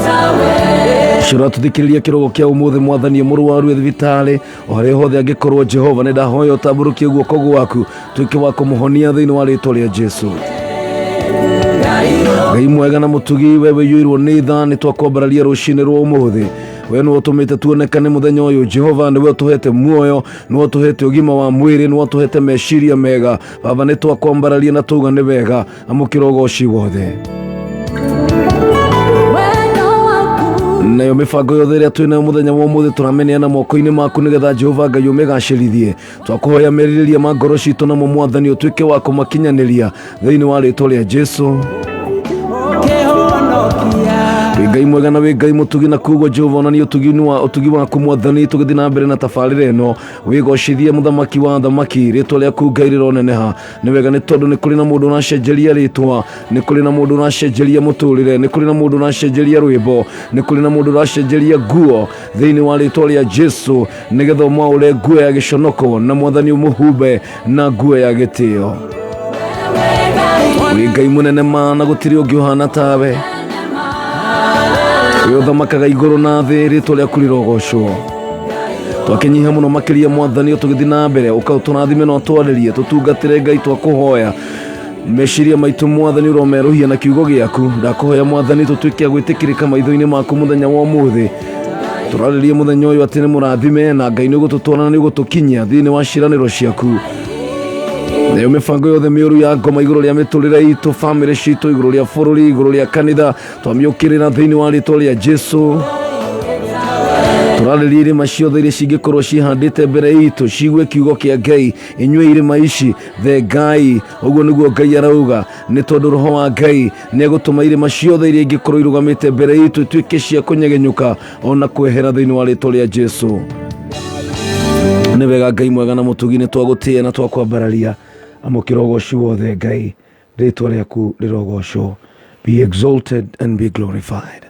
Ũcio ũratũthikĩrĩria kĩrogo kĩa ũmũthĩ mwathani mũrwaru e thibitarĩ o harĩa hothe angĩkorwo Jehova nĩ ndahoya ũtambũrũkie guoko gwaku tuĩke wa kũmũhonia thĩinĩ wa rĩtwa rĩa Jesu. Ngai mwega na mũtugi we wĩiyũirwo nĩ tha nĩ twakwambararia rũcinĩ rwa ũmũthĩ we nĩwe ũtũmĩte tuonekane mũthenya ũyũ Jehova nĩwe ũtũhete muoyo nĩwe ũtũhete ũgima wa mwĩrĩ nĩwe ũtũhete meciria mega baba nĩ twakwambararia na tauga nĩ wega amũkĩra ũgoci wothe nayo mĩbango yothe ĩrĩa twĩ nayo mũthenya wa ũmũthĩ tũramĩneana moko-inĩ maku nĩgetha Jehova Ngai ũmĩgacĩrithie twakũhoya merirĩria ma ngoro citũ namo mwathani ũtuĩke wa kũmakinyanĩria thĩinĩ wa rĩtwa rĩa Jesu wĩ Ngai mwega na wĩ Ngai mũtugi na koguo Jehova onania ũtugi wa ũtugi waku mwathani tũgĩthiĩ na mbere na tabarĩra ĩno wĩgocithie mũthamaki wa athamaki rĩtwa rĩaku Ngai rĩroneneha nĩ wega nĩ tondũ nĩ kũrĩ na mũndũ ũracenjeria rĩtwa nĩ kũrĩ na mũndũ ũracenjeria mũtũrĩre nĩ kũrĩ na mũndũ ũracenjeria rwĩmbo nĩ kũrĩ na mũndũ ũracenjeria nguo thĩinĩ wa rĩtwa rĩa Jesu nĩgetha ũmwaũre nguo ya gĩconoko na mwathani ũmũhumbe na nguo ya gĩtĩo wĩ Ngai mũnene ma na gũtirĩ ũngĩ ũhana tawe wĩ ũthamakaga igũrũ na thĩ rĩtwa rĩaku rĩrogocwo twakĩnyiha mũno makĩria mwathani o tũgĩthiĩ na mbere ũka ũtũrathime na ũtwarĩrie tũtungatĩre ngai twakũhoya meciria maitũ mwathani ũromerũhia na kiugo gĩaku ndakũhoya mwathani tũtuĩke a gwĩtĩkĩrĩka maitho-inĩ maku mũthenya wa ũmũthĩ tũrarĩrie mũthenya ũyũ atĩ nĩ mũrathime na ngai nĩ ũgũtũtwara na nĩ ũgũtũkinyia thĩinĩ wa ciĩranĩro ciaku nayo mĩbango yothe mĩũru ya ngoma igũrũ rĩa mĩtũrĩre itũ bamĩrĩ citũ igũrũ rĩa bũrũri igũrũ rĩa kanitha twamĩũkĩrĩra thĩinĩ wa rĩtwa rĩa Jesu tũrarĩria irĩma ciothe iria cingĩkorwo cihandĩte mbere itũ cigue kiugo kĩa Ngai inyuĩ irĩma ici thengai ũguo nĩguo Ngai arauga nĩ tondũ roho wa Ngai nĩ egũtũma irĩma ciothe iria ingĩkorwo irũgamĩte mbere itũ ituĩke cia kũnyegenyũka ona kwehera thĩinĩ wa rĩtwa rĩa Jesu nĩ wega Ngai mwega na mũtugi nĩ twagũtĩĩa na twakwambararia amũkĩra ũgoci wothe Ngai rĩtwa rĩaku rĩrogocwo be exalted and be glorified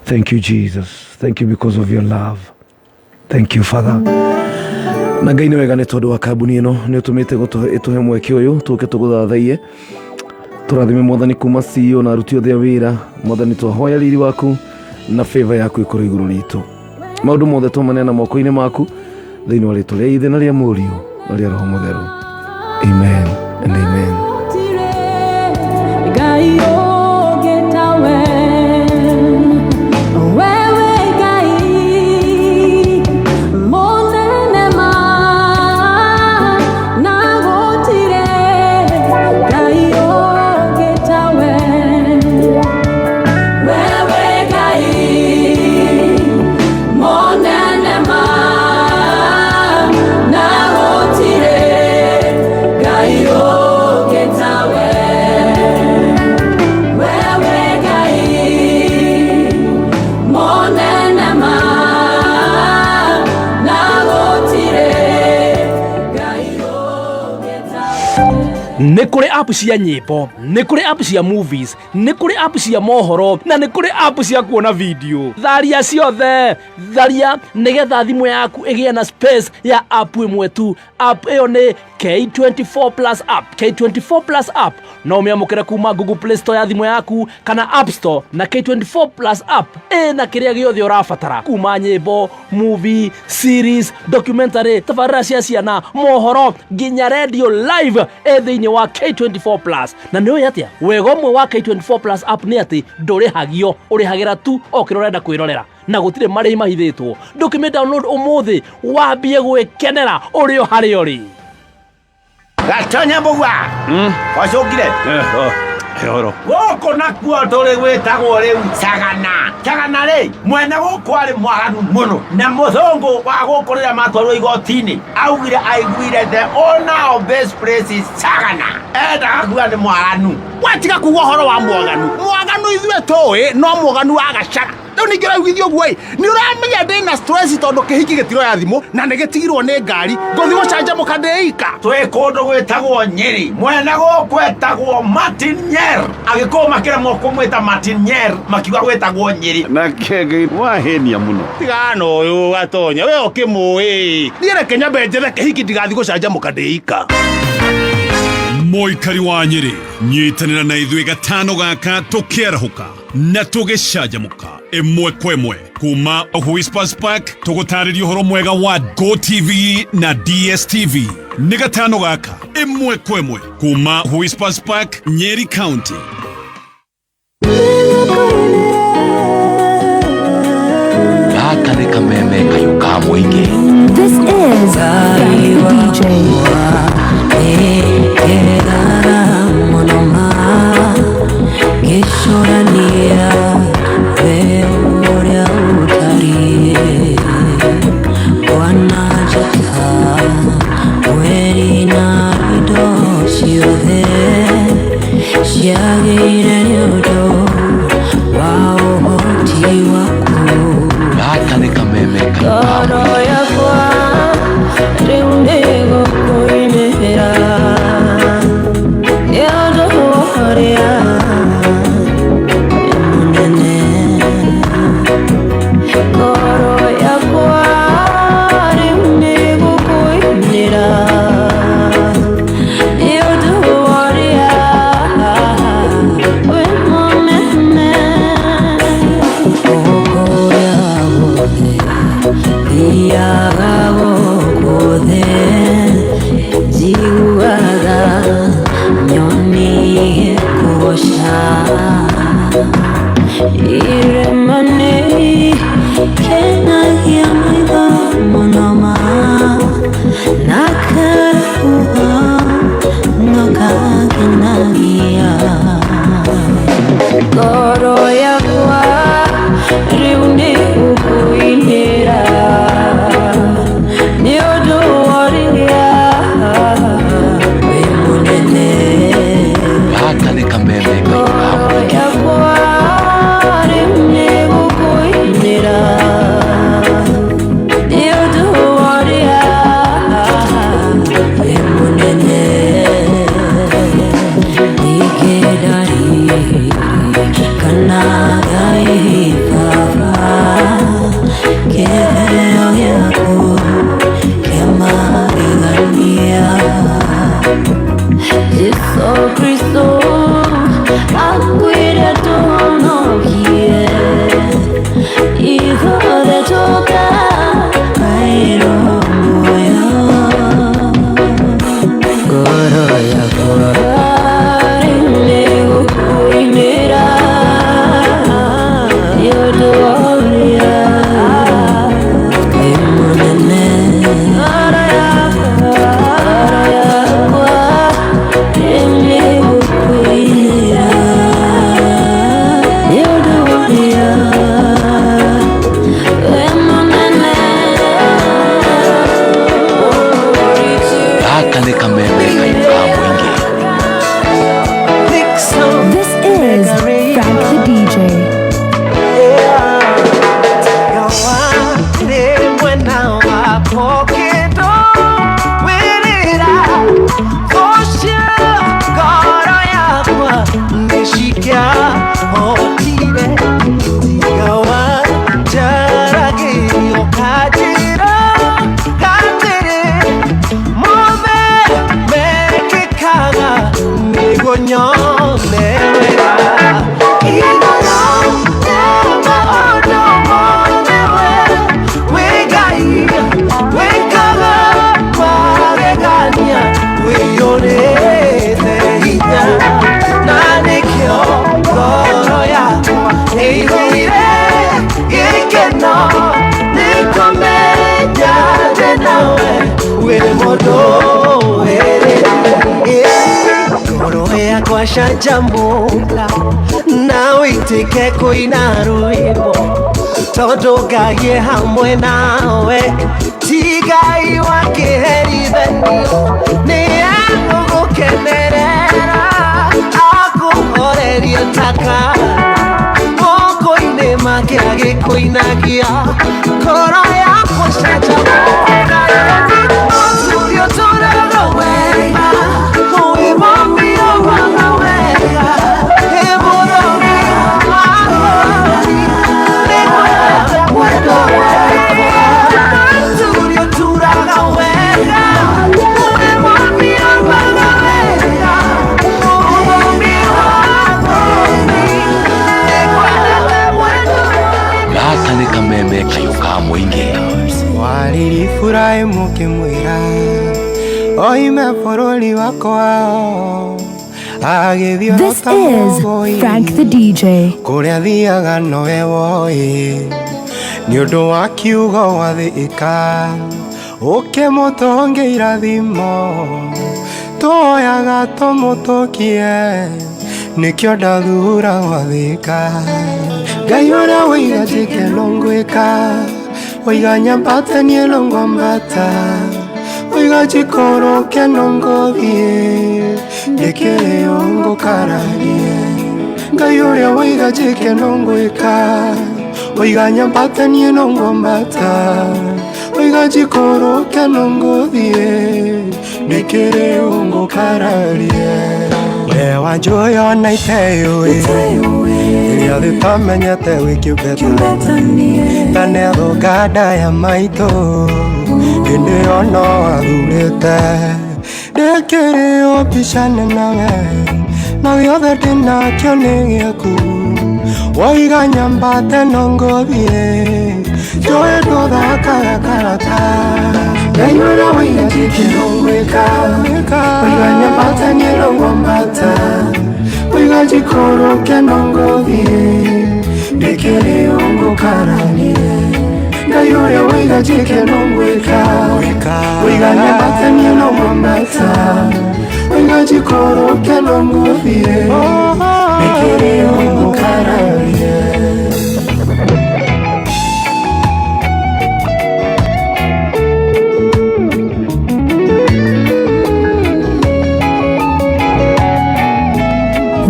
thank you Jesus thank you because of your love thank you father na ngai nĩ wega nĩ tondũ wa kambuni ĩno nĩ ũtũmĩte ĩtũhe mweke ũyũ tũke tũgũthathaiye tũrathime mwathani kuma CEO na aruti othe a wĩra mwathani twahoya riri waku na favor yaku ĩkorwo igũrũ ritũ maũndũ mothe tũmaneana moko-inĩ maku thĩinĩ wa rĩtwa rĩa ithe na rĩa mũriũ na rĩa roho mũtheru amen and amen Ngai ũngĩ tawe, wewe Ngai mũnene ma, na gũtirĩ Ngai ũngĩ tawe, wewe Ngai mũnene ma, na gũtirĩ Ngai ũngĩ tawe, wewe Ngai mũnene ma, na gũtirĩ Ngai ũngĩ tawe. Nĩ kũrĩ app cia nyĩmbo, nĩ kũrĩ app cia movies, nĩ kũrĩ app cia mohoro na nĩ kũrĩ app cia kuona video. Tharia ciothe, tharia nĩgetha thimũ yaku ĩgĩe na space ya app ĩmwe tu. App ĩyo nĩ K24 Plus app. K24 Plus app no ũmĩamũkĩre kuma Google Play Store ya thimũ yaku kana App Store, na K24 Plus app ĩna kĩrĩa gĩothe ũrabatara kuma nyĩmbo, movie, series, documentary, tabarĩra cia ciana, mohoro nginya radio live ĩ thĩinĩ wa K24 Plus. Na nĩ ũĩ atĩa wega ũmwe wa K24 Plus app nĩ atĩ ndũrĩhagio, ũrĩhagĩra tu o kĩrĩa ũrenda kwĩrorera na gũtirĩ marĩhi mahithĩtwo. Ndũkĩmĩ download ũmũthĩ wambie gwĩkenera ũrĩ o harĩa ũrĩ. Gatonya mbũgua wacũngire Horo. Gũkũ nakuo tũrĩ gwĩtagwo rĩu Sagana. Sagana rĩ, mwene gũkũ arĩ mwaganu mũno, na mũthũngũ wa gũkũ rĩrĩa matwarwo igoti-inĩ augire aiguire the owner of this place is Sagana, endaga kuga nĩ mwaganu. Watiga kuga ũhoro wa mwaganu, mwaganu ithuĩ tũĩ no mwaganu wa gacaga. Rĩu ningĩ ũraiguithia ũguo ĩ, nĩ ũramenya ndĩna stress tondũ kĩhiki gĩtiroya thimũ na nĩ gĩtigirwo nĩ ngari, ngũthiĩ gũcanjamũka ndĩ ika. Twĩ kũndũ gwĩtagwo Nyĩrĩ, mwene gũkũ etagwo Martin Nyer. Agĩkũyũ makĩremwo kũmwĩta Martin Nyer, makiuga gwĩtagwo Nyĩrĩ. Nake Ngai wahenia mũno. Tigana ũyũ Gatonya, we ũkĩmũĩ. Niĩ reke nyambe njethe kĩhiki ndigathiĩ gũcanjamũka ndĩ ika. Mũikari wa Nyĩrĩ, nyitanĩra na ithuĩ gatano gaka tũkĩarahũka na tũgĩcanjamũka. Ĩmwe kwa ĩmwe kuma Whispers Park, tũgũtarĩria ũhoro mwega wa Go TV na DSTV. Nĩ gatano gaka ĩmwe kwa ĩmwe kuma Whispers Park, Nyeri County. Gaka nĩ kameme kayũ ka mũingĩ. This is Frank the DJ. Ngĩcũrania we ũrĩa ũtariĩ, wananjĩta mweri na indo ciothe ciagĩire nĩ ũndũ wa ũhoti waku. Gaka nĩ kameme kayũ ka Ngoro mũingĩ. yakwa rĩu nĩgũkũinĩra nĩ ũndũ ũrĩa mũnene. Ngoro yakwa rĩu nĩgũkũinĩra nĩ ũndũ ũrĩa wĩ mũnene. Ũkũrĩa guothe thiaga gũkũ thĩ, njiguaga nyoni igĩkũgoca. Irĩma nĩ kenagia maitho mũno ma, na karũhuho no kakenagia. Ngoro yakwa rĩu nĩgũkũinĩra nĩ ũndũ ũrĩa wĩ mũnene. Gaka nĩ kameme kayũ ka Ngoro mũingĩ. yakwa rĩu nĩgũkũinĩra nĩ ũndũ ũrĩa wĩ mũnene. Ningĩ ndariri kana Ngai Baba, kĩheo gĩaku kĩa magegania. Jesu Kristo akuire tũhonokie, ithuothe tũkagaĩrwo muoyo. Ngoro yakwa rĩu nĩgũkũinĩra nĩ ũndũ ũrĩa wĩ mũnene. Ngoro yakwa rĩu nĩgũkũinĩra nĩ ũndũ ũrĩa wĩ mũnene. Gaka nĩ kameme kayũ ka mũingĩ. This is Frank the DJ. Ngoro yakwa canjamũka na wĩitĩke kũina rwĩmbo tondũ Ngai e hamwe nawe, ti Ngai wa kĩherithanio, nĩ egũgũkenerera akũhorerie taka moko-inĩ make agĩkũinagia. Ngoro yakwa canjamũka ũtũũrio ũtũũraga wega, wĩ mũmbi ũguaga wega, ĩ mũrori wa bũrũri, nĩngwendete mwendwa wakwa. Ũtũũrio ũtũũraga wega, wĩ mũmbi ũguaga wega, mũmbi wa bũrũri, nĩngwendete mwendwa. kameme kayũ ka mũingĩ. Wariri Ibrahimu ngĩmwĩra oime bũrũri wa kwao agĩthiĩ This ota is mũgũi Frank the DJ. kũrĩa thiaga nowe woĩ nĩ ũndũ wa kiugo wathĩka ũkĩmũtũnge irathimo tuoyaga tũmũtũkie nĩkĩo ndathura gwathĩka Ngai ũrĩa wĩiga njĩke no ngwĩka wĩiga nyambate niĩ no ngwambata wĩiga njikũrũke no ngũthiĩ ndĩkĩrĩ ũngũkararie Ngai ũrĩa wĩiga njĩke no ngwĩka wĩiga nyambate niĩ no ngwambata wĩiga njikũrũke no ngũthiĩ ndĩkĩrĩ ũngũkararie we wanjũĩ ona iteyũĩ iria thĩ tamenyete wĩ kĩũmbe ta nĩathũka nda ya maitũ hĩndĩ ĩyo no athurĩte ndĩkĩrĩ o mbicane nawe na gĩothe ndĩnakĩo nĩ gĩaku woiga nyambate no ngũthiĩ njũĩ ndũthakaga karata Ngai ũrĩa wĩiga njĩke no ngwĩka wĩiga nyambate niĩ no ngwambata wĩiga njikũrũke no ngũthiĩ ndĩkĩrĩ ũngũkaranie Ngai ũrĩa wĩiga njĩke no ngwĩka wĩiga nyambate niĩ no ngwambata wĩiga njikũrũke no ngũthiĩ ndĩkĩrĩ ũngũkararie.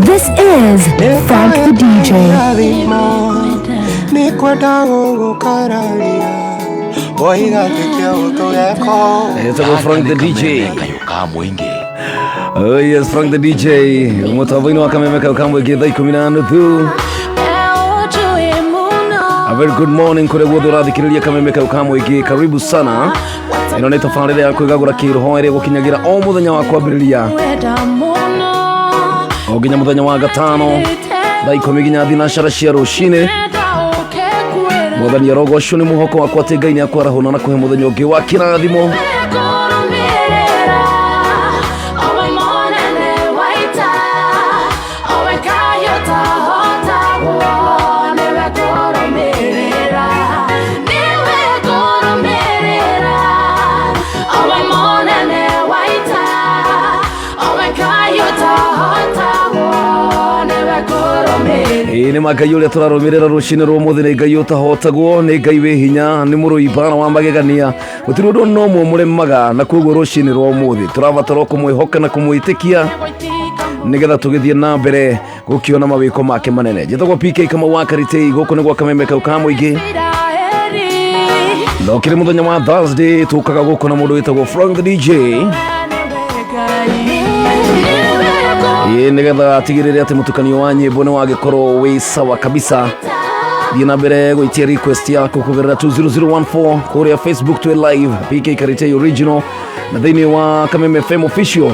This is Frank the DJ. Nĩkwenda gũgũkararia woiga njĩke ũtũgeko Etagwo Frank the DJ. Kayũ ka mũingĩ. Oh yes, Frank the DJ. Mũtambo-inĩ wa kameme kau ka mũingĩ thaa 10:30. A very good morning kũrĩa guothe ũrathikĩrĩria kameme kau ka mũingĩ. Karibu sana. Ĩno nĩ tabarĩra ya kwĩgagũra kĩroho ĩrĩa ĩgũkinyagĩra o mũthenya wa kwambĩrĩria o nginya mũthenya wa gatano thaa 10 nginya thinacara cia rũcinĩ. Mwathani arogocwo nĩ mũhoko wakwa atĩ Ngai nĩ akwarahũna na kũhe mũthenya ũngĩ wa kĩrathimo. Ĩĩ nĩ ma Ngai ũrĩa tũrarũmĩrĩra rũcinĩ rwa ũmũthĩ nĩ Ngai ũtahotagwo nĩ Ngai wĩ hinya nĩ mũrũi mbara wa magegania gũtirĩ ũndũ no ũmwe mũremaga na koguo rũcinĩ rwa ũmũthĩ tũrabatara kũmwĩhoka na kũmwĩtĩkia nĩgetha tũgĩthiĩ na mbere gũkĩona mawĩko make manene. Njĩtagwo PK Kamau wa Karitei gũkũ nĩ gwa kameme kau ka mũingĩ no kĩrĩ mũthenya wa Thursday tũkaga gũkũ na mũndũ wĩtagwo Frank the DJ ĩĩ nĩgetha atigĩrĩre atĩ mũtukanio wa nyĩmbo nĩ wagĩkorwo wĩ sawa kabisa. Thiĩ na mbere gwĩtia request yaku kũgerera 20014 kũrĩa Facebook twĩ live PK Karitei original na thĩinĩ wa Kameme FM official.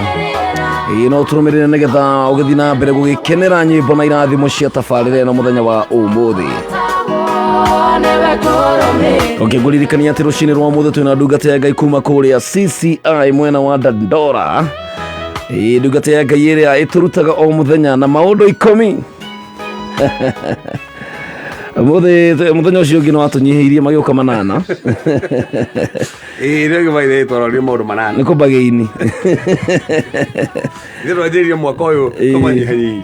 Ĩĩ no tũrũmĩrĩre nĩgetha ũgĩthiĩ na mbere gũgĩkenera nyĩmbo na irathimo cia tabarĩra ĩno mũthenya wa ũmũthĩ. Ũkĩngũririkania atĩ rũcinĩ rwa ũmũthĩ twĩna ndungata ya Ngai kuma kũrĩa CCI mwena wa Dandora. Ĩĩ ndungata ya Ngai ĩrĩa ĩtũrutaga o mũthenya na maũndũ 10. Mũthĩ mũthenya ũcio ũngĩ nĩ watũnyihĩirie magĩũka 8. Ĩĩ rĩu gĩbaire twarorire maũndũ 8. Nĩ kũmbagĩini. Ithuĩ twanjĩrĩirie mwaka ũyũ tũmanyihanyihie.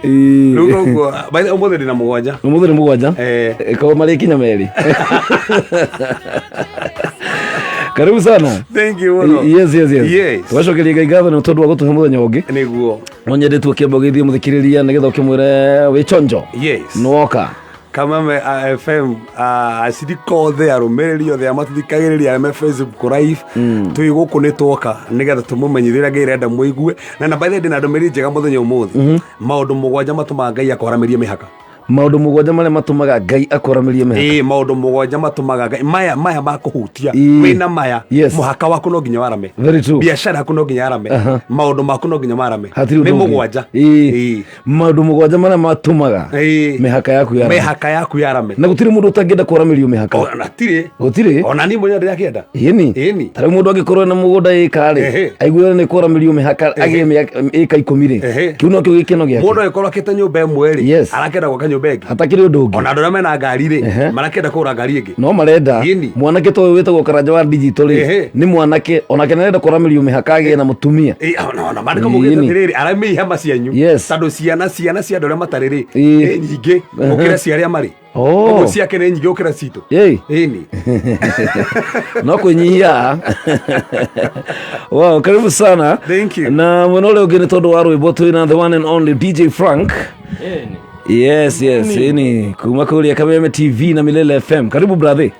Rĩu koguo by the way, ũmũthĩ ndĩna 7. Ũmũthĩ nĩ 7? Korwo marĩkinya 2. Karibu sana. Thank you mũno. Yes, yes, yes. Yes. Tũgacokeria Ngai ngatho nĩ tondũ wa gũtũhe mũthenya ũngĩ. Nĩguo. No nyende tu ũkĩamba ũgeithie mũthikĩrĩria nĩgetha ũkĩmwĩre wĩ chonjo. Yes. Nĩwoka. Kameme FM acirika othe arũmĩrĩri othe arĩa matũthikagĩrĩria arĩa me Facebook live twĩ gũkũ nĩ twoka nĩgetha tũmũmenyithie ũrĩa Ngai arenda mũigue na by the way ndĩna ndũmĩrĩri njega mũthenya ũmũthĩ maũndũ 7 matũmaga Ngai akwaramĩrie mĩhaka. Maũndũ mũgwanja marĩa matũmaga Ngai akwaramĩrie mĩhaka. Ĩĩ, maũndũ mũgwanja matũmaga Ngai maya maya makũhutia Ĩĩ. wĩna maya Yes. mũhaka waku no nginya warame. Very true. Biacara yaku no nginya yarame. Aha. Maũndũ maku no nginya marame. Hatirĩ Nĩ ũndũ ũngĩ. mũgwanja. Ĩĩ. Maũndũ mũgwanja marĩa matũmaga Ĩĩ. mĩhaka yaku yarame. Mĩhaka yaku yarame. Na gũtirĩ mũndũ ũtangĩenda kwaramĩrio mĩhaka. Ona tirĩ. Gũtirĩ. Ona niĩ mwenyewe ndĩrakĩenda. Ĩni. Ĩni. Ta rĩu mũndũ angĩkorwo ena mũgũnda ĩka rĩ, Ehe. aiguĩre nĩ kwaramĩrio mĩhaka agĩe ĩka 10 rĩ. Ehe. Kĩu nokĩo gĩkeno gĩake. Mũndũ angĩkorwo akĩte nyũmba ĩmwe rĩ, Yes. arakĩenda gwaka nyũmba ĩngĩ. Hatakĩrĩ ũndũ ũngĩ. Ona andũ arĩa mena ngari rĩ, Ehe. marakĩenda kũgũra ngari ĩngĩ. No marenda Ĩni. mwanake ta ũyũ wĩtagwo Karanja wa digital rĩ, Ehe. nĩ mwanake onake nĩarenda kwaramĩrio mĩhaka agĩe na mũtumia. Ĩ, ona maandĩko maugĩte Ĩni. atĩrĩrĩ aramĩi hema cianyu. Yes. Tondũ ciana cia andũ arĩa matarĩ rĩ, Ĩĩ. nĩ nyingĩ gũkĩra cia arĩa marĩ. Oh. Ũguo ciake nĩ nyingĩ gũkĩra citũ. Ĩĩ. Ĩni. No kwĩnyihia. Wow, karibu sana. Thank you. Na mwena ũrĩa ũngĩ nĩ tondũ wa rwĩmbo twĩna the one and only DJ Frank. Yes, ĩni kuma kũrĩa Kameme TV na Milele FM. Karibu brother.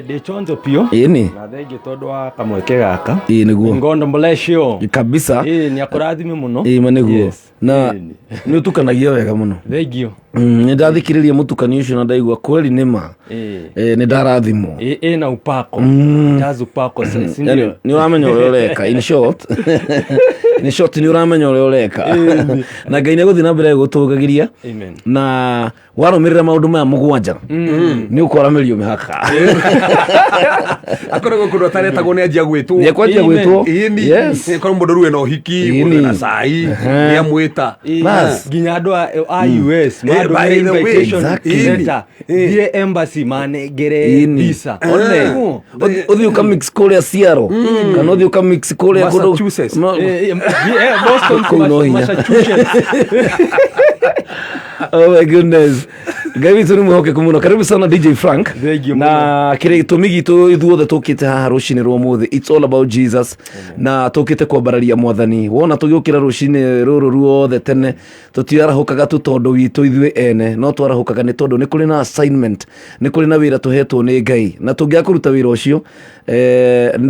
Ndĩ chonjo biũ. Ĩni. Na thengiũ tondũ wa kamweke gaka. Ĩĩ nĩguo. Ngondo bless you. Kabisa. Ĩĩ nĩ akũrathime mũno. Ĩĩ ma nĩguo. Yes. Na nĩ ũtukanagia wega mũno. Thengiũ. Nĩ ndathikĩrĩria mũtukanio ũcio na ndaigua kweli nĩ ma. Ĩĩ. Nĩ ndarathimwo. Ĩĩ ĩna upako. Jaza upako si Yani, ndio? nĩ ũramenya ũrĩa ũreka in short. In short nĩ ũramenya ũrĩa ũreka. Na Ngai nĩ egũthiĩ na mbere gũtũgagĩria. Amen. Na warũmĩrĩra maũndũ maya mũgwanja nĩ ũkwaramĩrio mĩhaka. Akoragwo kũndũ ataretagwo nĩ anjia gwĩtwo. Nĩ ekwanjia gwĩtwo. Ĩni. Yes. Korwo mũndũ rĩu ena ũhiki, Ĩni. mũndũ ena cai, Ehe. nĩ amwĩta. Ĩĩ. Bas. Nginya andũ a US Eh, by mandũmĩre the way, invitation Exactly. letter thiĩ embassy manengere Ĩni. visa. One. Nĩguo. Ũthiĩ ũka mix kũrĩa Seattle kana ũthiĩ ũka mix kũrĩa kũndũ Massachusetts. Boston, Kũu no hinya. Massachusetts. Oh my goodness. Ngai witũ nĩ mwĩhokeku mũno. Karibu sana DJ Frank. Thank you Na kĩrĩa gĩtũmi gitũ ithuothe tũkĩte haha rũcinĩ rwa ũmũthĩ. It's all about Jesus. Na tũkĩte kwambararia mwathani. Wona tũgĩũkĩra rũcinĩ rũrũ ruothe tene tũtiarahũkaga tu tondũ witũ ithuĩ ene, no twarahũkaga nĩ tondũ nĩ kũrĩ na assignment, nĩ kũrĩ na wĩra tũhetwo nĩ Ngai. Na tũngĩaga kũruta wĩra ũcio,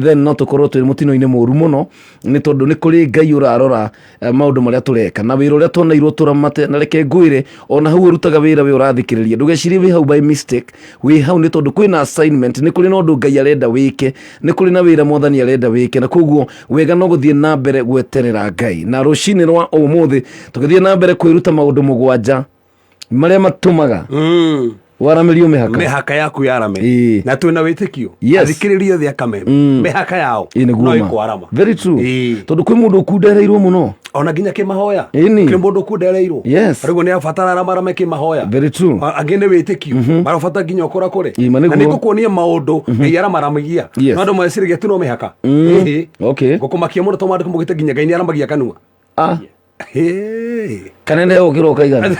then no tũkorwo twĩ mũtino-inĩ mũru mũno, nĩ tondũ nĩ kũrĩ Ngai ũrarora maũndũ marĩa tũreka na wĩra ũrĩa twoneirwo tũramate. Na reke ngwĩre, ona hau ũrutaga wĩra wĩ ũrathikĩrĩria, ndũgecirie wĩ hau by mistake. Wĩ hau nĩ tondũ kwĩna assignment, nĩ kũrĩ na ũndũ Ngai arenda wĩke, nĩ kũrĩ na wĩra mwathani arenda wĩke, na koguo wega no gũthiĩ na mbere gweterera Ngai. Na rũcinĩ rwa ũmũthĩ tũgĩthiĩ na mbere kwĩruta maũndũ mũgwanja marĩa matũmaga waramĩrio mĩhaka. Mĩhaka yaku yarame. Ĩĩ. Na twĩna wĩtĩkio. Yes. Athikĩrĩria othe akameme. Mĩhaka yao Ĩĩ nĩguo no ma. ĩkwarama. Very true. Ĩĩ. Tondũ kwĩ mũndũ ũkundereirwo mũno. Ona nginya kĩmahoya. Ĩni. Kĩ mũndũ ũkundereirwo. Yes. Rĩu nĩ abatara aramarame kĩmahoya. Very true. Angĩ nĩ wĩtĩkio. Marabata nginya ũkũra kũrĩ. Ĩĩ, ma Na nĩguo. nĩ ngũkuonia maũndũ Ngai aramaramagia. Yes. No andũ meciragia tu no mĩhaka. Ĩhĩ. Okay. Ngũkũmakia mũno tondũ maandĩko maugĩte nginya Ngai nĩ aramagia kanua. Ah. Hĩ. Kana nĩ ũkĩra ũkaigana.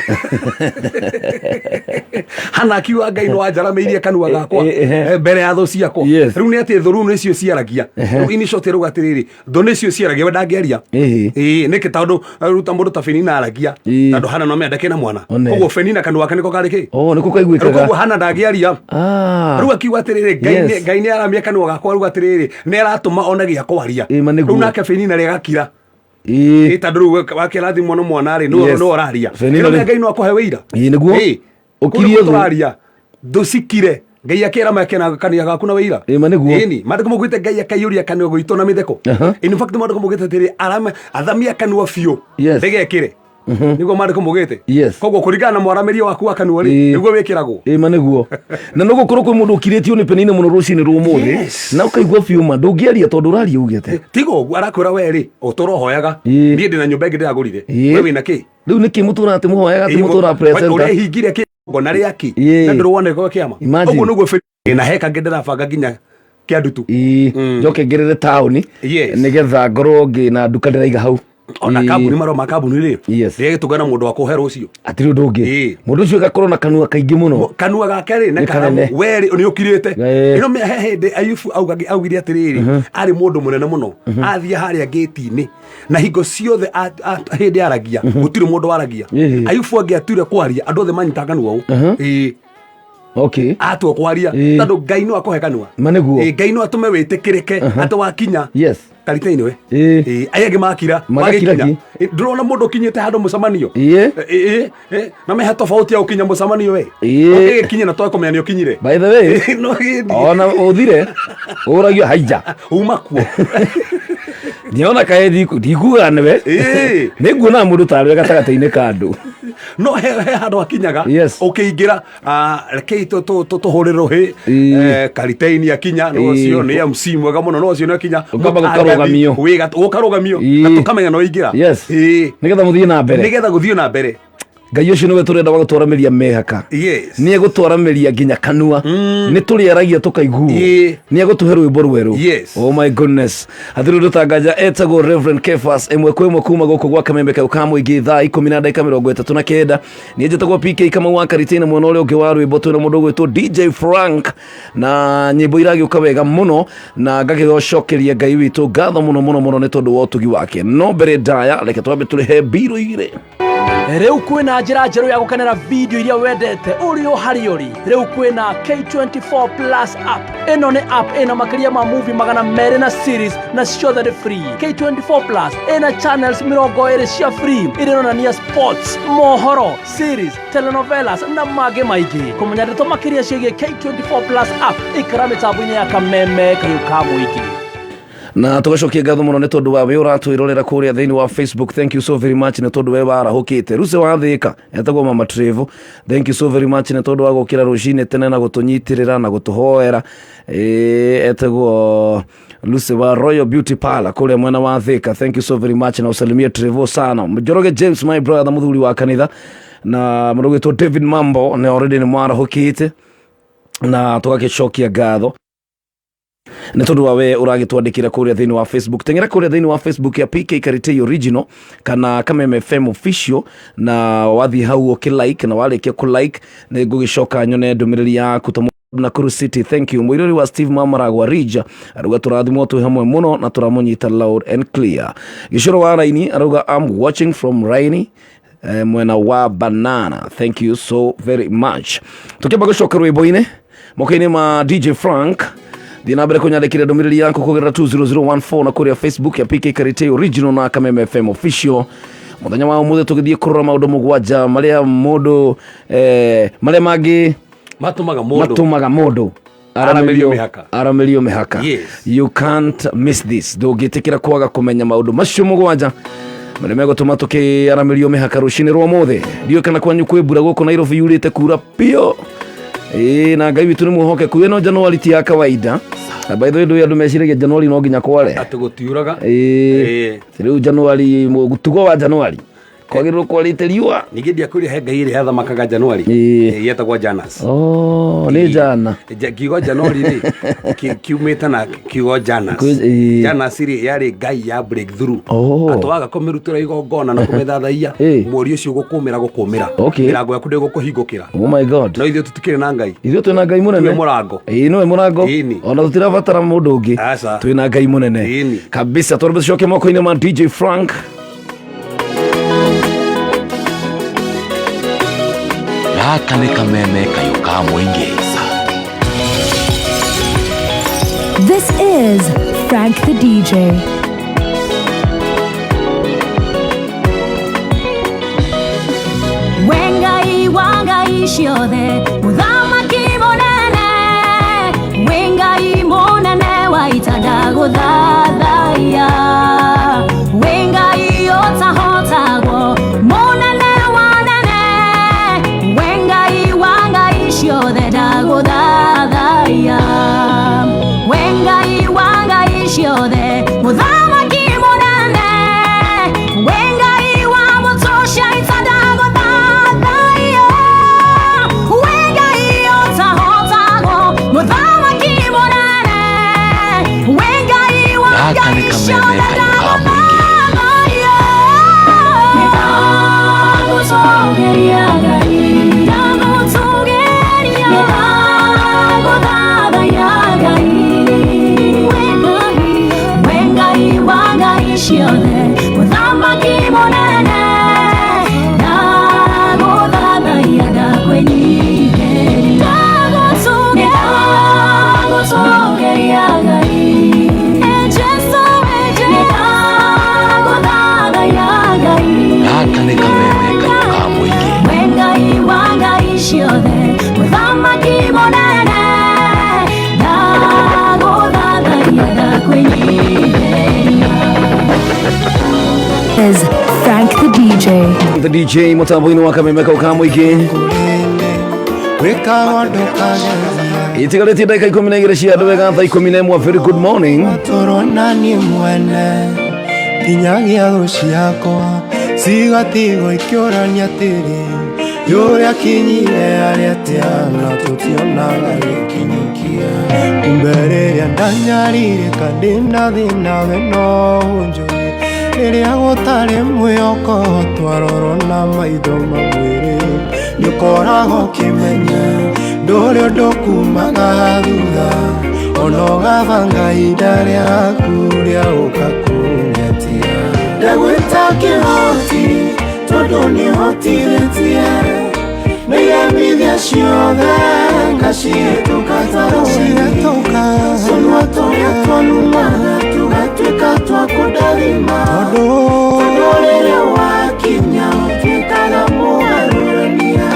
Hana akiuga Ngai no anjaramĩirie kanua gakwa mbere ya thũ ciakwa. Yes. Rĩu nĩ atĩ thũ rĩu nĩcio ciaragia. Rĩu in short rĩu atĩrĩrĩ, thũ nĩcio ciaragia we ndangĩaria. Ĩhĩ. Ĩĩ nĩkĩ tondũ ruta mũndũ ta Penina aragia. Ĩĩ. Tondũ Hana no menda kĩna mwana. One. Koguo Penina kanua gake nĩko karĩ kĩ? Oh, nĩko Rĩu kaiguĩkaga. koguo Hana ndangĩaria. Ah. Rĩu akiuga atĩrĩrĩ, Ngai Yes. Ngai nĩ aramia kanua gakwa, rĩu atĩrĩrĩ nĩ aratũma one gĩa kwaria. Ĩĩ, ma nĩguo. Rĩu nake Penina rĩgakira. Ĩĩ. Ĩ tondũ rĩu wakĩrathimwo nĩ mwana rĩ, Yes. nĩwe ũraria. Penina Ĩno rĩ- Ngai no akũhe wĩira. Ĩĩ nĩguo. Ĩ. Ũkirie Kũu nĩkuo thũ. tũraria. Thũ cikire. Ngai akĩra make na kanua gaku na wĩira. Ĩĩ ma nĩguo. Ĩni, maandĩko maugĩte Ngai akaiyũria kanua gwitũ na mĩtheko. Aha. In fact maandĩko maugĩte atĩrĩ, arame athamia kanua biũ. Yes. Ndĩgekĩre. Nĩguo maandĩko maugĩte. Yes. Koguo kũringana na mwaramĩrie waku wa kanua rĩ, Ĩĩ. nĩguo wĩkĩragwo. Ĩĩ ma nĩguo. Na no gũkorwo kwĩ mũndũ ũkirĩtio nĩ Penina mũno rũcinĩ rwa ũmũthĩ. Yes. Na ũkaigua biũ ma ndũngĩaria tondũ ũraria ugĩte. Tiga ũguo arakwĩra we rĩ, ũtũra ũhoyaga. Ĩĩ. Niĩ ndĩna nyũmba ĩngĩ ndĩragũrire. Ĩĩ. We wĩna kĩ? Rĩu nĩkĩ mũtũraga atĩ mũhoyaga atĩ mũtũraga presenter? Ũrehingire kĩ na rĩaki. Ĩĩ. Na ndũrĩ wona kĩama. Imagine. Ũguo nĩguo na he kangĩ ndĩrabanga nginya kĩa ndutu. Ĩĩ. Njoke ngerere taũni. Yes. Nĩgetha ngorwo ngĩ na nduka ndĩraiga hau. Ona Ĩĩ. kambuni maroma kambuni rĩ. Yes. Rĩgĩtũngana mũndũ wa kũhe rũciũ. Hatirĩ ũndũ ũngĩ. Ĩĩ. Mũndũ ũcio agakorwo na kanua kaingĩ mũno. Kanua gake rĩ Nĩ nĩ kanene. karamu we rĩ nĩ ũkirĩte. Ĩĩ. Ĩno he hĩndĩ Ayubu augire atĩrĩrĩ, arĩ mũndũ mũnene mũno. Athiĩ harĩa gĩti-inĩ na hingo ciothe hĩndĩ aragia gũtirĩ mũndũ waragia. Ĩĩ. Ayubu angĩatuire kwaria andũ othe manyitaga kanua ũũ. Ĩĩ. Okay. Atua kwaria Ĩĩ. tondũ Ngai no akũhe kanua. Ma nĩguo. Ĩĩ, Ngai no atũme wĩtĩkĩrĩke atĩ wakinya Yes. Karite nĩwe. Ĩĩ, aya angĩ makira. Magakira. Magĩkinya. Ĩ, ndũrona mũndũ ũkinyĩte handũ mũcemanio? Ĩĩ. Ĩ, ĩ, na mehe tofauti ya gũkinya mũcemanio we. Ĩĩ. Ũgĩgĩkinya na twakũmenya nĩ ũkinyire. By the way, No gĩthiĩ. ona ũthire ũragio haija. Uma kuo. Ndiona kaĩ ndikuga nĩwe. Ĩĩ. Nĩ nguona mũndũ tarĩ we gatagatĩ-inĩ ka andũ. No he handũ hakinyaga. Yes. Ũkĩingĩra, rekei tũhũrĩre rũhĩ. Kariteini akinya, no Ĩĩ. ũcio nĩ MC mwega mũno, no ũcio nĩ akinya. Ũkamba gũkarũgamio. Gũkarũgamio. Ĩĩ. Na tũkamenya no ingĩra. Yes. Ĩĩ. Nĩgetha mũthiĩ na mbere. Nĩgetha gũthiĩ na mbere. Ngai ũcio nĩwe tũrenda wa gũtwaramĩria mĩhaka. Yes. Nĩ egũtwaramĩria nginya kanua. Nĩ tũrĩaragia tũkaiguo. Ĩĩ. Nĩ egũtũhe rwĩmbo rwerũ. Yes. Oh my goodness. Hatirĩ ũndũ tanganja etagwo Reverend Kefas ĩmwe kwa ĩmwe kuma gũkũ gwa Kamembe kau ka mũingĩ thaa ikũmi na ndagĩka 39. Niĩ njĩtagwo PK Kamau wa Karitĩ na mwena ũrĩa ũngĩ wa rwĩmbo twĩna mũndũ ũgwĩtwo DJ Frank na nyĩmbo iragĩũka wega mũno na ngagĩcokeria Ngai witũ ngatho mũno mũno mũno nĩ tondũ wa ũtugi wake. No mbere ndaya reke twambe tũrĩhe mbirũ igĩrĩ. Rĩu kwĩna njĩra njerũ ya gũkenera video iria wendete ũrĩ o harĩa ũrĩ. Rĩu kwĩna K24 Plus app. Ĩno nĩ app ĩna makĩria ma movie 200 na series na ciothe nĩ free. K24 Plus ĩna channels 20 cia free iria ironania sports, mohoro, series, telenovelas na mangĩ maingĩ. Kũmenya ndeto makĩria ciĩgiĩ K24 Plus app, ikara mĩtambo-inĩ ya Kameme kayũ ka mũingĩ. Na tugacokia ngatho mũno nĩ tondũ wa we ũratwĩrorera kũrĩa thĩinĩ wa Facebook. Thank you so very much nĩ tondũ we warahũkĩte. Ruse wa Thĩka etagwo Mama Trevo, thank you so very much nĩ tondũ wa gũkĩra rũcinĩ tene na gũtũnyitĩrĩra na gũtũhoera. Etagwo Lucy wa Royal Beauty Parlor kũrĩa mwena wa Thĩka, thank you so very much na usalimie Trevo sana. Njoroge James my brother, mũthuri wa kanitha, na mũndũ ũgwĩtwo David Mambo nĩ already nĩ mwarahũkĩte na tũgagĩcokia ngatho nĩ tondũ wa we ũragĩtwandĩkĩra kũrĩa thĩinĩ wa Facebook. Teng'era kũrĩa thĩinĩ wa Facebook ya PK Karitei Original kana Kameme FM Official, na wathiĩ hau ũkĩ like, na warĩkia kũ like nĩ ngũgĩcoka nyone ndũmĩrĩri yaku. Ta Nakuru City, thank you. Mũirũri wa Steve Mamaragwa Rija arauga tũrathimwo twĩ hamwe mũno na tũramũnyita loud and clear. Gĩcũrũ wa Raini arauga I'm watching from Raini, mwena wa Banana, thank you so very much. Tũkĩamba gũcoka rwĩmbo-inĩ moko-inĩ ma DJ Frank, thiĩ na mbere kũnyandĩkĩra ndũmĩrĩri yaku kũgerera 20014 na kũrĩa Facebook ya PK Karitei Original na Kameme FM Official. Mũthenya wa ũmũthĩ tũgĩthiĩ kũrora maũndũ mũgwanja marĩa mũndũ marĩa mangĩ Matũmaga mũndũ. Matũmaga mũndũ Aramĩrio mĩhaka. Aramĩrio mĩhaka. Yes. You can't miss this. Ndũngĩtĩkĩra kwaga kũmenya maũndũ macio mũgwanja marĩa megũtũma tũkĩaramĩrio mĩhaka rũcinĩ rwa ũmũthĩ. Ndiũĩ kana kwanyu kwĩ mbura, gũkũ Nairobi yurĩte kura piũ. Ĩĩ, na Ngai witũ nĩ mwĩhokeku. Ĩno Januari ti ya kawaida. Na by the way, ndũĩ andũ meciragia Januari no nginya kware. Atĩ gũtiuraga. Ĩĩ. Rĩu Januari, mũtugo wa Januari kwagĩrĩirwo kwarĩte riũa. Ningĩ ndiakwĩrire he ngai ĩrĩa yathamakaga Januari. Ĩĩ. Yetagwo Janus. Oh, nĩ jana. Kiugo Januari rĩ kiumĩte na kiugo Janus. Ĩĩ. Janus rĩ yarĩ ngai ya breakthrough. Oh. Atĩ waga kũmĩrutĩra igongona na kũmĩthathaiya, Ĩĩ. mweri ũcio gũkũmĩra gũkũmĩra. Okay. Mĩrango yaku ndĩgũkũhingũkĩra. Oh my God. No ithuĩ tũtikĩrĩ na ngai. Ithuĩ twĩna Ngai mũnene. Nĩwe mũrango. Ĩĩ, nĩwe mũrango. Ĩni. Ona tũtirabatara mũndũ ũngĩ. Aca. Twĩna Ngai mũnene. Ĩni. Kabisa. Twarbe tucoke moko-inĩ ma DJ Frank. Gaka nĩ kameme kayũ ka mũingĩ. This is Frank the DJ. Wengai wa ngai ciothe, mũthamaki mũnene, wĩ Ngai mũnene wa ita ndagũthathaiya. Wĩ Ngai ũtahotagwo, mũnene wa nene, wĩ Ngai wa ngai ciothe ndagũthathaiya. Wĩ Ngai wa ngai ciothe, mũthamaki mũnene, wĩ Ngai wa mũtũcia ita ndagũthathaiya. Wĩ Ngai ũtahotagwo, mũthamaki mũnene, wĩ Ngai wa Gaka nĩ ngai kameme ciothe kayũ ka mũingĩ. ndagũthathaiya. Nĩndagũtũũgĩria Ngai, ndagũtũũgĩria, nĩndagũthathaiya Ngai. Wĩ Ngai wa ngai ciothe, mũthamaki mũnene, ndagũthathaiya, ndakwĩnyihĩria. Nĩndagũtũũgĩria Ngai. E Jesu, e is Frank the DJ. The DJ mũtambo-inĩ wa kameme kau ka mũingĩ. Wĩkaga ndũkageria Itigarĩtie ndagĩka 12 cia andũ wega thaa 11. Very good morning. Tũrona niĩ mwene nginyagia thũ ciakwa cigatigwo ikĩũrania atĩrĩ yũrĩa kinyire arĩa atĩa na tũtionaga gĩkinyũkia kumbe rĩrĩa ndanyarirĩka ndĩna thĩna we no ũnjũĩ rĩrĩa gũtarĩ mwĩhoko twarorwo na maitho ma mwĩrĩ nĩũkoragwo ũkĩmenya ndũrĩ ũndũ kumaga thutha ona ũgabanga ihinda rĩaku rĩa ũka kũngetia ndagwĩta kĩhoti tondũ nĩhotithĩtie nĩgemithia ciothe ngacihĩtũka ta rũĩ tũnua tũrĩa twanumaga tũgatuĩka twa kũndathima tondũ rĩrĩa wakinya ũtuĩkaga mũgarũrania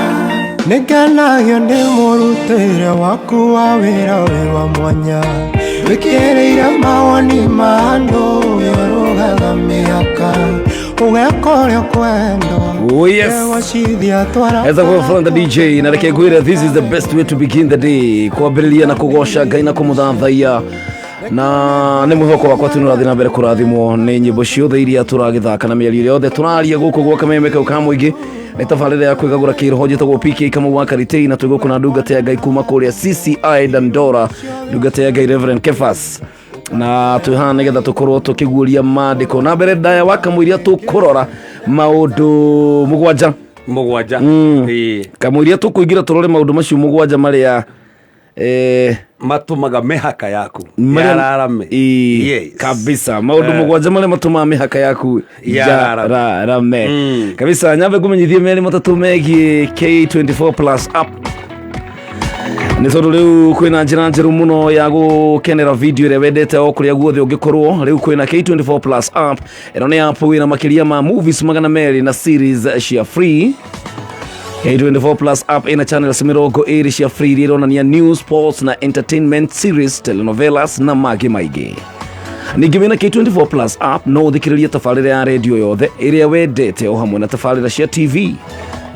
nĩngenagio nĩ mũrutĩre waku wa wĩra wĩ wa mwanya wĩkĩrĩire mawoni ma andũ wĩrũgaga mĩhaka ũgeka ũrĩa ũkwenda. Oh, yes. Egocithia twara Eza kwa Frank the DJ na reke ngwĩre, this is the best way to begin the day, kwambĩrĩria na kũgoca Ngai na kũmũthathaiya, na nĩ mwĩhoko wakwa atĩ nĩũrathiĩ na mbere kũrathimwo nĩ nyĩmbo ciothe iria tũragĩthaka na mĩario ĩrĩa yothe tũraria gũkũ gwa kameme kau ka mũingĩ. Nĩ tabarĩra ya kwĩgagũra kĩroho, njĩtagwo PK Kamau wa Karitei, na twĩ gũkũ na ndungata ya Ngai kuma kũrĩa CCI Dandora, ndungata ya Ngai Reverend Kefas, na twĩ haha nĩgetha tũkorwo tũkĩguũria maandĩko na mbere ndaya wa kamũiria tũkũrora maũndũ 7. 7. Kamũiria tũkũingĩra tũrore maũndũ macio 7 marĩa matũmaga mĩhaka yaku Marĩa- yararame. Ĩĩ, kabisa, maũndũ 7 marĩa matũmaga mĩhaka yaku Yararame. yararame kabisa. Nyambe ngũmenyithie merĩ matatũ megiĩ K24 Plus app, nĩ tondũ rĩu kwĩna njĩra njerũ mũno ya gũkenera video ĩrĩa wendete o kũrĩa guothe ũngĩkorwo. Rĩu kwĩna K24 Plus app. Ĩno nĩ app wĩna makĩria ma movies 200 na series cia free. K24 Plus app ina channels 20 cia free iria ironania news, sports na entertainment series, telenovelas na mangĩ maingĩ. Ningĩ wĩna K24 Plus app no ũthikĩrĩrie tabarĩra ya redio yothe ĩrĩa wendete o hamwe na tabarĩra cia TV.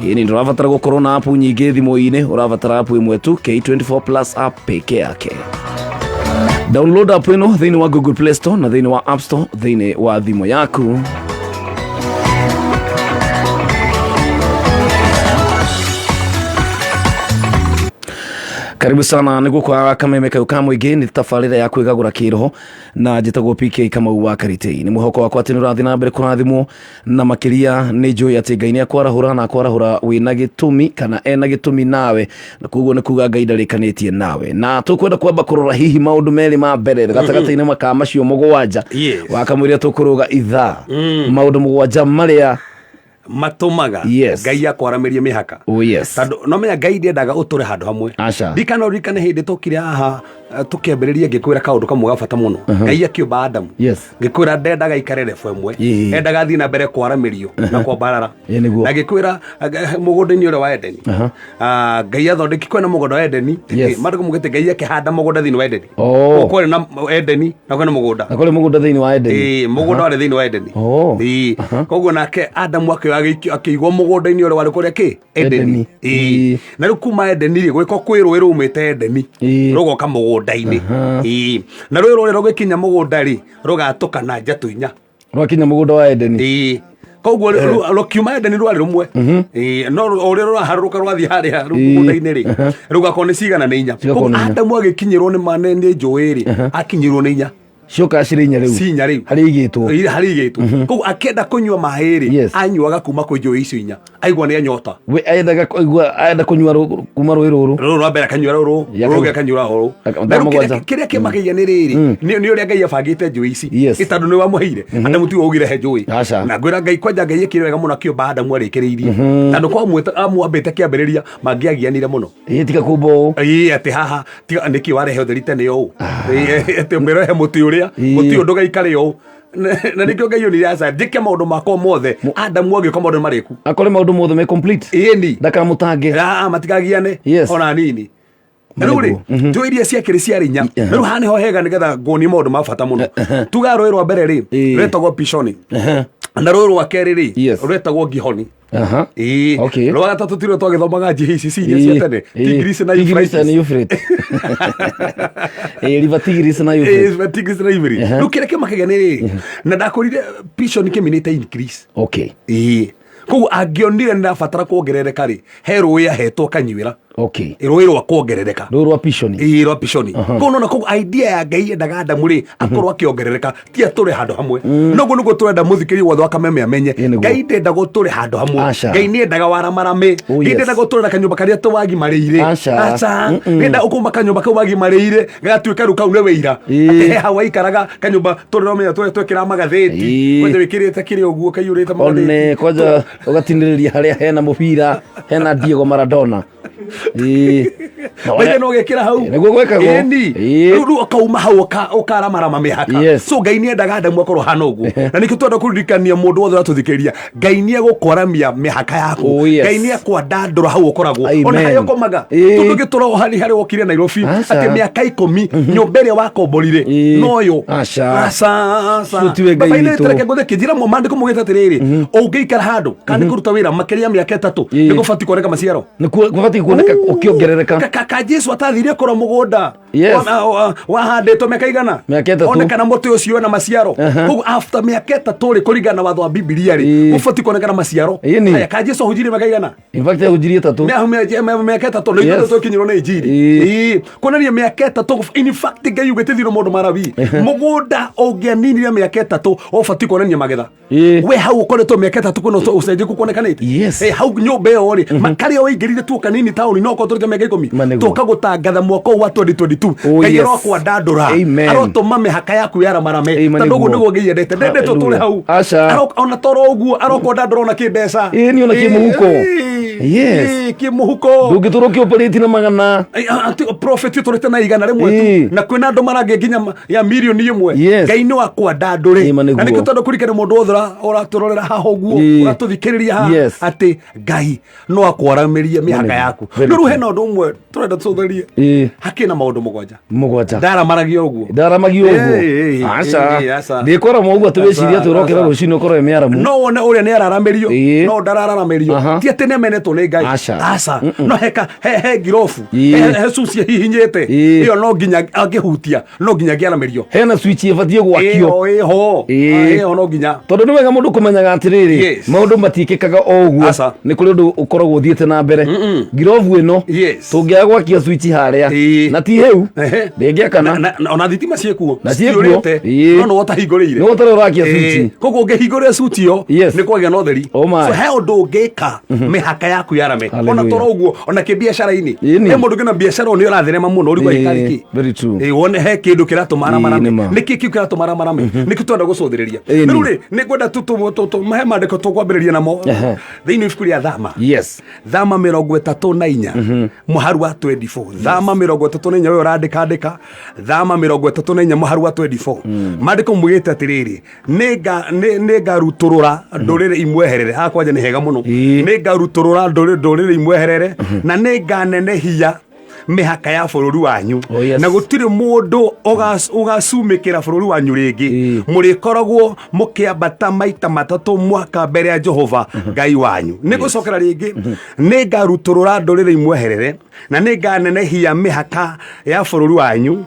Ĩni ndũrabatara gũkorwo na app nyingĩ thimũ-inĩ, ũrabatara app ĩmwe tu, K24 Plus app peke yake. Download app ĩno thĩinĩ wa Google Play Store na thĩinĩ wa App Store thĩinĩ wa thimũ yaku. Karibu sana nĩ gũkwa kameme kau ka mũingĩ, nĩ tabarĩra ya kwĩgagũra kĩroho na njĩtagwo PK Kamau wa Karitei. Nĩ mwĩhoko wakwa atĩ nĩ ũrathiĩ na mbere kũrathimwo, na makĩria nĩ njũĩ atĩ Ngai nĩ akwarahũra na akwarahũra wĩna gĩtũmi kana ena gĩtũmi nawe, na koguo nĩ kuga Ngai ndarĩkanĩtie nawe, na tũkwenda kwamba kũrora hihi maũndũ merĩ ma mbere gatagatĩ-inĩ maka macio 7 wakamũiria tũkũrũga ithaa, maũndũ 7 marĩa matũmaga Yes. Ngai akwaramĩrie mĩhaka. Oh, yes. Tondũ no menya Ngai ndendaga ũtũre handũ hamwe. Aca. Ndikana ũririkane hĩndĩ tũkire haha, tũkĩambĩrĩria ngĩkwĩra kaũndũ kamwe ga bata mũno. Ngai akĩũmba Adamu, Yes. ngĩkwĩra ndendaga aikare rebu ĩmwe, Ĩĩ. endaga athiĩ na mbere kwaramĩrio na kwambarara. Ĩĩ, nĩguo. Na ngĩkwĩra mũgũnda-inĩ ũrĩa wa Edeni, Aha. Ngai athondeki kwĩna mũgũnda wa Edeni. Yes. Maandĩko maugĩte Ngai akĩhanda mũgũnda thĩinĩ wa Edeni. Oh. Kwarĩ na Edeni na kwĩna mũgũnda. Na kũrĩ mũgũnda thĩinĩ wa Edeni. Ĩĩ, mũgũnda warĩ thĩinĩ wa Edeni. Oh. Ĩĩ. Koguo nake Adamu akĩoya akĩigwo mũgũnda-inĩ ũrĩa warĩ kũrĩa kĩ Edeni. Edeni. Ĩĩ. Na rĩu kuma Edeni rĩ, gwĩko kwĩ rũĩ rumĩte Edeni Ĩĩ. rũgoka mũgũnda-inĩ. Ĩĩ. Na rũĩ rũrĩa rũgĩkinya mũgũnda rĩ, rũgatũkana njatũ 4. Rwakinya mũgũnda wa Edeni. Ĩĩ. Koguo rũkiuma Edeni rwarĩ rũmwe. Ĩĩ, no ũrĩa rũraharũrũka rwathiĩ harĩa rĩu Ĩĩ. mũgũnda-inĩ rĩ, rũgakorwo nĩ cigana nĩ 4. Cigakorwo Koguo nĩ 4. Adamu agĩkinyĩrwo nĩ nĩ njũĩ rĩ, akinyĩrwo nĩ 4. Cioka cirĩ 4 rĩu. Cinya rĩu. Harĩa igĩtwo. Ĩĩ, harĩa igĩtwo. Koguo akĩenda kũnyua maĩ rĩ, Yes. anyuaga kuma kwĩ njũĩ icio 4, aigua nĩ anyota. We endaga kũigua enda kũnyua kuma rũĩ rũrũ. Rũrũ rwa mbere akanyua rũrũ, Ya rũrũ kau- rũngĩ akanyua rũrũ. Aka- Na rĩu 7. kĩrĩa kĩmakagia nĩ rĩrĩ, nĩ ũrĩa Ngai abangĩte njũĩ ici. Yes. Ĩ tondũ nĩ wamũheire Adamu tiwe waugire he njũĩ. Aca. Na ngwĩra Ngai kwanja Ngai ekire wega mũno akĩũmba Adamu arĩkĩrĩirie, tondũ kwa amwambĩte kĩambĩrĩria mangĩagianire mũno. Ĩĩ, tiga kũmba ũũ. Ĩĩ, atĩ haha tiga nĩkĩ warehe ũtheri tene ũũ. Ĩĩ, atĩ ũmĩrehe mũtĩ ũrĩa Ĩĩ. mũtĩ ũyũ ndũgaikare ũũ. Na nĩkĩo Ngai onire aca njĩke maũndũ makwa mothe Adamu agĩũka maũndũ nĩ marĩku. Akore maũndũ mothe me complete. Ĩni. Ndakamũtange. Ah, matikagiane Yes. ona nini. Na rĩu rĩ, Nĩguo. njũĩ iria ciakĩrĩ ciarĩ 4. Aha. Na rĩu haha nĩho hega nĩgetha nguonie maũndũ ma bata mũno. Tuga rũĩ rwa mbere rĩ, Ĩĩ. rwetagwo Pishoni. Aha. Na rũĩ rwa kerĩ rĩ, rwetagwo Gihoni. Aha. Ĩĩ. Okay. Rwa gatatũ tirwo twagĩthomaga GCC iria cia tene, Tigris na Tigris and Euphrates. Euphrates. Ĩĩ, River Tigris na Euphrates. Ĩĩ, Tigris na Euphrates. Rĩu kĩrĩa kĩmakagia nĩ rĩrĩ, na ndakorire Pishon kĩminĩte increase. Okay. Ĩĩ. Koguo angĩonire nĩ ndabatara kuongerereka rĩ, he rũĩ ahetwo akanyuĩra. Okay. Rũĩ rwa kuongerereka. Rũĩ rwa Pishoni. Ĩĩ, rwa Pishoni. Koguo nona koguo idea ya Ngai yendaga Adamu rĩ, akorwo akĩongerereka, ti atũre handũ hamwe. Noguo nĩguo tũrenda mũthikĩria wothe wa Kameme amenye. Ngai ndendaga ũtũre handũ hamwe. Aca. Ngai nĩendaga waramarame. Oh, Ngai yes. ndendaga ũtũre na kanyũmba karĩa tũwagimarĩire. Aca. Aca. Mm-mm. Nĩenda ũkuma kanyũmba kau wagimarĩire gagatuĩka rĩu kau nĩ wĩira. Atĩ he hau waikaraga kanyũmba tũrĩromenya tũrĩa twekĩra magathĩti. Kwanja wĩkĩrĩte kĩrĩa ũguo kaiyũrĩte magathĩti. One kwanja ũgatinĩrĩria harĩa hena mũbira hena Diego Maradona. Ĩĩ. Na Maithe no gekĩra hau. Nĩguo gwĩkagwo. Ĩni. Rĩu rĩu ũkauma hau ũkaramarama mĩhaka. Yes. So Ngai nĩendaga Adamu akorwo hana ũguo. Na nĩkĩo twenda kũririkania mũndũ wothe ũratũthikĩrĩria. Ngai nĩegũkwaramia mĩhaka yaku. Oh, yes. Ngai nĩekwandandũra hau ũkoragwo. Amen. Ona harĩa ũkomaga. Ĩĩ. Tondũ gĩtũra harĩ harĩa wokire Nairobi Aca. atĩ mĩaka ikũmi nyũmba ĩrĩa wakomborire noyo. Aca. Aca. Aca. Ũcio tiwe Ngai Baba, witũ. reke ngũthĩ kĩnjĩra maandĩko maugĩte atĩrĩrĩ ũngĩikara handũ kana nĩ kũruta wĩra makĩria ya mĩaka ĩtatũ nĩ gũbatiĩ kuoneka maciaro. Nĩ gũbatiĩ kuoneka ũkĩongerereka. Ka Jesu atathire kũrora mũgũnda Yes. Wahandĩtwo mĩaka igana Mĩaka ĩtatũ. onekana mũtĩ ũcio wĩna maciaro. Koguo after mĩaka ĩtatũ rĩ, kũringana na watho wa Bibilia rĩ, ũbatiĩ kuonekana maciaro. Ĩni. Haya, ka Jesu ahunjirie mĩaka igana? In fact ahunjirie ĩtatũ. Mĩaka ĩtatũ na ithuĩ Yes. twĩkinyĩrwo nĩ injiri. Ĩĩ. Kuonania mĩaka ĩtatũ, in fact Ngai augĩte thirwo maũndũ marabi mũgũnda ũngĩaninire mĩaka ĩtatũ ũbatiĩ kuonania magetha. We hau ũkoretwo mĩaka ĩtatũ kwĩna ũcenjeku kuonekanĩte. Yes. Hau nyũmba ĩyo rĩ, makarĩa waingĩrire tu kanini taũni no ũkorwo tũrĩte mĩaka ikũmi tũka gũtangatha mwaka ũyũ wa 2022. Oh, Ngai yes. arokwandandũra, Amen. arotũma mĩhaka yaku yaramarame, Amen, tondũ ũguo nĩguo. nĩguo Ngai endete. Ndendete ũtũre hau. Aca. Ona toro ũguo arokwandandũra ona kĩmbeca. Ĩĩ, ni ona kĩmũhuko. Yes. Kĩmũhuko. Ndũngĩtũra ũkĩoperate na magana. Prophet ũtũrĩte na igana rĩmwe tu na kwĩna andũ marangĩ nginya ya mirioni ĩmwe. Yes. Ngai nĩ wakwandandũre. Ĩma nĩguo. Na nĩkĩo twenda kũririkana mũndũ wothe ũratũrorera haha ũguo, Ĩĩ. ũratũthikĩrĩria haha, Yes. atĩ Ngai no akwaramĩrie mĩhaka yaku. Very No rĩu true. hena ũndũ ũmwe tũrenda tũtherie. Ĩĩ. Hakĩrĩ na maũndũ mũgwanja. Mũgwanja. Ndaramaragia ũguo. Ndaramagio Ĩĩ, ĩĩ, ũguo. Aca. ĩĩ, aca. Ndĩkwarama ũguo atĩ wĩcirie atĩ ũrokĩra Aca. rũcinĩ ũkorwo wĩ mĩaramu. No wone ũrĩa nĩ araramĩrio, Ĩĩ. no ndarararamĩrio, ti atĩ nĩ amenetwo nĩ Ngai. Aca. Aca. No heka he ngirobu, Ĩĩ. he cucia hihinyĩte ĩyo no nginya angĩhutia, no nginya angĩaramĩrio. Hena switch ĩbatiĩ gwakio. Ĩho ĩho. Ĩĩ. Ĩho no nginya. Tondũ nĩ wega mũndũ kũmenyaga atĩrĩrĩ, Yes. maũndũ matiĩkĩkaga o ũguo. Aca. Nĩ kũrĩ ũndũ ũkoragwo ũthiĩte na mbere. Ngirobu ĩno tũngĩaga gwakia switch harĩa na ti hĩu ndĩngĩakana. Ona thitima ciĩkuo. Na ciĩkuo. Citiũrĩte, Ĩĩ. no nĩwe ũtahingũrĩire. Nĩwe ũtarĩ ũrakia switch. Ĩĩ. Koguo ũngĩhingũrĩra switch ĩyo nĩ kwagĩa na ũtheri. Oh my. So he ũndũ ũngĩka mĩhaka yaku yarame. Ona Hallelujah. toro ũguo ona kĩbiacara-inĩ. Ĩni. He mũndũ ũngĩ na biacara ũyũ nĩ ũratherema mũno ũrigwo Ĩĩ, ĩka kĩ. Very true. Ĩĩ, wone he kĩndũ kĩratũma aramarame. Ĩĩ, nĩ ma. Nĩkĩ kĩu kĩratũma aramarame? Nĩkĩo twenda gũcũthĩrĩria. Ĩni. Rĩu rĩ, nĩ ngwenda mahe maandĩko tũkwambĩrĩria namo Ehe. thĩinĩ wa ibuku rĩa Thama. Yes. Thama 34 mũharu wa 24. Thama 34, we ũrandĩka andĩka. Thama 34 mũharu wa 24. Maandĩko maugĩte atĩrĩrĩ, nĩngarutũrũra ndũrĩrĩ imweherere. Haha kwanja nĩ hega mũno. Nĩngarutũrũra ndũrĩrĩ imweherere na nĩnganenehia mĩhaka ya bũrũri wanyu. Oh, yes. Na gũtirĩ mũndũ ũgacumĩkĩra bũrũri wanyu rĩngĩ. Mũrĩkoragwo mũkĩambata maita matatũ mwaka mbere ya Jehova Ngai wanyu. Nĩ gũcokera rĩngĩ, nĩngarutũrũra ndũrĩrĩ imweherere na nĩnganenehia mĩhaka ya bũrũri wanyu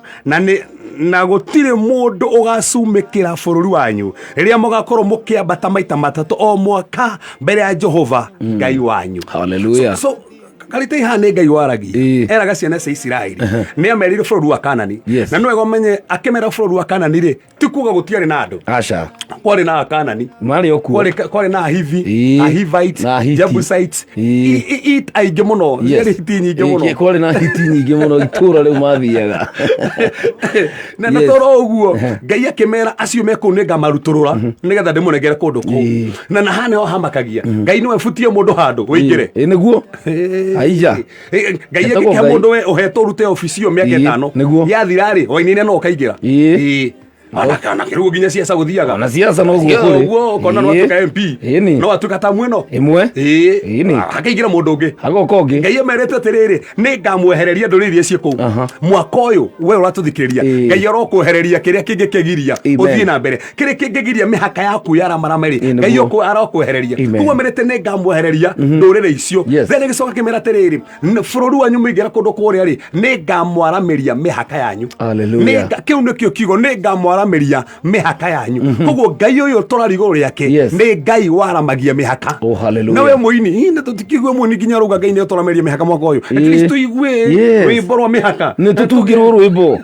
na gũtirĩ mũndũ ũgacumĩkĩra bũrũri wanyu rĩrĩa mũgakorwo mũkĩambata maita matatũ o mwaka mbere ya Jehova Ngai wanyu. Hallelujah. So karĩte haha nĩ Ngai waragia, eraga ciana cia Isiraeli nĩ amerire bũrũri wa Kanani. Yes. Na nĩ wega ũmenye akĩmera bũrũri wa Kanani rĩ, ti kuga gũtiarĩ na andũ. Aca. Kwarĩ na Akanani, Marĩ o kuo. kwarĩ na Ahivi, Ĩĩ. Ahivites, Na Ahiti. Jebusites, Ĩĩ. aingĩ mũno. Yes. Ciarĩ hiti nyingĩ Ĩĩ, mũno. kwarĩ na hiti nyingĩ mũno itũra rĩu mathiaga. Na Yes. toro ũguo Ngai akĩmera acio me kũu nĩngamarutũrũra nĩgetha ndĩmũnengere kũndũ kũu. Na haha nĩho hamakagia Ngai nĩwe butie mũndũ handũ wĩingĩre. Ĩĩ nĩguo. Aija. Ngai Etagwo agĩkĩhe Ngai. mũndũ we ũhetwo ũrute obici ĩyo mĩaka Ĩĩ, ĩtano nĩguo. yathira rĩ, wainĩine no ũkaingĩra. Ĩĩ. Ĩĩ. Ona kĩrĩu nginya ciaca gũthiaga. Ona ciaca noguo kũrĩ. Ũguo ũkona no Ĩĩ. atuĩka MP. Ĩni. No atuĩka ta mwĩno. Ĩmwe. Ĩĩ. Ĩni. Hakaingĩra mũndũ ũngĩ. Hagoka ũngĩ. Ngai emerĩte atĩrĩrĩ, nĩ ngamwehereria ndũrĩrĩ iria ciĩ kũu. Mwaka ũyũ we ũratũthikĩrĩria, Ngai arokwehereria kĩrĩa kĩngĩkĩgiria Amen. ũthiĩ na mbere. Kĩrĩa kĩngĩgiria mĩhaka yaku yaramarame rĩ, Ngai nĩguo. arokwehereria. Amen. Koguo merĩte nĩ ngamwehereria ndũrĩrĩ icio. Then gĩcoka kĩmera atĩrĩrĩ, bũrũri wanyu mũingĩra kũndũ kũrĩa rĩ, nĩ ngamwaramĩria mĩhaka yanyu. Hallelujah. Kĩu nĩkĩo kiugo nĩ ngamwaramĩria mĩhaka yanyu. Koguo Ngai ũyũ tũrari igũrũ rĩake nĩ Ngai waramagia mĩhaka. Oh, hallelujah. Na we mũini, ii, nĩ tũtikĩigue mũini nginya arauga Ngai nĩ atũramĩria mĩhaka mwaka ũyũ. At least tũigue Yes. rwĩmbo rwa mĩhaka. Nĩ tũtungĩrwo rwĩmbo.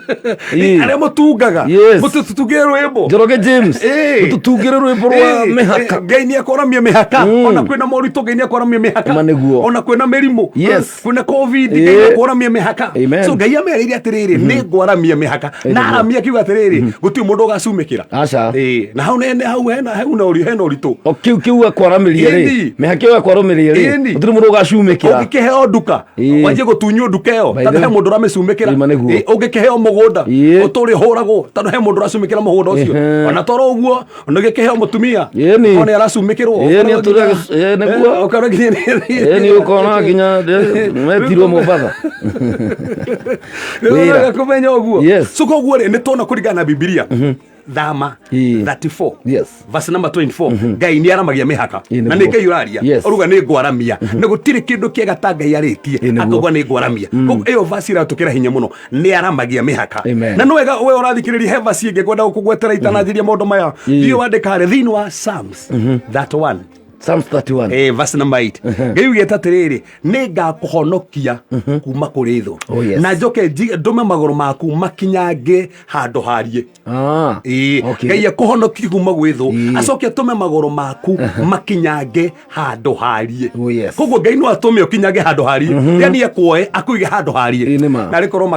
Ĩĩ. Arĩa mũtungaga. Yes. Mũtũtungĩre rwĩmbo. Njoroge James. Ĩĩ. Mũtũtungĩre rwĩmbo rwa Ĩĩ. mĩhaka. Ngai nĩ akwaramia mĩhaka. Ona kwĩna moritũ Ngai nĩ akwaramia mĩhaka. Ma nĩguo. Ona kwĩna mĩrimũ. Yes. Kwĩna COVID Ĩĩ. Ngai nĩ akwaramia mĩhaka. Amen. So Ngai amerĩire atĩrĩrĩ nĩ ngwaramia mĩhaka. Na Nĩguo. aramia kiuga atĩrĩrĩ gũtirĩ mũndũ ũgacumĩkĩra. Aca. Ĩĩ. Na hau nene hau hena hau na ũritũ hena ũritũ. O kiu kiu akwaramĩria rĩ. Ĩni. Mĩhaka ĩyo akwaramĩria rĩ. Ĩni. Gũtirĩ mũndũ ũgacumĩkĩra. Ũngĩkĩheo nduka wanjie gũtunywo nduka ĩyo By tondũ the he way. mũndũ ũramĩcumĩkĩra Ĩma nĩguo. Ĩ, ũngĩkĩheo mũgũnda ũtũre ũhũragwo tondũ he mũndũ ũracumĩkĩra mũgũnda ũcio Ehe. ona toro ũguo ona ũngĩkĩheo mũtumia Ĩni. ona aracumĩkĩrwo Ĩni, atũre ĩ, nĩguo. ũkona nginya Ĩni ũkona nginya metirwo Mombatha. Wĩra. nĩ kũmenya ũguo Yes. so koguo rĩ nĩ tuona kũringana na Bibilia thama 34 Yes. verse number 24 Ngai nĩ aramagia mĩhaka Ĩ, na nĩguo. nĩ Ngai ũraria Yes. ũruga nĩ ngwaramia na gũtirĩ kĩndũ kĩega ta Ngai arĩtie nĩguo. akauga nĩ ngwaramia Koguo ĩyo verse ĩratũkĩra hinya mũno nĩ aramagia mĩhaka Amen. na nĩ wega we ũrathikĩrĩria he verse ĩngĩ ngwenda gũkũgwetera itananjĩria maũndũ maya Ĩ. thiĩ wandĩka harĩa thĩinĩ wa Psalms 31 Psalms 31. Eh, verse number 8 Ngai ugĩte atĩrĩrĩ nĩ ngakũhonokia kuma kũrĩ thũ Oh, yes. na njoke ndũme magũrũ maku makinyange handũ hariĩ Ah. Ĩĩ, Okay. Ngai akũhonokie kuma gwĩ thũ acoke atũme magũrũ maku makinyange handũ hariĩ Oh, yes. koguo Ngai no atũme ũkinyange handũ hariĩ yani akuoe akũige handũ hariĩ Ĩ, nĩ ma. narĩ korwo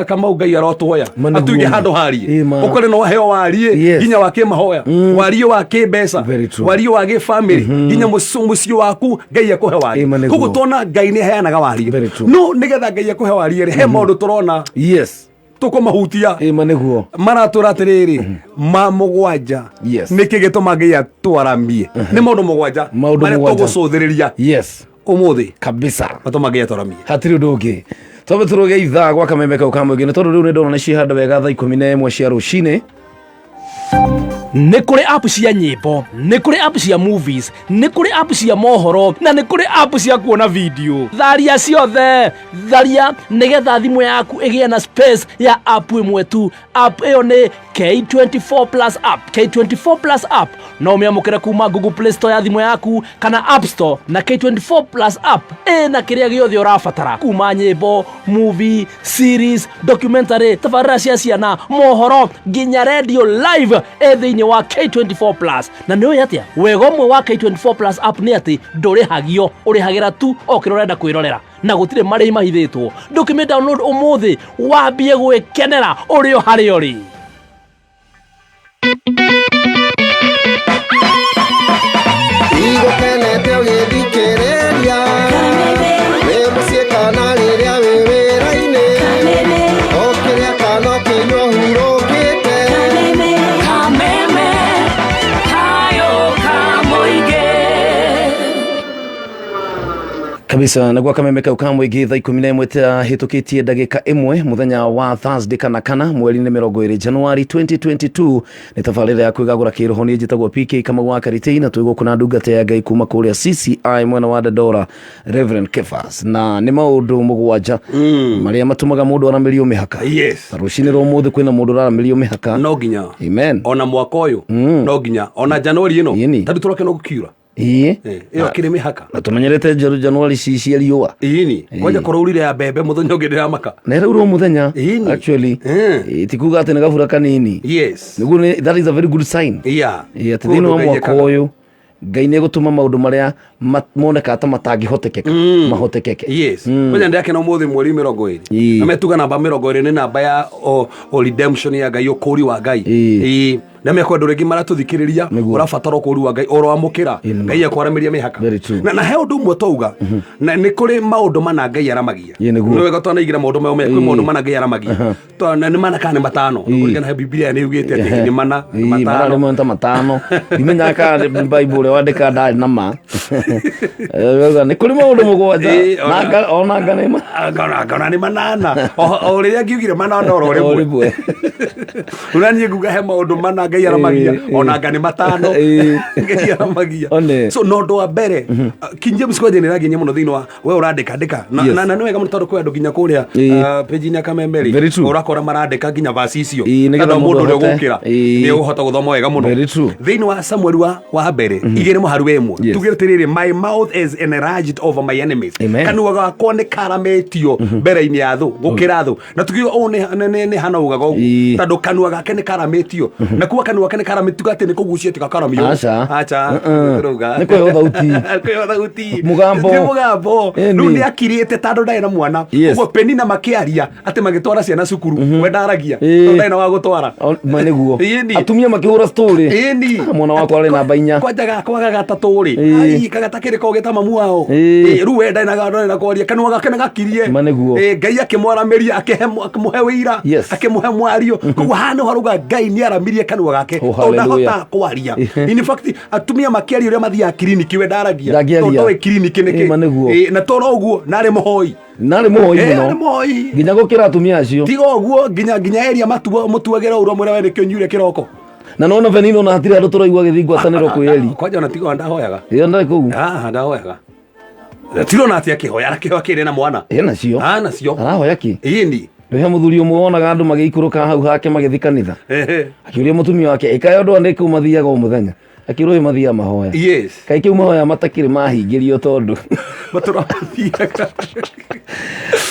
kamau Ngai arotwoya Ma nĩguo atũige ma. handũ hariĩ Ĩ, ma. ũkore no waheo wariĩ Yes. nginya wa kĩmahoya wariĩ wa kĩmbeca Very true. wariĩ wa gĩbamĩrĩ nginya mũciĩ waku Ngai akũhe Ĩ, wariĩ ma nĩguo. koguo tuona Ngai nĩ aheanaga wariĩ Very true. no nĩgetha Ngai akũhe wariĩ rĩ he maũndũ tũrona Yes. tũkũmahutia Ĩ, ma nĩguo. maratwĩra atĩrĩrĩ ma mũgwanja Yes. nĩkĩ gĩtũma Ngai atwaramie nĩ maũndũ mũgwanja Maũndũ marĩa mũgwanja. tũgũcũthĩrĩria Yes. ũmũthĩ Kabisa. matũma Ngai atwaramie Hatirĩ ũndũ ũngĩ. Twambe tũrũge ithaa gwa kameme kau ka mũingĩ nĩ tondũ rĩu nĩ ndona nĩ ciĩhanda wega thaa 11 cia rũcinĩ. Nĩ kũrĩ app cia nyĩmbo, nĩ kũrĩ app cia movies, nĩ kũrĩ app cia mohoro na nĩ kũrĩ app cia kuona video. Tharia ciothe, tharia nĩgetha thimũ yaku ĩgĩe na space ya app ĩmwe tu. App ĩyo nĩ K24 Plus app. K24 Plus app no ũmĩamũkĩre kuma Google Play Store ya thimũ yaku kana App Store, na K24 Plus app ĩna kĩrĩa gĩothe ũrabatara kuma nyĩmbo, movie, series, documentary, tabarĩra cia ciana, mohoro nginya radio live ĩ thĩinĩ wa K24 Plus. Na nĩ ũĩ atĩa wega ũmwe wa K24 Plus app nĩ atĩ ndũrĩhagio, ũrĩhagĩra tu o kĩrĩa ũrenda kwĩrorera na gũtirĩ marĩhi mahithĩtwo. Ndũkĩmĩ download ũmũthĩ wambie gwĩkenera ũrĩ o harĩa ũrĩ. Igũkenete ũgĩthikĩrĩria wĩ mũciĩ kana rĩrĩa wĩ wĩra-inĩ ũkĩrĩa kana ũkĩnyua ũhurũkĩte. Kameme kayo kamũingĩ. Kabisa na gwa kameme kau ka mũingĩ thaa 11 ta hĩtũkĩtie ndagĩka 1 mũthenya wa Thursday kana mweri-inĩ 20 Januari 2022 nĩ tabarĩra ya kwĩgagũra kĩroho. Niĩ njĩtagwo PK Kamau wa Karitei na twĩ gũkũ na ndungata ya Ngai kuma kũrĩa CCI mwena wa Dandora, Reverend Kefas, na nĩ maũndũ mũgwanja marĩa matũmaga mũndũ aramĩrio mĩhaka. Yes. Na rũcinĩ rwa ũmũthĩ kwĩna mũndũ ũraramĩrio mĩhaka. No nginya. Amen. Ona mwaka ũyũ no nginya ona Januari ĩno tondũ tũroke no gũkiura. Ĩĩ. Ĩyo kĩrĩ mĩhaka. Na tũmenyerete Januari ci cia riũa. Ĩni kwanja kũraurire ya mbembe mũthenya ũngĩ ndĩramaka. Na ĩraura o mũthenya actually. Ĩ, ti kuga atĩ nĩ gabura kanini. Yes. Nĩguo that is a very good sign. Yeah. Ĩ, atĩ thĩinĩ wa mwaka ũyũ Ngai nĩ egũtũma maũndũ marĩa monekaga ta matangĩhotekeka mahotekeke. Yes. Kwanja ndĩrakena ũmũthĩ mweri 20 Ĩĩ. na metuga namba 20 nĩ namba ya o redemption ya Ngai, ũkũri wa Ngai. Ĩĩ. Na Na mekwa andũ rĩngĩ maratũthikĩrĩria, ũrabatara ũkũũri wa Ngai oroamũkĩra Ngai akwaramĩria mĩhaka. Very true. Na he ũndũ ũmwe twauga, na nĩ kũrĩ maũndũ mana Ngai aramagia. Ĩĩ, nĩguo. Nĩ wega twanaigĩra maũndũ mayo kwĩ Ĩĩ. maũndũ mana Ngai aramagia. Na nĩ mana kana nĩ matano? Kũringana na Bibilia nĩ yugĩte atĩ nĩ mana, nĩ Ĩĩ, matano. mararĩ ta matano, ndimenyaga kana nĩ Bible ũrĩa wandĩka ndarĩ na ma. Rauga, nĩ kũrĩ maũndũ 7. Ĩĩ, Ona anga nĩ ma. Ngona nĩ manana, o rĩrĩa ngiugire manana oro O rĩmwe. rĩmwe. Ũrĩa niĩ nguga he maũndũ mana Ngai aramagia, ona anga nĩ matano Ngai aramagia. One. So no ũndũ wa mbere, King James kwanja nĩ ĩranginyia mũno thĩinĩ wa we ũrandĩka andĩka na Yes. na nĩ wega mũno tondũ kwĩ andũ nginya kũrĩa page-inĩ ya Kameme Very rĩ true. ũrakora marandĩka nginya verse icio. Ĩĩ, nĩgetha Tondũ mũndũ mũndũ ũrĩa ahote. ũgũkĩra Ĩĩ. nĩ ũhota gũthoma wega mũno. Very true. Thĩinĩ wa Samuel wa mbere 2 mũhari wa 1, tugire atĩrĩrĩ, "My mouth is enlarged over my enemies." Amen. Kanua gakwa nĩ karametio mbere-inĩ ya thũ gũkĩra thũ. Na tukiuga ũũ nĩ Hana ugaga ũguo tondũ kanua gake nĩ karametio, na kuga kanua gake nĩ karametio atĩ nĩ kũgucia tigakaramio. Aca. Aca. Uh-uh. Tũrauga. Nĩ kũheo thauti. Kũheo thauti. Mũgambo. Nĩ mũgambo. Ĩni. Rĩu nĩ akirĩte tondũ ndarĩ na mwana. Yes. Ũguo Penina makĩaria atĩ magĩtwara ciana cukuru, we ndaragia Ĩĩ. tondũ ndarĩ na wa gũtwara. Ma nĩguo. Ĩni. Atumia makĩhũra story. Ĩni. Ah, mwana wakwa arĩ namba 4. Kwanja gakwa gagatatũ rĩ, Ĩĩ. ai kagatakĩrĩ kogĩ ta mamu wao. Ĩĩ. Ĩĩ, rĩu we ndarĩ na kwaria, kanua gake nĩ gakirie. Ma nĩguo. Ĩĩ, Ngai akĩmwaramĩria, akĩmũhe wĩira, Yes. akĩmũhe mwario. Koguo haha nĩho harauga Ngai nĩ aramirie kanua gake Oh, tondũ hallelujah. ndahotaga kwaria. In fact, atumia makĩaria ũrĩa mathiaga kiriniki, we ndaragia Ndangĩaria. tondũ ndoĩ kiriniki nĩ Ĩĩ, ma nĩguo. kĩ. Ĩĩ, na toro ũguo narĩ mũhoi. Narĩ mũhoi Ĩĩ, mũno. arĩ mũhoi. Nginya gũkĩra atumia acio. Tiga ũguo nginya area matuagĩra ũru amwĩra we nĩkĩo nyuire kĩroko. Na nona Venino na hatirĩ andũ tũraigua agĩthiĩ ngwatanĩro kwĩ Eli. Kwanja ona tiga ndahoyaga. Ĩyo ndarĩ kũu. Ah, ndahoyaga. Tirona atĩ akĩhoya, arakĩhoya kĩrĩ na mwana. Ĩ nacio. Ah, nacio. Arahoya kĩ? Ĩni. Nĩ he mũthuri ũmwe wonaga andũ magĩikũrũka hau hake magĩthiĩ kanitha. Akĩũria mũtumia wake, ĩkaĩ andũ aya kũu mathiaga o mũthenya? Akĩrwo ĩ mathiaga mahoya. Yes. Kaĩ kĩu mahoya matakĩrĩ mahingĩrio tondũ. Matũra mathiaga.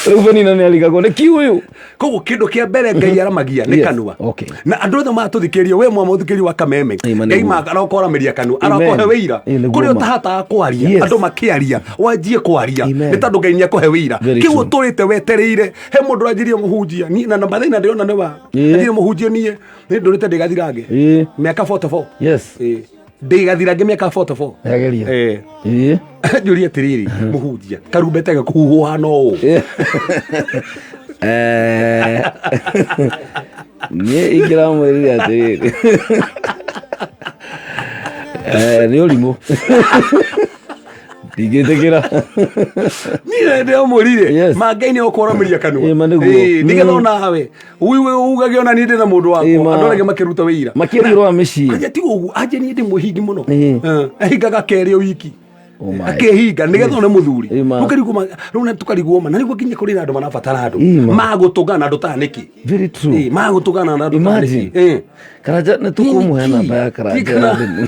Rĩu Penina nĩ arigagwo nĩ kiu ũyũ. Koguo kĩndũ kĩa mbere Ngai aramagia nĩ Yes. kanua. Okay. Na andũ othe maratũthikĩrĩria, we mwamũthikĩrĩria wa Kameme, Ngai arokoramĩria kanua, Amen. arokohe wĩira. Ĩĩ, nĩguo Kũrĩa ma. ũtahotaga kwaria, Yes. andũ makĩaria, wanjie kwaria. Amen. Nĩ tondũ Ngai nĩ akũhe wĩira. Very Kĩu true. ũtũrĩte wetereire, he mũndũ ũranjirie mũhunjia, niĩ na mathĩna ndĩrona nĩ wa. Ĩĩ. Anjirie mũhunjia niĩ, nĩ ndũrĩte ndĩ gathirange. Ĩĩ. Mĩaka 44. Yes. Ĩĩ. Ndĩ gathirange mĩaka 44. Yageria. Ĩĩ. Ĩĩ. Njũrie atĩrĩrĩ, mũhunjia, karumbeta gakũhuhwo hana ũũ. Eh, niĩ ingĩramwĩrire atĩrĩrĩ, Eh, nĩ ũrimũ, ndingĩtĩkĩra. Niĩ ndĩramwĩrire ma Ngai nĩ ũkwaramĩria kanua. Ĩĩ, ma nĩguo. Ĩĩ, nĩgetha onawe wiwe ugage ona niĩ ndĩ na mũndũ Ĩĩ, wakwa, ma. andũ arĩa makĩruta wĩira Makĩria ũhoro wa mĩciĩ. Anja tiga ũguo, anja niĩ ndĩ mũhingi mũno. Ĩĩ. Eh, ahingaga kerĩ o wiki. Oh my. Akĩhinga nĩgetha one mũthuri. Ĩĩ, ma. Ũkarigwo rĩu na tũkarigwo ma, na nĩguo nginya kũrĩ na andũ marabatara andũ Ĩĩ, ma. magũtũngana na andũ ta nĩkĩ. Very true. Ĩĩ, magũtũngana na andũ ta Imagine. nĩkĩ. Ĩĩ. Karanja nĩ tũkũmũhe namba ya Karanja ya thimũ.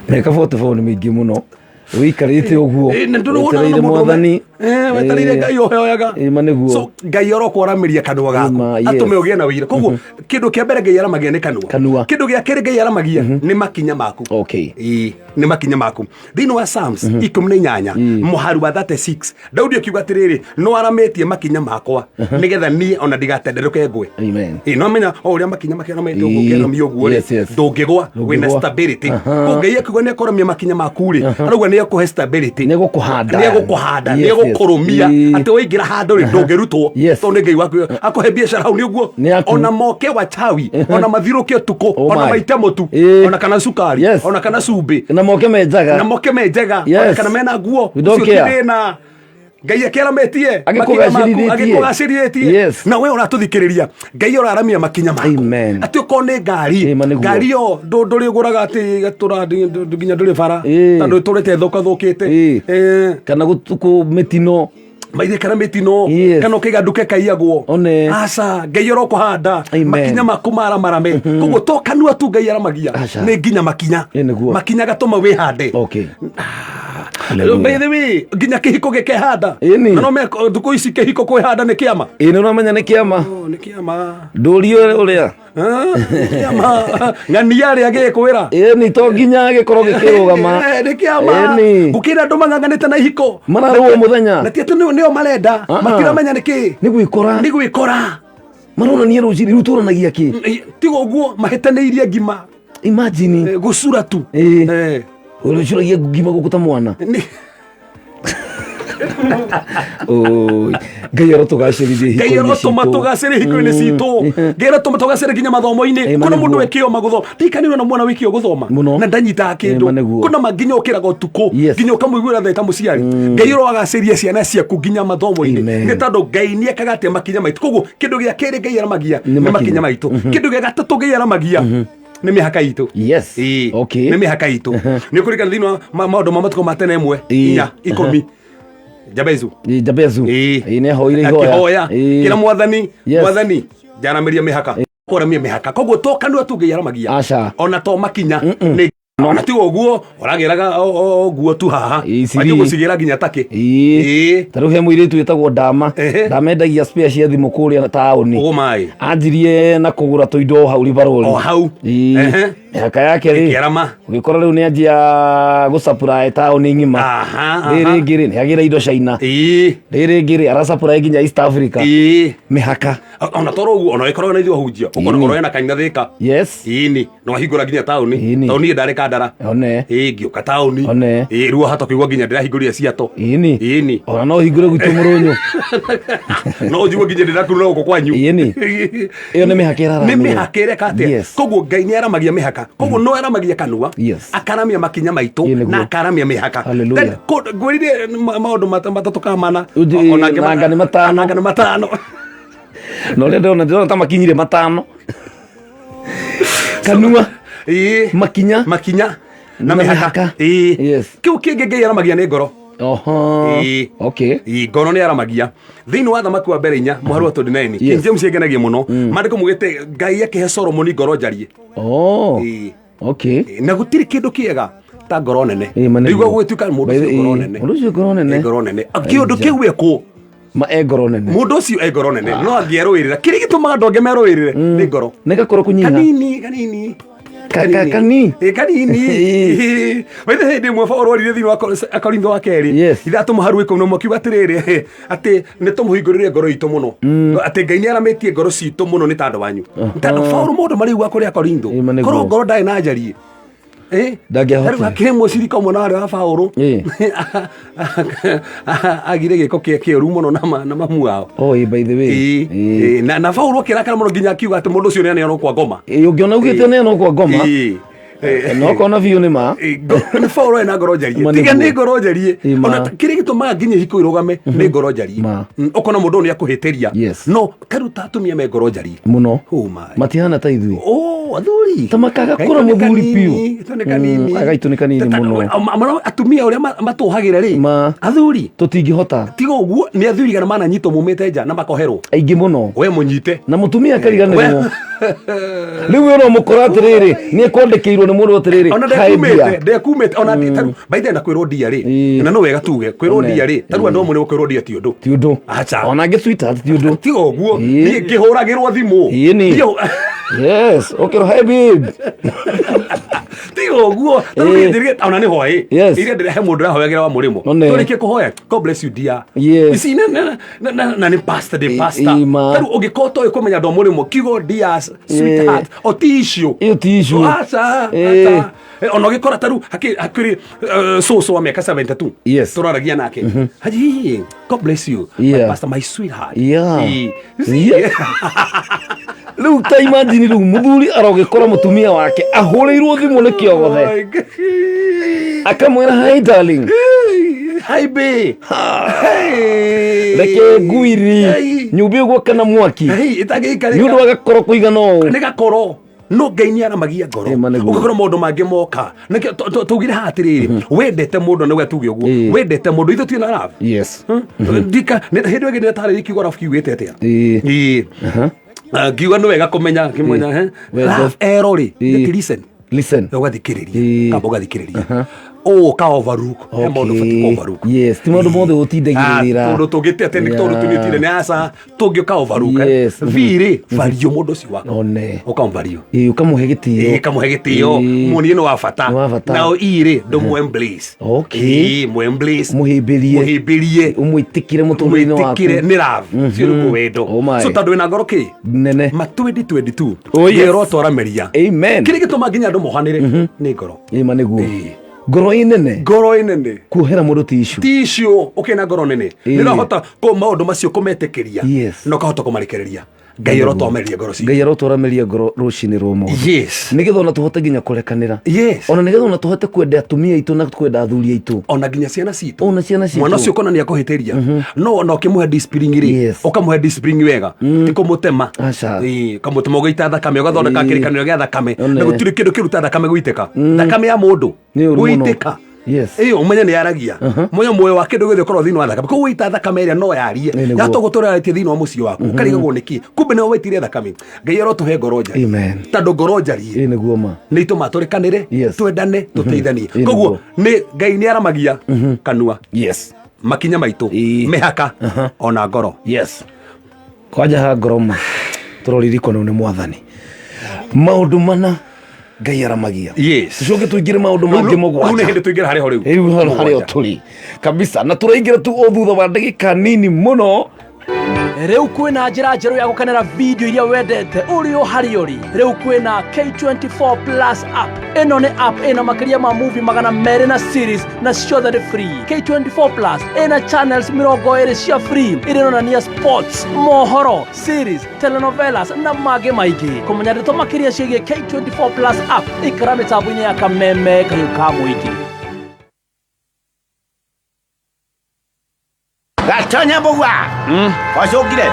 Mĩaka 44 nĩ mĩingĩ mũno wĩikarĩte ũguo Ĩĩ, na ndũrĩ wonana na wetereire mũndũ ũmwe. mwathani. Eh, wetereire Ĩĩ. Ngai ũheoyaga. Ĩĩ, ma nĩguo. So Ngai arokwaramĩria kanua gaku, Ĩĩ, ma, yes. atũme ũgĩe na wĩira. Koguo kĩndũ kĩa mbere Ngai aramagia nĩ kanua. Kanua. Kĩndũ gĩa kerĩ Ngai aramagia nĩ makinya maku. Okay. Ĩĩ, nĩ makinya maku. Thĩinĩ wa Psalms 18 mũhari wa 36, Daudi akiuga atĩrĩrĩ, no aramĩtie makinya makwa nĩgetha niĩ ona ndigatenderũke ngwe. Amen. Ĩĩ, no menya o ũrĩa makinya makĩaramĩte ũguo Ĩĩ. ũkĩaramia ũguo rĩ, Yes, yes. ndũngĩgwa, wĩna Ndũngĩgwa. stability. Aha. Koguo Ngai akiuga nĩ akũramia makinya maku rĩ, arauga nĩ akũhe stability. Nĩ egũkũhanda. Nĩ egũkũhanda, nĩ Yes, yes. egũkũrũmia Ĩĩ. atĩ waingĩra handũ rĩ ndũngĩrutwo tondũ nĩ Ngai waku akũhe biacara hau nĩ ũguo. Nĩ yaku. Ona moke wachawi, ona mathirũke ũtukũ, Oh ona my. maite mũtu, Ĩĩ. ona kana cukari, ona kana cumbĩ, Na moke menjaga. na moke me njega, Yes. ona kana mena nguo, We don't ũcio ti care. thĩna. Ngai akĩaramĩtie Agĩkũgacĩrithĩtie. agĩkũgacĩrithĩtie. Yes. Na we ũratũthikĩrĩria, Ngai ũraramia makinya maku atĩ ũkorwo nĩ ngari, ngari ĩyo ndũrĩgũraga atĩ gatũra nginya ndũrĩ bara tondũ ĩtũrĩte ĩthũkathũkĩte. Kana gũtukũ mĩtino maithe kana mĩtino, kana ũkaiga nduka ĩkaiyagwo. One. Aca, Ngai ũrokũhanda Amen. makinya maku maramarame. Koguo to kanua tu Ngai aramagia, nĩ nginya makinya. Makinya gatũma wĩhande. Okay. By the way, nginya kĩhiko gĩkehanda. Ĩni. Na no thukũ ici kĩhiko kwĩhanda nĩ kĩama. Ĩĩ nĩ ũramenya nĩ kĩama. Nĩ kĩama. Ndũrio ũrĩa. Kĩama. Ng'ania rĩa gĩkwĩra. Ĩni to nginya gĩkorwo gĩkĩrũgama. Nĩ kĩama. Ĩni. Gũkĩra andũ mang'ang'anĩte na ihiko. Mararũa mũthenya. Na ti atĩ nĩo marenda. Ah, ah. Matiramenya nĩ kĩ. Nĩ gwĩkora. Nĩ gwĩkora. Maronania rũcinĩ rĩu tũranagia kĩ? Tiga ũguo mahĩtanĩirie ngima. Imagine. Gũcura tu. Ũcuragia ngima gũkũ ta mwana. Oi, Ngai arotũgacĩrithie Ngai hiko-inĩ arotũma citũ. tũgacĩre hiko-inĩ citũ. Ngai arotũma tũgacĩre nginya mathomo-inĩ. Ĩma Kuna mũndũ nĩguo. wĩkĩo magũthoma. Ndikanĩrwo na mwana wĩkĩo gũthoma. Na ndanyitaga kĩndũ. Ĩma nĩguo. Kuna ma nginya ũkĩraga ũtukũ. Nginya ũkamũiguĩra tha ta mũciari. Ngai aroagacĩria ciana ciaku nginya mathomo-inĩ. Nĩ tondũ Ngai nĩ ekaga atĩa makinya maitũ. Koguo kĩndũ gĩa kerĩ Ngai aramagia Nĩ nĩ makinya. makinya maitũ. Kĩndũ gĩa gatatũ Ngai aramagia nĩ mĩhaka itũ. Yes. Okay. Nĩ mĩhaka itũ. Nĩ ũkũririkana thĩinĩ wa maũndũ ma matukũ ma tene ĩmwe inya ikũmi. Jabezu. Jabezu. Ĩĩ nĩ ahoire ihoya. Akĩhoya. Ĩĩ. Kĩra mwathani, Yes. mwathani, njaramĩria mĩhaka. Kwaramia mĩhaka. Koguo to kanua tu Ngai aramagia. Aca. Ona to makinya. Nĩ ona tiga ũguo ũragĩraga o ũguo tu haha. Wanjia gũcigĩra nginya takĩ. Ĩĩ. Ta rĩu he mũirĩtu wĩtagwo Ndama. Ndama endagia spare cia thimũ kũrĩa taũni. Ũguo maĩ. Anjirie na kũgũra tũindo o hau ribarũri. O hau. Ĩĩ. Mĩhaka yake rĩ. Ĩkĩarama. Ũgĩkora rĩu nĩ anjia gũsupply taũni ng'ima. Rĩrĩ rĩngĩ rĩ nĩ agĩra indo China. Rĩrĩ rĩngĩ rĩ arasupply nginya East Africa. Mĩhaka. Ona toro ũguo ona ĩkoragwo na ithuĩ ahunjia. Ũkona Ĩni. ũroya na kanitha Thĩka. Yes. Ĩni. Na wahingũra nginya taũni. Tondũ niĩ ndarĩ Kandara. One. Ĩĩ ngĩũka taũni. One. Ĩĩ rĩu hata kũigua nginya ndĩrahingũrire ciato. Ĩni. Ĩni. Ona no hingũre gwitũ mũrũnyũ. No njigue nginya ndĩrakurura gũkũ kwanyu. Ĩni. Ĩyo nĩ mĩhaka nĩ ĩraramio. mĩhaka ĩreka atĩa Yes. koguo Ngai nĩ aramagia mĩhaka koguo no aramagia kanua akaramia makinya maitũ na akaramia mĩhaka Hallelujah. Then, ngwĩrire maũndũ matatũ kana mana Ũnjĩ- Ona angĩ na anga nĩ matano. anga nĩ matano Na ũrĩa ndĩrona ndĩrona ta makinyire matano. Kanua. Makinya. Makinya. Na mĩhaka. Yes. Kĩu kĩngĩ Ngai aramagia nĩ ngoro. Oho. Ĩĩ. Okay. Ĩĩ, ngoro nĩ aramagia thĩinĩ wa thamaki wa mbere inya mũhari wa 29 King James ĩngenagia mũno maandĩko mugĩte Ngai akĩhe Solomoni ngoro njarie. Oh. Okay. Na gũtirĩ kĩndũ kĩega ta ngoro nene. Ĩĩ, ma nĩguo. Rĩu gũgĩtuĩka mũndũ By the- ũcio ngoro ĩĩ, nene. Mũndũ ũcio ngoro nene. Ĩ, ngoro nene. Kĩũndũ kĩu ekwo Ma e ngoro nene. Mũndũ ũcio e ngoro nene no angĩerũĩrĩra kĩrĩa gĩtũmaga andũ angĩ merũĩrĩre nĩ ngoro. Nĩ gakoro kũnyiha. Kanini kanini. Kani. Ĩ, kanini. Waithe hĩndĩ ĩmwe Paũlũ oririe thĩinĩ wa Akorintho wa kerĩ ithatũ mũharu 11 akiuga atĩrĩrĩ atĩ nĩ tũmũhingũrĩre ngoro itũ mũno atĩ Ngai nĩ aramĩtie ngoro citũ mũno nĩ tandũ wanyu Nĩ tondũ Paũlũ mũndũ marĩigua kũrĩ Akorintho nĩguo. korwo ngoro ndarĩ na njarie Ndangĩahotire. Rĩu hakĩrĩ mũcirika ũmwe na warĩ wa Paũlũ agire gĩko kĩa kĩũru mũno na mamu wao. Oh, by the way. Ĩĩ, na Paũlũ akĩrakara mũno nginya akiuga atĩ mũndũ ũcio nĩ aneanwo kwa ngoma. Ĩĩ, ũngĩona augĩte neanwo kwa ngoma. Na ũkona biũ nĩ ma. Nĩ Paũlũ ena ngoro njarie. Ma Tiga nĩguo. nĩ ngoro njarie. Ĩĩ, ma. Ona kĩrĩa gĩtũmaga nginya ihiko irũgame nĩ ngoro njarie. Ũkona mũndũ ũyũ nĩ akũhĩtĩria. No karuta atumia me ngoro njarie. Mũno. Oh my. Matihana ta ithuĩ. Oh, athuri. Ta makaga kũra mũthuri biũ. Gaitũ nĩ kanini. Gaitũ nĩ kanini mũno. Atumia ũrĩa matũhagĩra rĩ. Athuri. Tũtingĩhota. Tiga ũguo nĩ athuri kana mananyitwo mumĩte nja na makoherwo. Aingĩ mũno. We mũnyite. Na mũtumia akariganĩrwo. Rĩu we ũramũkora atĩrĩrĩ nĩ ekwandĩkĩirwo nĩ mũndũ atĩrĩrĩ. Ona "Hi, dear." ndekumĩte ndekumĩte ona taru baithe na kwĩrwo ndia rĩ na no wega tuge kwĩrwo One. ndia rĩ taru andũ amwe nĩ kwĩrwo ndia ti ũndũ Ti ũndũ. Acha. Ona angĩ sweetheart ti ũndũ. Tiga ũguo niĩ ngĩhũragĩrwo thimũ. Ĩĩ Niĩ- Yes, ũkĩrwo hi babe. Tiga ũguo taru Ĩĩ. niĩ njĩrĩge ona nĩ hwaĩ Yes. iria ndĩrehe mũndũ ũrahoyagĩra wa mũrĩmo One. tũrĩkie kũhoya God bless you dear. Yes. Ici na nĩ pastor ndĩ pastor. Ĩĩ, ma. Taru ũngĩkorwo toĩ kũmenya andũ a mũrĩmo kiugo dear sweetheart o ti issue. Ĩyo ti issue. Aca Ĩĩ. aca. Ona ũgĩkora taru hakĩrĩ cũcũ wa mĩaka 72 Yes. tũraragia nake Haji, God bless you my Yeah. pastor my sweetheart. Yeah. Ĩĩ. Yeah. Rĩu ta imagine rĩu mũthuri arogĩkora mũtumia wake ahũrĩirwo thimũ nĩ kĩogothe akamwĩra hi darling. Hi babe. Reke nguiri nyũmba ĩyo gwakana mwaki Ĩtangĩikarĩka. nĩ ũndũ wa gakoro kũigana ũũ nĩ gakoro no Ngai nĩ aramagia ngoro ũgakora maũndũ mangĩ moka Nĩkĩo tũugire haha atĩrĩrĩ wendete mũndũ nĩwe tuge ũguo wendete mũndũ ithuĩ twĩna love Yes. Ndika hĩndĩ ĩyo ĩngĩ nĩtarĩrie kiugo love kiugĩte atĩa Ĩĩ. Ah, ngiuga nĩ wega kũmenya kĩmenya Wendo. love ero rĩ nĩ listen Listen. Ũgathikĩrĩria kamba ũgathikĩrĩria. Ũka overlook he maũndũ ũbatiĩ kũ overlook. Yes, ti maũndũ mothe ũtindagĩrĩra. Tondũ tũngĩte atĩ nĩ tondũ tũnyitire nĩ aca tũngĩũka overlook. Yes. Birĩ vario mũndũ ũcio waku. One. Ũkamvario. Ĩĩ, ũkamũhe gĩtĩo. Ĩĩ, kamũhe gĩtĩo. Ĩĩ. Muonie nĩ wa bata. Nĩ wa bata. Nao irĩ ndũmũ embrace. Okay. Ĩĩ, mũ embrace. Mũhĩmbĩrie. Mũhĩmbĩrie. Ũmwĩtĩkĩre mũtũrĩre-inĩ waku. Mwĩtĩkĩre nĩ love. Cio nĩguo wendo. Oh my. So tondũ wĩna ngoro kĩ? Nene. Ma 2022. Oh, yes. Nĩ ũrotwara-mĩria. Amen. Kĩrĩa gĩtũma nginya andũ mohanĩre nĩ ngoro. Ĩĩ, ma nĩguo. Ngoro ĩ nene. Ngoro ĩ nene. Kuohera mũndũ ti issue. Ti issue ũkĩna ngoro nene. Ĩĩ. Nĩ ũrahota kũ maũndũ macio kũmetĩkĩria. Yes. Na ũkahota kũmarekereria. Ngai arotwamĩria ngoro citũ. Ngai arotwaramĩria ngoro rũcinĩ rwa ũmũthĩ. Yes. Nĩgetha ona tũhote nginya kũrekanĩra. Yes. Ona nĩgetha ona tũhote kwenda atumia aitũ na kwenda athuri aitũ. Ona nginya ciana citũ. Ona ciana citũ. Mwana ũcio ũkona nĩ akũhĩtĩria. No ona ũkĩmũhe discipline rĩ, ũkamũhe discipline wega. Ti kũmũtema. Aca. Ĩĩ, ũkamũtema ũgĩita thakame, ũgathondeka Ĩĩ. kĩrĩkanĩro gĩa thakame. One. Na gũtirĩ kĩndũ kĩruta thakame gũitĩka. Thakame ya mũndũ Nĩ ũru mũno. gũitĩka. Yes. Ĩĩ, ũmenye nĩ yaragia. Mũnye muoyo wa kĩndũ gĩothe ũkorwo thĩinĩ wa thakame. Koguo waita thakame ĩrĩa no yarie. Ĩĩ, nĩguo. Yahota gũtũra yarĩtie thĩinĩ wa mũciĩ waku. Ũkarigagwo nĩkĩ. Kumbe nĩwe waitire thakame. Ngai arotũhe ngoro njariĩ. Amen. Tondũ ngoro njariĩ Ĩĩ, nĩguo ma. nĩ itũmaga tũrekanĩre, Yes. twendane, tũteithanie. Ĩĩ, Koguo nĩ Ngai nĩ aramagia kanua. Yes. Makinya maitũ, mĩhaka, ona ngoro. Yes. Kwanja ha ngoro ma tũroririkano nĩ mwathani. Maũndũ mana Ngai aramagia. Yes. Tũcoke tũingĩre maũndũ mangĩ Rĩu nĩ mũgwanja. hĩndĩ tũingĩra harĩa ho rĩu. Rĩu hau harĩa tũrĩ kabisa na tũraingĩra tu o thutha wa ndagĩka nini mũno. Rĩu kwĩna njĩra njerũ ya gũkenera video iria wendete ũrĩ o harĩa ũrĩ. Rĩu kwĩna K24 Plus app. Ĩno nĩ app ĩna makĩria ma movie 200 na series na ciothe nĩ free. K24 Plus ĩna channels 20 cia free iria ironania sports, mohoro, series, telenovelas na mangĩ maingĩ. Kũmenya ndeto makĩria ciĩgiĩ K24 Plus app ikara mĩtambo-inĩ ya Kameme Kayũ ka Mũingĩ. Gatonya mbugua wacũkire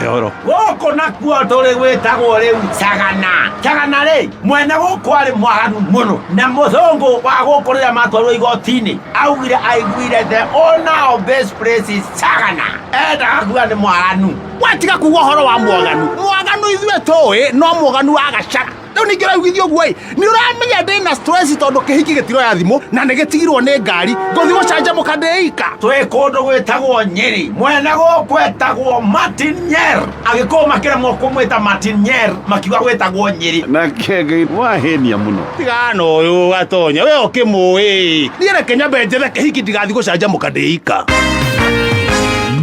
Horo. Gũkũ nakuo tũrĩ gwĩtagwo rĩu Sagana. Sagana rĩ, mwene gũkũ arĩ mwaganu mũno na mũthũngũ wa gũkũ rĩrĩa matwarwo igoti-inĩ augire aiguire the owner of this place is Sagana. Endaga kuga nĩ mwaganu. Watiga kuga ũhoro wa mwaganu. Mwaganu ithuĩ tũĩ no mwaganu wa gacaga. Rĩu ningĩ ũraiguithio ũguo ĩ, nĩ ũramenya ndĩna stress tondũ kĩhiki gĩtiroya thimũ na nĩ gĩtigirwo nĩ ngari, ngũthiĩ gũcanjamũka ndĩ ika. Twĩ kũndũ gwĩtagwo Nyĩrĩ, mwene gũkũ etagwo Martin Nyer. Agĩkũyũ makĩremwo kũmwĩta Martin Nyer, makiuga gwĩtagwo Nyĩrĩ. Nake Ngai wahenia mũno. Tigana ũyũ gatonya, we ũkĩmũĩ. Niĩ reke nyambe njethe kĩhiki ndigathiĩ gũcanjamũka ndĩ ika.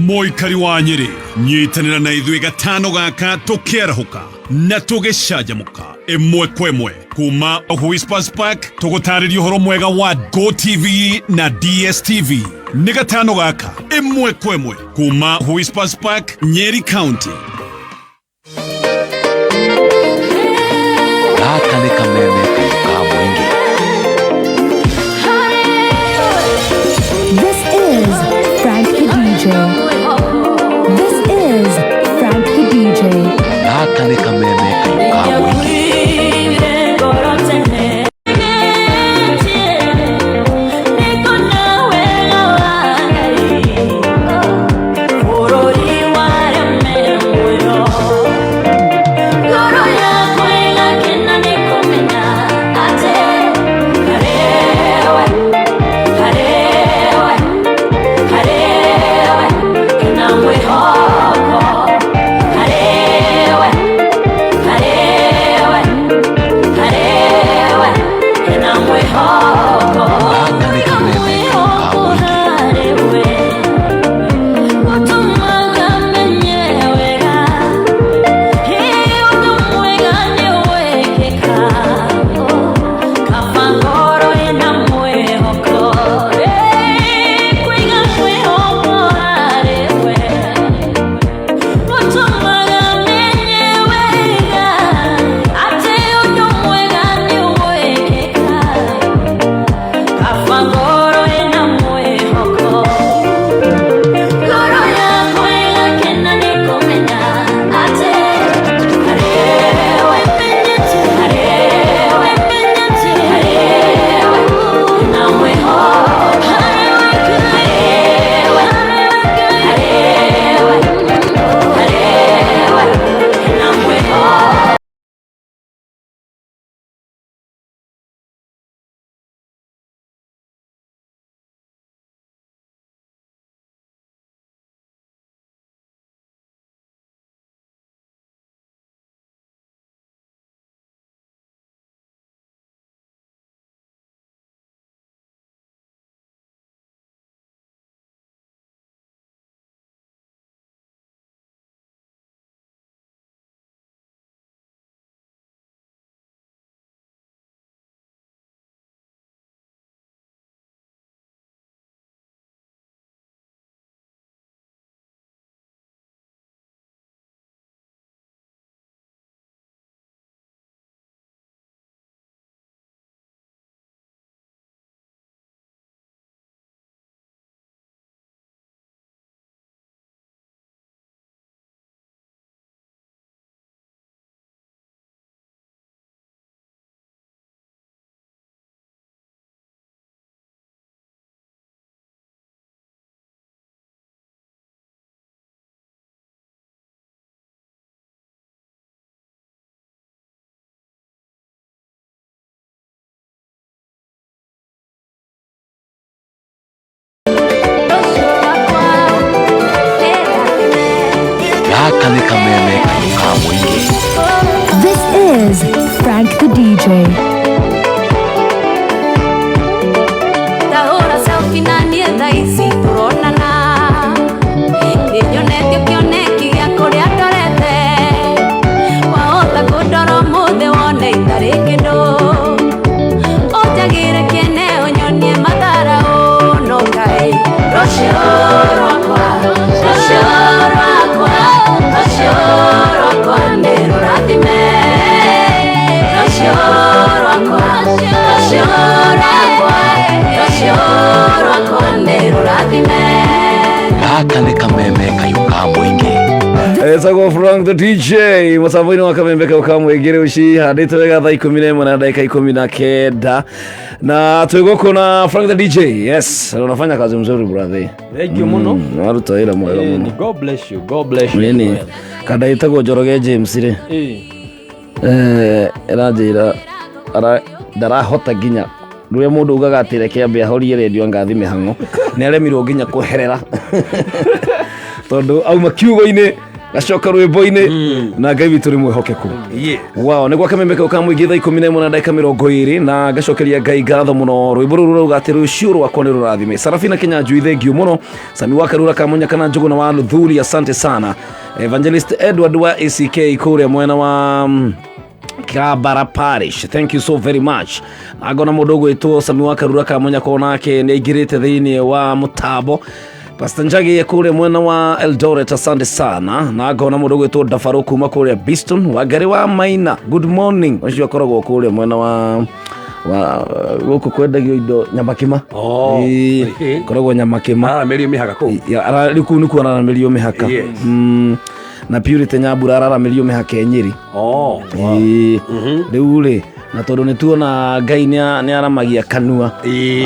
Mũikari wa Nyĩrĩ nyitanĩra na ithuĩ gatano gaka tũkĩarahũka na tũgĩcanjamũka ĩmwe kwa ĩmwe kuma Whispers Park tũgũtarĩria ũhoro mwega wa GoTV na DSTV nĩ gatano gaka ĩmwe kwa ĩmwe kuma Whispers Park, Nyeri County. Gaka nĩ kameme kayũ ka mũingĩ. This is Frank the DJ. This is Frank the DJ. Gaka nĩ kameme kayũ ka mũingĩ. Gaka nĩ kameme kayũ ka mũingĩ. This is Frank the DJ. Ndahũra selfie na niĩ thaa ici tũronana nĩnyonetio kĩoneki gĩa kũrĩa ndorete wahota kũndora ũmũthĩ wone itarĩ kĩndũ ũnjagĩre kĩene ũnyonie matharaũ no kaĩ rũciũ rwakwa rũciũ rwakwa rũciũ rwakwa nĩ rũrathime rũciũ rwakwa rũciũ rwakwa rũciũ rwakwa nĩ rũrathime. Gaka nĩ kameme kayũ ka mũingĩ. Etagwo Frank the DJ mũtambo-inĩ wa kamembe kau ka mũingĩ rĩu cihandĩte wega thaa 11 na ndagĩka 19 na twĩ gũkũ na Frank the DJ. Yes, unafanya kazi mzuri brother. Thank you mũno. Waruta wĩra mwega Eh, mũno. ni God bless you. God bless you. Nini kanda ĩtagwo Njoroge James rĩ Eh. Ĩranjĩra ndarahota nginya rũrĩa mũndũ ugaga atĩ reke ambe ahorie redio angathi mĩhang'o nĩ aremirwo nginya kweherera tondũ auma kiugo-inĩ gacoka rwĩmbo-inĩ na Ngai witũ nĩ mwĩhokeku. Wow, nĩ gwa kameme kau ka mũingĩ thaa 11 na ndagĩka 20 na ngacokeria Ngai ngatho mũno. Rwĩmbo rũrũ rũrauga atĩ rũciũ rwakwa nĩ rũrathime. Sarafina Kinyanjui, thengiũ mũno. Sami wa Karura Kamunya kana Njũgũna wa Luthuri, asante sana. Evangelist Edward wa ACK kũrĩa mwena wa Kabara Parish, thank you so very much. Agona mũndũ ũgwĩtwo Sami wa Karura Kamunya nake nĩ aingĩrĩte thĩinĩ wa mũtambo. Pastor Njagi kũrĩa mwena wa Eldoret, asante sana. Na ngona mũndũ ũgwĩtwo Ndabarũ kuma kũrĩa Biston, Wangari wa Maina, good morning. Ũcio akoragwo kũrĩa mwena wa gũkũ kwendagio indo Nyamakima. Oh, Ĩĩ, koragwo Nyamakima. Araramĩrio mĩhaka kũu. Rĩu kũu nĩkuo araramĩrio mĩhaka. Yes. Na Purity Nyambura araramĩrio mĩhaka e Nyĩrĩ. Oh. Ĩĩ. Rĩu rĩ, na tondũ nĩ tuona Ngai nĩ aramagia kanua,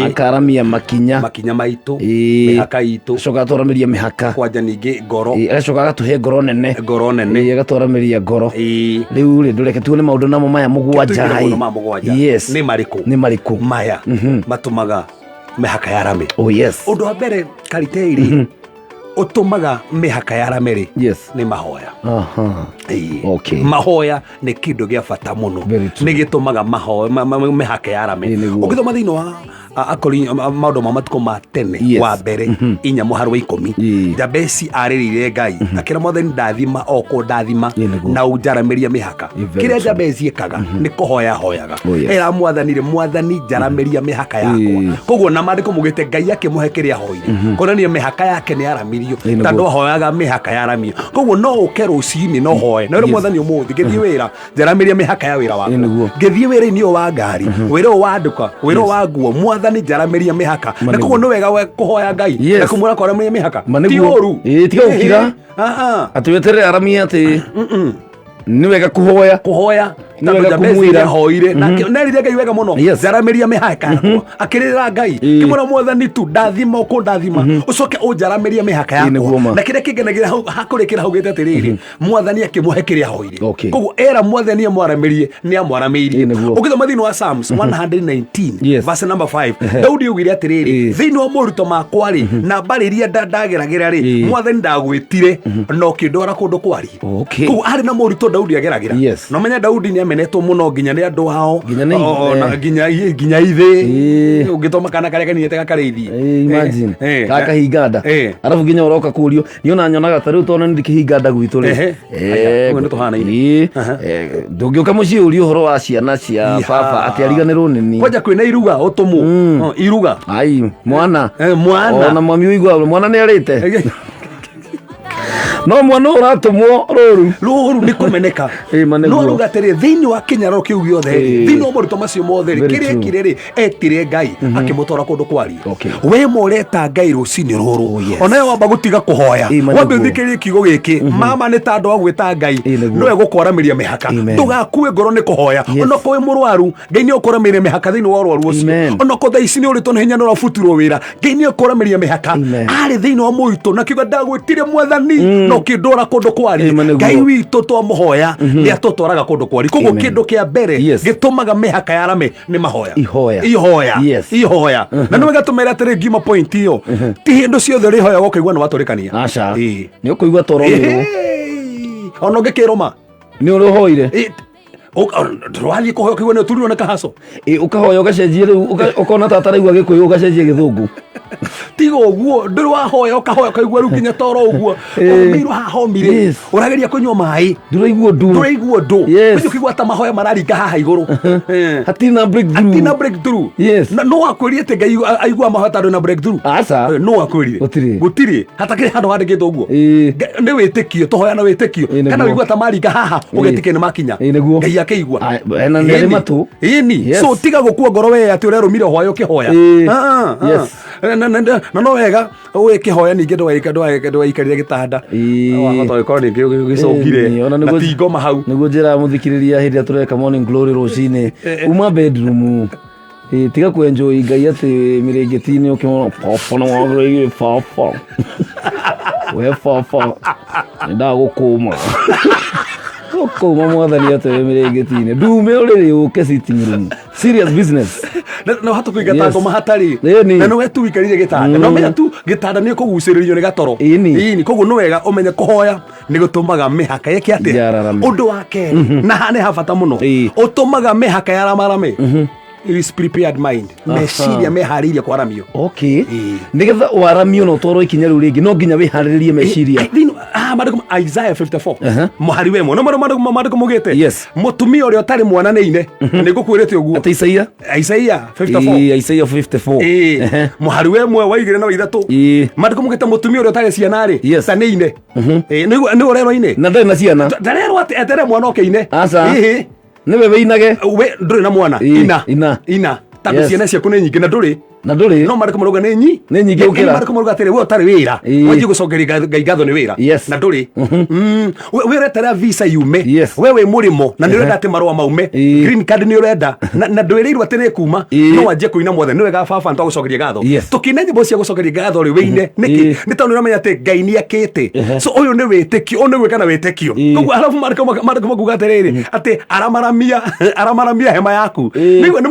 akaramia makinya makinya maitũ, mĩhaka itũ, acoka agatwaramĩria mĩhaka kwanja ningĩ ngoro. Agacoka agatũhe ngoro nene, ngoro nene. Agatwaramĩria ngoro. Rĩu rĩ, ndũreke tuone maũndũ namo maya mũgwanja. Tũingĩre ĩ. maũndũ maya mũgwanja. Yes. Nĩ marĩkũ? Nĩ marĩkũ? Maya matũmaga mĩhaka yarame. Oh yes. Ũndũ wa mbere karitei rĩ, ũtũmaga mĩhaka yarame rĩ, yes, nĩ mahoya. Aha. Okay. Mahoya nĩ kĩndũ gĩa bata mũno, nĩ gĩtũmaga mĩhaka yarame. Ũngĩthoma thĩinĩ wa maũndũ ma matukũ ma tene Yes. wa mbere 4 mũhari wa 10, Jabesi arĩrĩire Ngai akĩra Mwathani ndathima o kũndathima na ũnjaramĩrie mĩhaka. Very Kĩrĩa true. Jabesi ĩkaga nĩ kũhoya hoyaga, Oh, yes. era Mwathani rĩ, Mwathani njaramĩria mĩhaka yakwa. Koguo na maandĩko mugĩte Ngai akĩmũhe kĩrĩa ahoire, kuonania mĩhaka yake nĩ yaramirio nĩguo. tondũ ahoyaga mĩhaka yaramio. Koguo no ũke rũcinĩ no hoe na wĩre Yes. Mwathani ũmũthĩ ngĩthiĩ wĩra njaramĩria mĩhaka ya wĩra wakwa, Nĩguo. ngĩthiĩ wĩra-inĩ ũyũ wa ngari, wĩra ũyũ wa nduka, wĩra ũyũ wa nguo, Mwathani njaramĩria mĩhaka. Ma Na koguo nĩguo. nĩ wega we kũhoya Ngai Yes. na kũmwĩra kwaramĩria mĩhaka Ma ti nĩguo. ũru. Ĩĩ, tiga gũkira. Ah, ah. Atĩ weterere aramie atĩ nĩ wega kũhoya. Kũhoya. Nĩ Tondũ wega Jabezi kũmwĩra. nĩahoire na nerire Ngai wega mũno, njaramĩria mĩhaka yakwa, akĩrĩra Ngai kĩmwĩra Mwathani tu ndathima ũkũndathima ũcoke ũnjaramĩrie mĩhaka Ĩĩ, nĩguo yakwa. ma. Na kĩrĩa kĩngenagia hau hakũrĩkĩra haugĩte atĩrĩrĩ, Mwathani akĩmũhe kĩrĩa ahoire. Okay. Koguo era Mwathani amwaramĩrie nĩ amwaramĩirie. Nĩguo. Ũngĩthoma thĩinĩ wa Psalms 119 verse number 5, Daudi augire atĩrĩrĩ, thĩinĩ wa moritũ makwa rĩ na mbarĩ iria ndageragĩra rĩ, Mwathani ndagwĩtire na ũkĩndwara kũndũ kwarie. Okay. Koguo arĩ na moritũ Daudi ageragĩra. Yes. Na ũmenye Daudi nĩ amenetwo mũno nginya nĩ andũ ao. Nginya nĩ O, na ithe. nginya ithe ũngĩtoma kana karĩa kaninĩte gakarĩithie. Imagine. Eh, Gakahinga nda. Eh. Arabu nginya ũroka kũrio niĩ ona nyonaga ta rĩu tondũ nĩ ndikĩhinga nda gwitũ rĩ. Ehe. Eh, Ũguo nĩ tũhanaine. ĩĩ. Eh, ndũngĩũka mũciĩ ũrie ũhoro wa ciana cia Iha. baba atĩ ariganĩrwo nĩ niĩ. Kwanja kwĩna iruga ũtũmwo. Iruga. Ai, mwana. Mwana. Ona mami ũigua mwana nĩ arĩte. No mwana ũyũ ũratũmwo rũru. Rũru nĩ kũmeneka. Ĩĩ, ma No nĩguo. aruga atĩrĩ thĩinĩ wa kĩnyararo kĩu gĩothe rĩ, Ĩĩ. thĩinĩ wa moritũ macio mothe rĩ, Very kĩrĩa true. ekire rĩ, etire Ngai akĩmũtwara kũndũ kwarie. Okay. We moreta Ngai rũcinĩ rũrũ Oh, yes. onawe wamba gũtiga kũhoya, Ĩĩ, ma wambe nĩguo. ũthikĩrĩrie kiugo gĩkĩ, mama nĩ ta andũ a gwĩta Ngai nĩguo. nĩwe gũkwaramĩria mĩhaka. Amen. Ndũgakue ngoro nĩ kũhoya. Yes. Onokorwo wĩ mũrwaru, Ngai nĩ ũkwaramĩria mĩhaka thĩinĩ wa ũrwaru ũcio. Amen. Onokorwo thaa ici nĩ ũrĩtwo nĩ hinya nĩ ũrabutirwo wĩra, Ngai nĩ ũkwaramĩria mĩhaka. Amen. Arĩ thĩinĩ wa mũritũ na kiuga ndagwĩtire Mwathani na ũkĩndwara kũndũ kwarie. Ĩĩ, ma nĩguo. Ngai witũ twamũhoya nĩ atũtwaraga kũndũ kwarie. Koguo Amen. kĩndũ kĩa mbere Yes. gĩtũmaga mĩhaka yarame nĩ mahoya. Ihoya. Ihoya. Yes. Ihoya. Na nĩ wega tũmere atĩrĩ ngiuma point ĩyo ti hĩndĩ ciothe ũrĩhoyaga ũkaigua nĩ watũrĩkania. Aca. Ĩĩ. Nĩ ũkũigua toro ũrĩrwo. Ona ũngĩkĩrũma. Nĩ ũrĩ ũhoire? Ndũrathiĩ kũhoya ũkĩigua nĩ ũturirwo nĩ kahaco. Ĩ, ũkahoya ũgacenjia rĩu ũkona ta ataraigua gĩkũyũ ũgacenjia gĩthũngũ. Tiga ũguo ndũrĩ wahoya ũkahoya ũkaigua rĩu nginya toro ũguo. Ũmĩirwo haha homire. Ũrageria kũnyua maĩ. Ndũraigua ũndũ. Ndũraigua ũndũ. Yes. Ũthiĩ ũkĩigua ta mahoya mararinga haha igũrũ. Hatirĩ na breakthrough. Hatirĩ na breakthrough. Yes. Na no akwĩrire atĩ Ngai aigua mahoya tondũ na breakthrough. Aca. No akwĩrire. Gũtirĩ. Gũtirĩ. Hatakĩrĩ handũ handĩkĩtwo ũguo. Nĩ wĩtĩkio tũhoya na wĩtĩkio. Ĩ, nĩguo. Kana ũigua ta maringa haha ũgetĩkia nĩ makinya. Ĩ, nĩguo. Ngai akĩigua. Na nĩ arĩ Ĩni. matũ. Ĩni. Yes. So tiga gũkua ngoro we atĩ ũrerũmire ũhoya ũkĩhoya. Ĩ. Ah, ah. Yes. Na no wega ũgĩkĩhoya ningĩ ndũgaikarire gĩtanda. Wahota gũkorwo ningĩ ũgĩcũngire Ĩni, ona na nĩguo- ti ngoma hau. Nĩguo njĩraga mũthikĩrĩria hĩndĩ ĩrĩa tũreka morning glory rũcinĩ uma bedroom. Ĩ, tiga kwenjoi Ngai atĩ mĩrĩngĩti-inĩ ũkĩmwona baba nĩ wagĩrĩire baba we baba nĩ ndagũkũma gũkũma mwathani atĩ wĩ mĩrĩngĩti-inĩ ndume ũrĩrĩ ũke sitting room serious business Na wahota kũingata Yes. ngoma hatarĩ. Ĩni. Na nĩwe tu ũikarire gĩtanda. Na ũmenya tu gĩtanda nĩ ũkũgucĩrĩrio nĩ gatoro. Ĩni. Koguo nĩ wega ũmenye kũhoya nĩ gũtũmaga mĩhaka ĩke atĩa. Yararame. Ũndũ wa kerĩ na haha nĩ ha bata mũno. Ũtũmaga mĩhaka yaramarame. It is prepared mind. Meciria meharĩirie kwaramio. Okay. Nĩgetha waramio na ũtwarwo ikinya rĩu rĩngĩ no nginya wĩharĩrĩrie meciria. Maandĩko Isaiah 54 mũhari wa ĩmwe no maandĩko maugĩte Yes. Mũtumia ũrĩa ũtarĩ mwana nĩ ine na nĩ ngũkwĩrĩte ũguo. Atĩ Isaia? Isaiah 54. Ĩĩ, Isaiah 54. Ĩĩ. Mũhari wa ĩmwe wa igĩrĩ na wa ithatũ. Maandĩko maugĩte mũtumia ũrĩa ũtarĩ ciana rĩ Yes. ta nĩ ine. Ĩĩ, nĩ ũrerwo ine. Na ndarĩ na ciana. Ndarerwo atĩ etere mwana oke ine. Aca. Ĩhĩ. Nĩwe wĩinage. We ndũrĩ na mwana. Ĩĩ, Ina. Ina. Ina. Tondũ Yes. ciana ciaku nĩ nyingĩ na ndũrĩ. Na ndũrĩ. No maandĩko marauga nĩ nyi. Nĩ nyingĩ gũkĩra. Maandĩko marauga atĩrĩ we ũtarĩ wĩra. Ĩĩ. Wanjie gũcokeria Ngai ngatho nĩ wĩra. Yes. Na ndũrĩ. We ũretera visa yume. Yes. We wĩ mũrĩmo na nĩ ũrenda atĩ marũa maume. Green card nĩ ũrenda na ndwĩrĩirwo atĩ nĩ kuma. No wanjie kũina mothe nĩ wega baba nĩ twagũcokeria ngatho. Yes. Tũkĩina nyĩmbo cia gũcokeria ngatho rĩ wĩine nĩkĩ? Nĩ tondũ nĩ ũramenya atĩ Ngai nĩ akĩte. So ũyũ nĩ wĩtĩkio, ũyũ nĩ gwĩka na wĩtĩkio. Koguo arabu maandĩko makuga atĩrĩrĩ atĩ aramaramia hema yaku. Nĩguo nĩ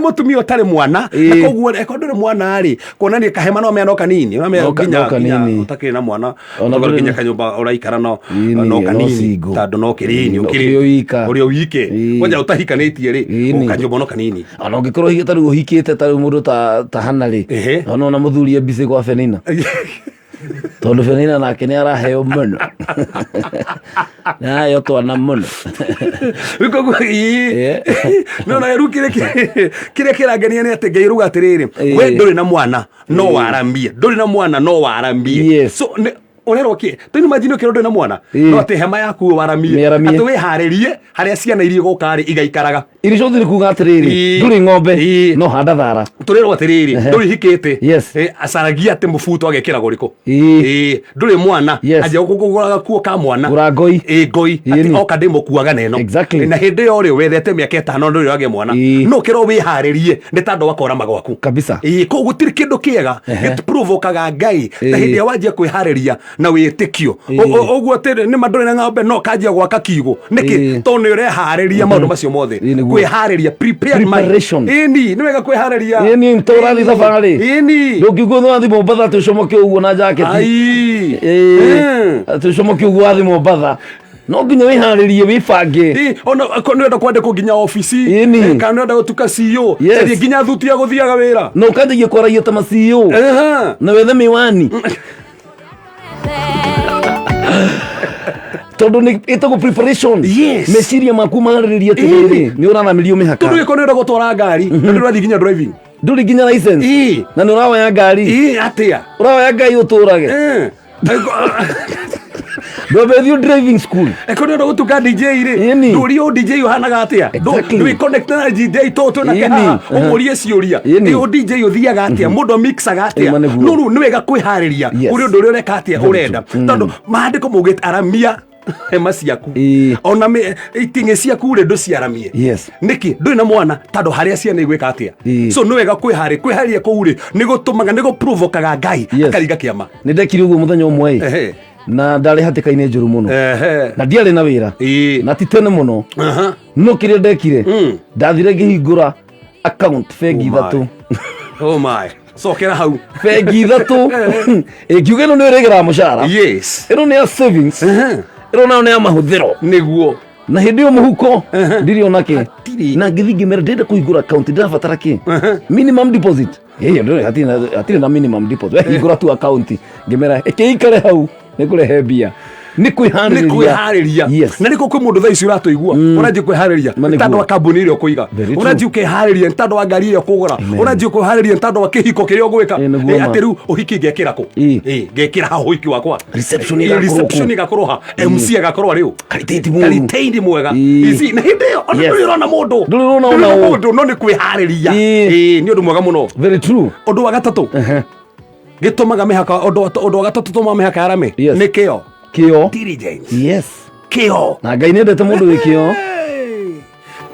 mũtumia ũtarĩ mwana na koguo eko ndũrĩ mwana rĩ kuonania kahema no mea no kanini ũramenya No nginya no kanini. nginya ũtakĩrĩ na mwana Ona ũgakorwo ndũrĩ nginya na- kanyũmba ũraikara no Ĩni, no no kanini single. tondũ no kĩrini Ĩni, ũkĩrĩ o wika. ũrĩ o wike kwanja ũtahikanĩtie rĩ Ĩni. kanyũmba no kanini Ona ũngĩkorwo ta rĩu ũhikĩte ta rĩu mũndũ ta Hana rĩ ona ona mũthuri e busy gwa Penina tondũ Penina nake nĩ araheo mũno nĩ araheo twana mũno. Rĩu koguo ĩĩ. No na rĩu kĩrĩa kĩrangenia nĩ atĩ Ngai rauga atĩrĩrĩ we ndũrĩ na mwana no waramie ndũrĩ na mwana no waramie so ũrerwo kĩ tũ imagine ũkĩrwo ndũrĩ na mwana no atĩ hema yaku waramie Mĩaramie. atĩ wĩharĩrie harĩa ciana iria igũka rĩ igaikaraga Irio ciothe nĩ kuga atĩrĩrĩ ndũrĩ ng'ombe no handa thara. Tũrerwo atĩrĩrĩ ndũrĩ hikĩte acaragia atĩ mũbuto agekĩra gũrĩkũ. Ndũrĩ mwana anjia kũgũra gakuo ka mwana. Gũra ngoi. Ĩĩ ngoi atĩ oka ndĩmũkuaga na ĩno. Na hĩndĩ ĩyo rĩ wethete mĩaka ĩtano ndũrĩ ũragĩa mwana no kĩrwo wĩharĩrie nĩ ta andũ akora magwaku. Kabisa. Ĩĩ koguo gũtirĩ kĩndũ kĩega gĩprovokaga Ngai ta hĩndĩ ĩrĩa wanjia kwĩharĩria na wĩtĩkio. Ũguo atĩ nĩ ma ndũrĩ na ng'ombe no kanjia gwaka kiugũ nĩkĩ tondũ nĩ ũreharĩria maũndũ macio mothe kwĩharĩria prepared mind. Preparation. Ĩni nĩ wega kwĩharĩria. Ĩni to ũrathiĩ thabarĩ. Ĩni ndũngiuga ũrathiĩ Mombatha atĩ ũcomoke ũguo na jaketi. Ai. Ĩĩ. Atĩ ũcomoke ũguo wathiĩ Mombatha no nginya wĩharĩrie wĩbange. Ĩ, ona ko nĩ ũrenda kwandĩkwo nginya obici kana nĩ ũrenda gũtuka CEO Yes. caria nginya thuti ya gũthiaga wĩra na ũkanjagia kwaragia ta ma CEO na wethe miwani tondũ nĩ ĩtagwo preparation. Yes. Meciria maku maharĩrĩrie atĩrĩrĩ nĩ ũraramĩrio mĩhaka. Tondũ gĩko nĩ ũrenda gũtwara ngari na ndũrĩ ũrathiĩ nginya driving ndũrĩ nginya license na nĩ ũraoya ngari. Atĩa ũraoya Ngai ũtũrage ndwambe thiĩ driving school. Eko nĩ ũrenda gũtuka DJ rĩ ndũrie ũ DJ ũhanaga atĩa ndwĩ connect na DJ tũ twĩ nake haha ũmũrie ciũria ũ DJ ũthiaga atĩa mũndũ mixaga atĩa Ĩma nĩguo. no rĩu nĩ wega kwĩharĩria ũrĩ ũndũ ũrĩa ũreka atĩa ũrenda tondũ maandĩko maugĩte aramia hema ciaku ona iting'ĩ ciaku rĩ ndũciaramie. Nĩkĩ ndũrĩ na mwana tondũ harĩa ciana igwĩka atĩa so nĩ wega kwĩharĩ kwĩharĩria kũu rĩ nĩ gũtũmaga nĩ gũprovokaga Ngai akaringa kĩama. Nĩ ndekire ũguo mũthenya ũmwe ĩ na ndarĩ hatĩka-inĩ njũru mũno na ndiarĩ na wĩra na ti tene mũno no kĩrĩa ndekire ndathire ngĩhingũra account bengi Oh my. ithatũ. Oh my. Cokera hau. Bengi ithatũ ĩngiuga ĩno nĩ ĩrĩgĩraga mũcara. Yes. Ĩno nĩ ya savings. Ĩro nayo nĩ ya mahũthĩro. Nĩguo. Na hĩndĩ ĩyo mũhuko ndirĩ ona kĩ. Na ngĩthiĩ ngĩmera ndĩrenda kũhingũra account ndĩrabatara kĩ? Minimum deposit. Ĩyo ndũrĩ hatirĩ na minimum deposit. We hingũra tu account. Ngĩmera ĩkĩikare hau nĩ kũrehe mbia. Nĩ kwĩharĩria. Nĩ kwĩharĩria. Yes. Na nĩkĩo kwĩ mũndũ thaa ici ũratũigua ũranjia kwĩharĩria nĩ tondũ wa kambuni ĩrĩa ũkũiga, Very true. ũranjia ũkeharĩria nĩ tondũ wa ngari ĩrĩa ũkũgũra, ũranjia kwĩharĩria nĩ tondũ wa kĩhiko kĩrĩa ũgwĩka. Nĩguo ma. Atĩ rĩu ũhiki ngekĩra kũ? Ngekĩra ha ũhiki wakwa? Reception Ĩ, ĩgakorwo reception kũ? ĩgakorwo ha? MC agakorwo arĩ ũ? Kariteiti mũru. Kariteiti mwega. Ici, na hĩndĩ ĩyo ona ndũrĩ ũrona mũndũ. Ndũrĩ ũrona Ndũrĩ ona ũ. mũndũ no nĩ kwĩharĩria. Ĩ, nĩ ũndũ mwega mũno. Very true. Ũndũ wa gatatũ gĩtũmaga mĩhaka ũndũ wa gatatũ tũmaga mĩhaka yarame nĩ kĩo. Kĩo. Diligence. Yes. Kĩo. Na Ngai nĩendete mũndũ wĩ kĩo.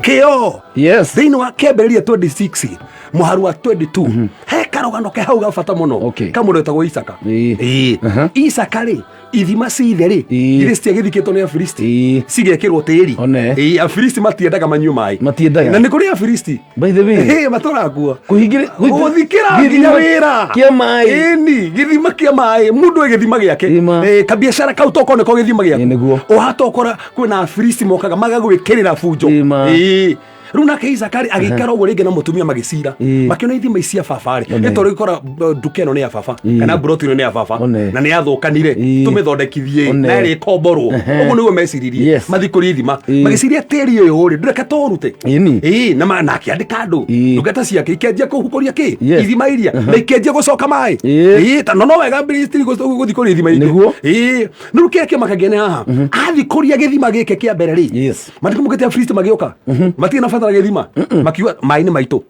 Kĩo. Yes. Thĩinĩ wa kĩambĩrĩria 26 mũharu wa 22 he karũgano ke hau ga bata mũno ka mũndũ wĩtagwo Isaka. Ĩĩ. Isaka rĩ ithima cia ithe rĩ iria ciagĩthikĩtwo nĩ Afilisti cigekĩrwo tĩri. Ĩĩ, Afilisti matiendaga manyue maĩ. Matiendaga. Na nĩ kũrĩ Afilisti. By the way. Ĩĩ, matũraga kuo. Kũhingĩrĩ Gũthikĩra nginya wĩra. Kĩa maĩ. Ĩni, gĩthima kĩa maĩ. Mũndũ e gĩthima gĩake. Ĩĩ, kabiacara kau tokorwo nĩko gĩthima gĩaku. Nĩguo. Ũhatokora kwĩna Afilisti mokaga magagwĩkĩrĩra bunjo. Ĩĩ. Rĩu nake Isaka rĩ agĩikara ũguo rĩngĩ na mũtumia magĩcira. Makĩona ithima ici cia baba rĩ. Nĩ tondũ gĩkora nduka ĩno nĩ ya baba kana mburoti ĩno nĩ ya baba na nĩ yathũkanire tũmĩthondekithie na ĩrĩ ĩkomborwo. Ũguo nĩguo meciririe. Mathikũrie ithima. Magĩciria tĩri ũyũ rĩ ndũreke tũũrute. Ĩĩ, na akĩandĩka andũ ndungata ciake ikĩanjia kũhukũria kĩ ithima iria na ikĩanjia gũcoka maĩ. Ĩĩ, ta no wega Afilisti gũthikũria ithima ingĩ. Ĩĩ, rĩu kĩrĩa kĩmakagia nĩ haha athikũria gĩthima gĩkĩ kĩa mbere rĩ matikũ mũkĩte Afilisti magĩũka matirĩ na bata na gĩthima makiuga maĩ nĩ maitũ.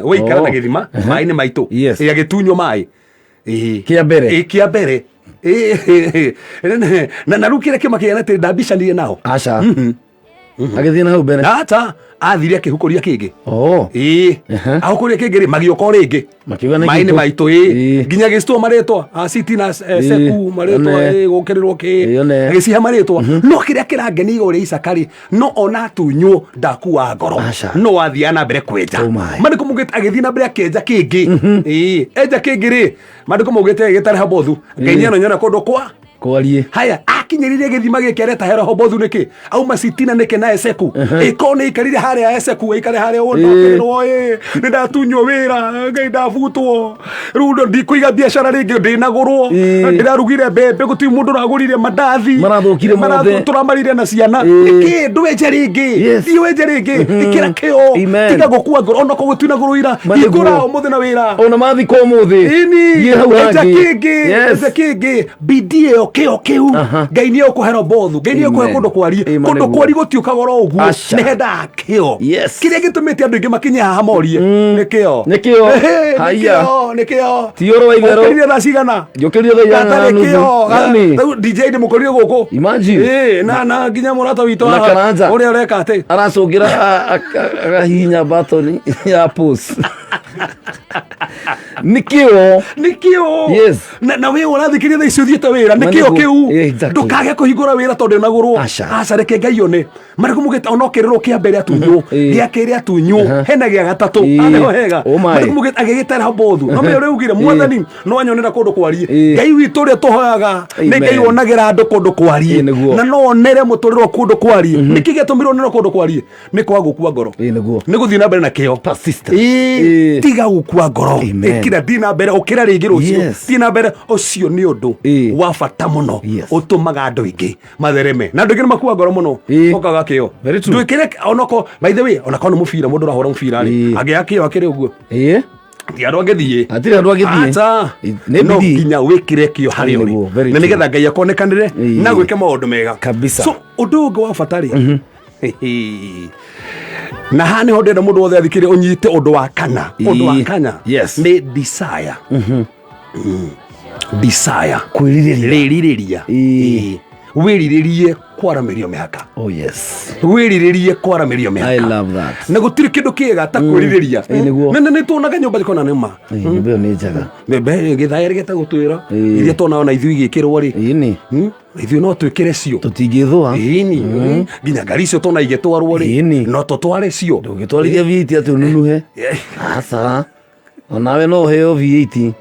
Waikara na gĩthima maĩ nĩ maitũ. Ĩ, agĩtunywo maĩ. Ĩ. Kĩa mbere. Ĩ, kĩa mbere. Ĩ, na rĩu kĩrĩa kĩmakagia nĩ atĩ ndambicanire nao. Aca. Agĩthiĩ na hau mbere. Aca, athire akĩhukũria kĩngĩ. Ĩĩ. Ahukũria kĩngĩ rĩ magĩũka o rĩngĩ. Makiuga nĩ Maĩ nĩ gitũ. maitũ ĩ. Nginya gĩcitwo marĩtwa aciti na seku marĩtwa One. ĩ gũkĩrĩrwo kĩ. Ĩ, one. Agĩcihe marĩtwa. No kĩrĩa kĩrangenia igũrũ rĩa Isaka rĩ no ona atunywo ndakua ngoro. No athiaga na mbere kwenja. Maandĩko maugĩte agĩthiĩ na mbere akĩenja kĩngĩ. Ĩĩ, enja kĩngĩ rĩ maandĩko maugĩte agĩgĩta Rehobothu. Ngai nĩanonyona kũndũ kwa Kwarie. Haya, akinyĩrire gĩthima gĩkĩ areta Rehobothu nĩkĩ? Auma Sitina nĩkĩ na Eseku? Ĩkorwo nĩ aikarire harĩa Eseku, aikare harĩa ũũ ndokĩrĩrwo ĩ, nĩ ndatunywo wĩra, Ngai ndabutwo. Rĩu ndikũiga biacara rĩngĩ ndĩnagũrwo. Ndĩrarugire mbembe gũtirĩ mũndũ ũragũrire mandathi. Marathũkire mothe. Tũramarire na ciana. Nĩkĩ ndwenje rĩngĩ? Thiĩ wenje rĩngĩ. Ĩkĩra kĩo. Tiga gũkua ngoro onokorwo gũtinagũrwo ira. Manĩguo. Hingũra ũmũthĩ na wĩra. Ona mathikwo ũmũthĩ. Ĩni. Thiĩ hau Enja hangĩ. kĩngĩ. Yes. Enja kĩngĩ. Bidii ĩyo kĩo kĩu Ngai nĩ egũkũhe Robothu, Ngai nĩ egũkũhe Amen. kũndũ kwarie. Amen, Kũndũ nĩguo. kwarie gũtiũkaga oro ũguo. Aca. Nĩ hendaga kĩo. Yes. Kĩrĩa gĩtũmĩte andũ aingĩ makinye haha morie nĩ kĩo. Nĩ kĩo. Ehe, nĩ Haiya. kĩo, nĩ kĩo. Ti ũhoro wa itherũ. Ũkĩrire thaa cigana? Njũkĩrire thaa ithano na Gatarĩ nuthu. kĩo. Yani. Rĩu DJ ndĩmũkorire gũkũ. Imagine. Ĩĩ, na nginya mũrata witũ Na haha, Karanja. ũrĩa ũreka atĩ. Aracũngĩra agahihinya button ya pause. Nĩ kĩo. Nĩ kĩo. Yes. Na wĩ ũrathikĩrĩria thaa ici ũthiĩte wĩra nĩ Ma kĩo nĩguo. kĩu. Exactly. Ndũkage kũhingũra wĩra tondũ ũnagũrwo. Aca. Aca reke Ngai one. Marĩkũ mugĩte ona ũkĩrĩrwo kĩa mbere atunywo, gĩa kerĩ atunywo, hena gĩa gatatũ. Aneho hega. Oh my. Marĩkũ mugĩte agĩgĩta Rehobothu. No menya ũrĩa ugire mwathani no anyonera kũndũ kwarie. Ngai witũ ũrĩa tũhoyaga nĩ Amen. Ngai wonagĩra andũ kũndũ kwarie. Nĩguo. Na no onere mũtũrĩre wa kũndũ kwarie. Nĩkĩ gĩatũmire onere kũndũ kwarie? Nĩ kwaga gũkua ngoro. Nĩguo. Nĩ gũthiĩ na mbere na kĩo. Ĩĩ, tiga gũkua ngoro. Ĩkĩra thiĩ na mbere ũkĩra rĩngĩ rũciũ. Thiĩ na mbere ũcio nĩ ũndũ wa bata mũno ũtũmaga andũ aingĩ mathereme. Na andũ aingĩ nĩ makua ngoro mũno. Ũkaga kĩo. Ndwĩkĩre onoko by the way onakorwo nĩ mũbira mũndũ ũrahũra mũbira rĩ angĩaga kĩo akĩrĩ ũguo. Ti andũ angĩthiĩ. Hatirĩ andũ angĩthiĩ. Aca. Nĩ No bidii. nginya wĩkĩre kĩo harĩa ũrĩ. Nĩguo, very Na true. nĩgetha Ngai akonekanĩre na gwĩke maũndũ mega. Kabisa. So ũndũ ũngĩ wa bata rĩ na haha nĩho ndĩrenda mũndũ wothe athikĩrĩrie ũnyite ũndũ wa kana. Ũndũ wa kana Yes. nĩ desire. Desire. Kwĩrirĩria. Rĩrirĩria. Ĩĩ. Wĩrirĩrie kwaramĩrio mĩhaka. Oh yes. Wĩrirĩrie kwaramĩrio mĩhaka. I love that. Na gũtirĩ kĩndũ kĩega ta kwĩrirĩria. Ĩĩ, nĩguo. Nĩ tuonaga nyũmba kona nĩ ma. Nyũmba ĩyo nĩ njega. Gĩthaĩ gĩta gũtwĩra. Iria tuona ona ithuĩ igĩkĩrwo rĩ. Ĩni. Ithuĩ no twĩkĩre cio. Tũtingĩthũa. Ĩni. Nginya ngari icio tuona igĩtwarwo rĩ. No tũtware cio. Ndũngĩtwarithia V8 atĩ ũnunuhe. Aca. Onawe no ũheo V8.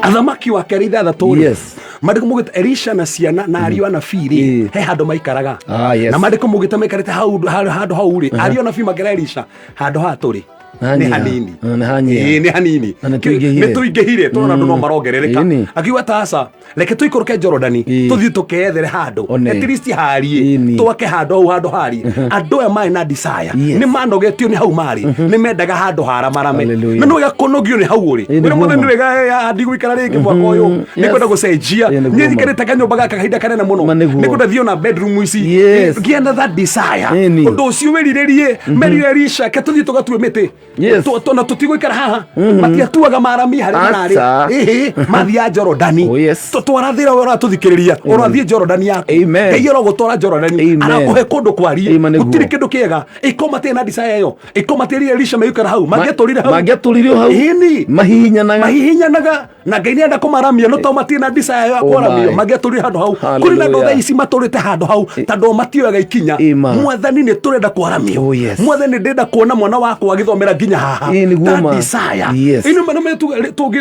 Athamaki wa kerĩ ithathatũ rĩ. Yes. Mandĩko maugĩte Elisha na ciana na ariũ anabii rĩ, he handũ maikaraga. Ah, yes. Na mandĩko maugĩte maikarĩte hau handũ hau rĩ, ariũ anabii makĩra Elisha handũ haha tũrĩ nĩ Hanyiha. hanini. Ah, nĩ hanyiha. Ĩĩ, nĩ hanini. Na nĩ tũingĩhire. Nĩ tũingĩhire tũrona andũ no marongerereka. Ĩni. Akiuga ta aca, reke tũikũrũke Jorodani, tũthiĩ tũkeyethere handũ. One. At least harie, Ĩni. twake handũ hau handũ harie. Andũ aya marĩ na desire. Nĩ manogetio nĩ hau marĩ. Nĩ mendaga handũ haramarame. Hallelujah. Na nĩ wega kũnogio nĩ hau ũrĩ. Ĩĩ, Wĩra nĩguo mwathani ma. nĩ wega ndigũikara rĩngĩ mwaka ũyũ. Yes. Nĩngwenda gũcenjia. Ĩĩ, nĩguo Niĩ ma. njikarĩte kanyũmba gaka kahinda kanene mũno. nĩguo. Nĩngwenda thiĩ ona bedroom ici. Yes. Ngĩe na that desire. Ĩni. Ũndũ ũcio wĩrirĩrie. Merire Elisha, ke tũthiĩ tũgatue mĩtĩ. Yes. Na tũtigũikara haha. Matiatuaga marami harĩa mararĩ. Aca. Ĩhĩ, mathiaga Jorodani. Oh, yes. Twarathĩra we ũratũthikĩrĩria ũrathiĩ Jorodani yaku. Amen. Ngai arogũtwara Jorodani. Amen. Arakũhe kũndũ kwarie. Amen, nĩguo. Gũtirĩ kĩndũ kĩega. Ĩko matirĩ na desire ĩyo. Ĩko matirĩ Elisha megũikara hau. Mangĩatũrire hau. Mangĩatũrire hau. Ĩni. Mahihinyanaga. Mahihinyanaga. Na Ngai nĩenda kũmaramia no to matirĩ na desire ya Oh kwaramio. my. Mangĩatũrire handũ hau. Kũrĩ na andũ Hallelujah. thaa ici matũrĩte handũ hau tondũ matioyaga ikinya. Ĩma. Mwathani nĩ tũrenda kwaramio. Oh, yes. Mwathani ndĩrenda kuona mwana wakwa agĩthomera nginya haha. Ĩĩ, nĩguo That ma. desire. Yes. Ĩno mano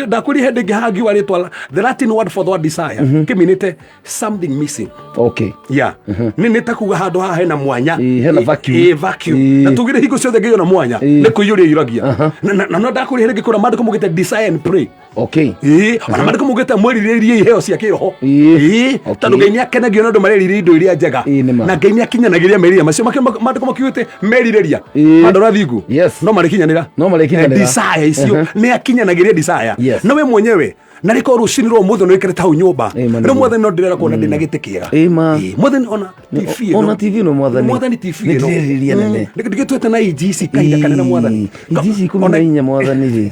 ndakwĩrire hĩndĩ ĩngĩ haha ngiuga rĩtwa the Latin word for the word desire kĩminĩte something missing. Okay. Yeah. Nĩ nĩ ta kuga handũ haha hena mwanya. Ĩĩ, hena vacuum. Ĩĩ, vacuum. Ĩĩ. Na tugire hingo ciothe ngĩona mwanya Ĩĩ. nĩ kũiyũria iyũragia. Na no ndakwĩrire hĩndĩ ĩngĩ kũrĩa maandĩko maugĩte desire and pray. Okay. Ĩĩ, ona maandĩko maugĩte mwĩrirĩrie iheo cia kĩroho. Ĩĩ. Ĩĩ, Okay. tondũ Ngai nĩ akenagio nĩ andũ marerirĩria indo iria njega. Ĩĩ, nĩ ma. Na Ngai nĩ akinyanagĩria merirĩria macio. Maandĩko makiugĩte merirĩria. Ĩĩ. Handũ ũrathingu. Yes. No marĩkinyanĩra. No marĩkinyanĩra. Desire icio nĩ akinyanagĩria desire. Yes. Na we mwenyewe na rĩkorwo rũcinĩ rwa ũmũthĩ nĩ wĩkĩrĩte hau nyũmba. Ĩĩ, ma Rĩu nĩguo. mwathani no ndĩrera kuona ndĩna gĩtĩ kĩega. Ĩĩ, ma. Ĩĩ, mwathani ona TV ĩno. Ona TV ĩno mwathani. Mwathani TV Nĩ ĩno. ndĩrerirĩria nene. Ndĩgĩtuĩte na inji ici kahinda kanene mwathani. Inji ici 14 mwathani rĩ.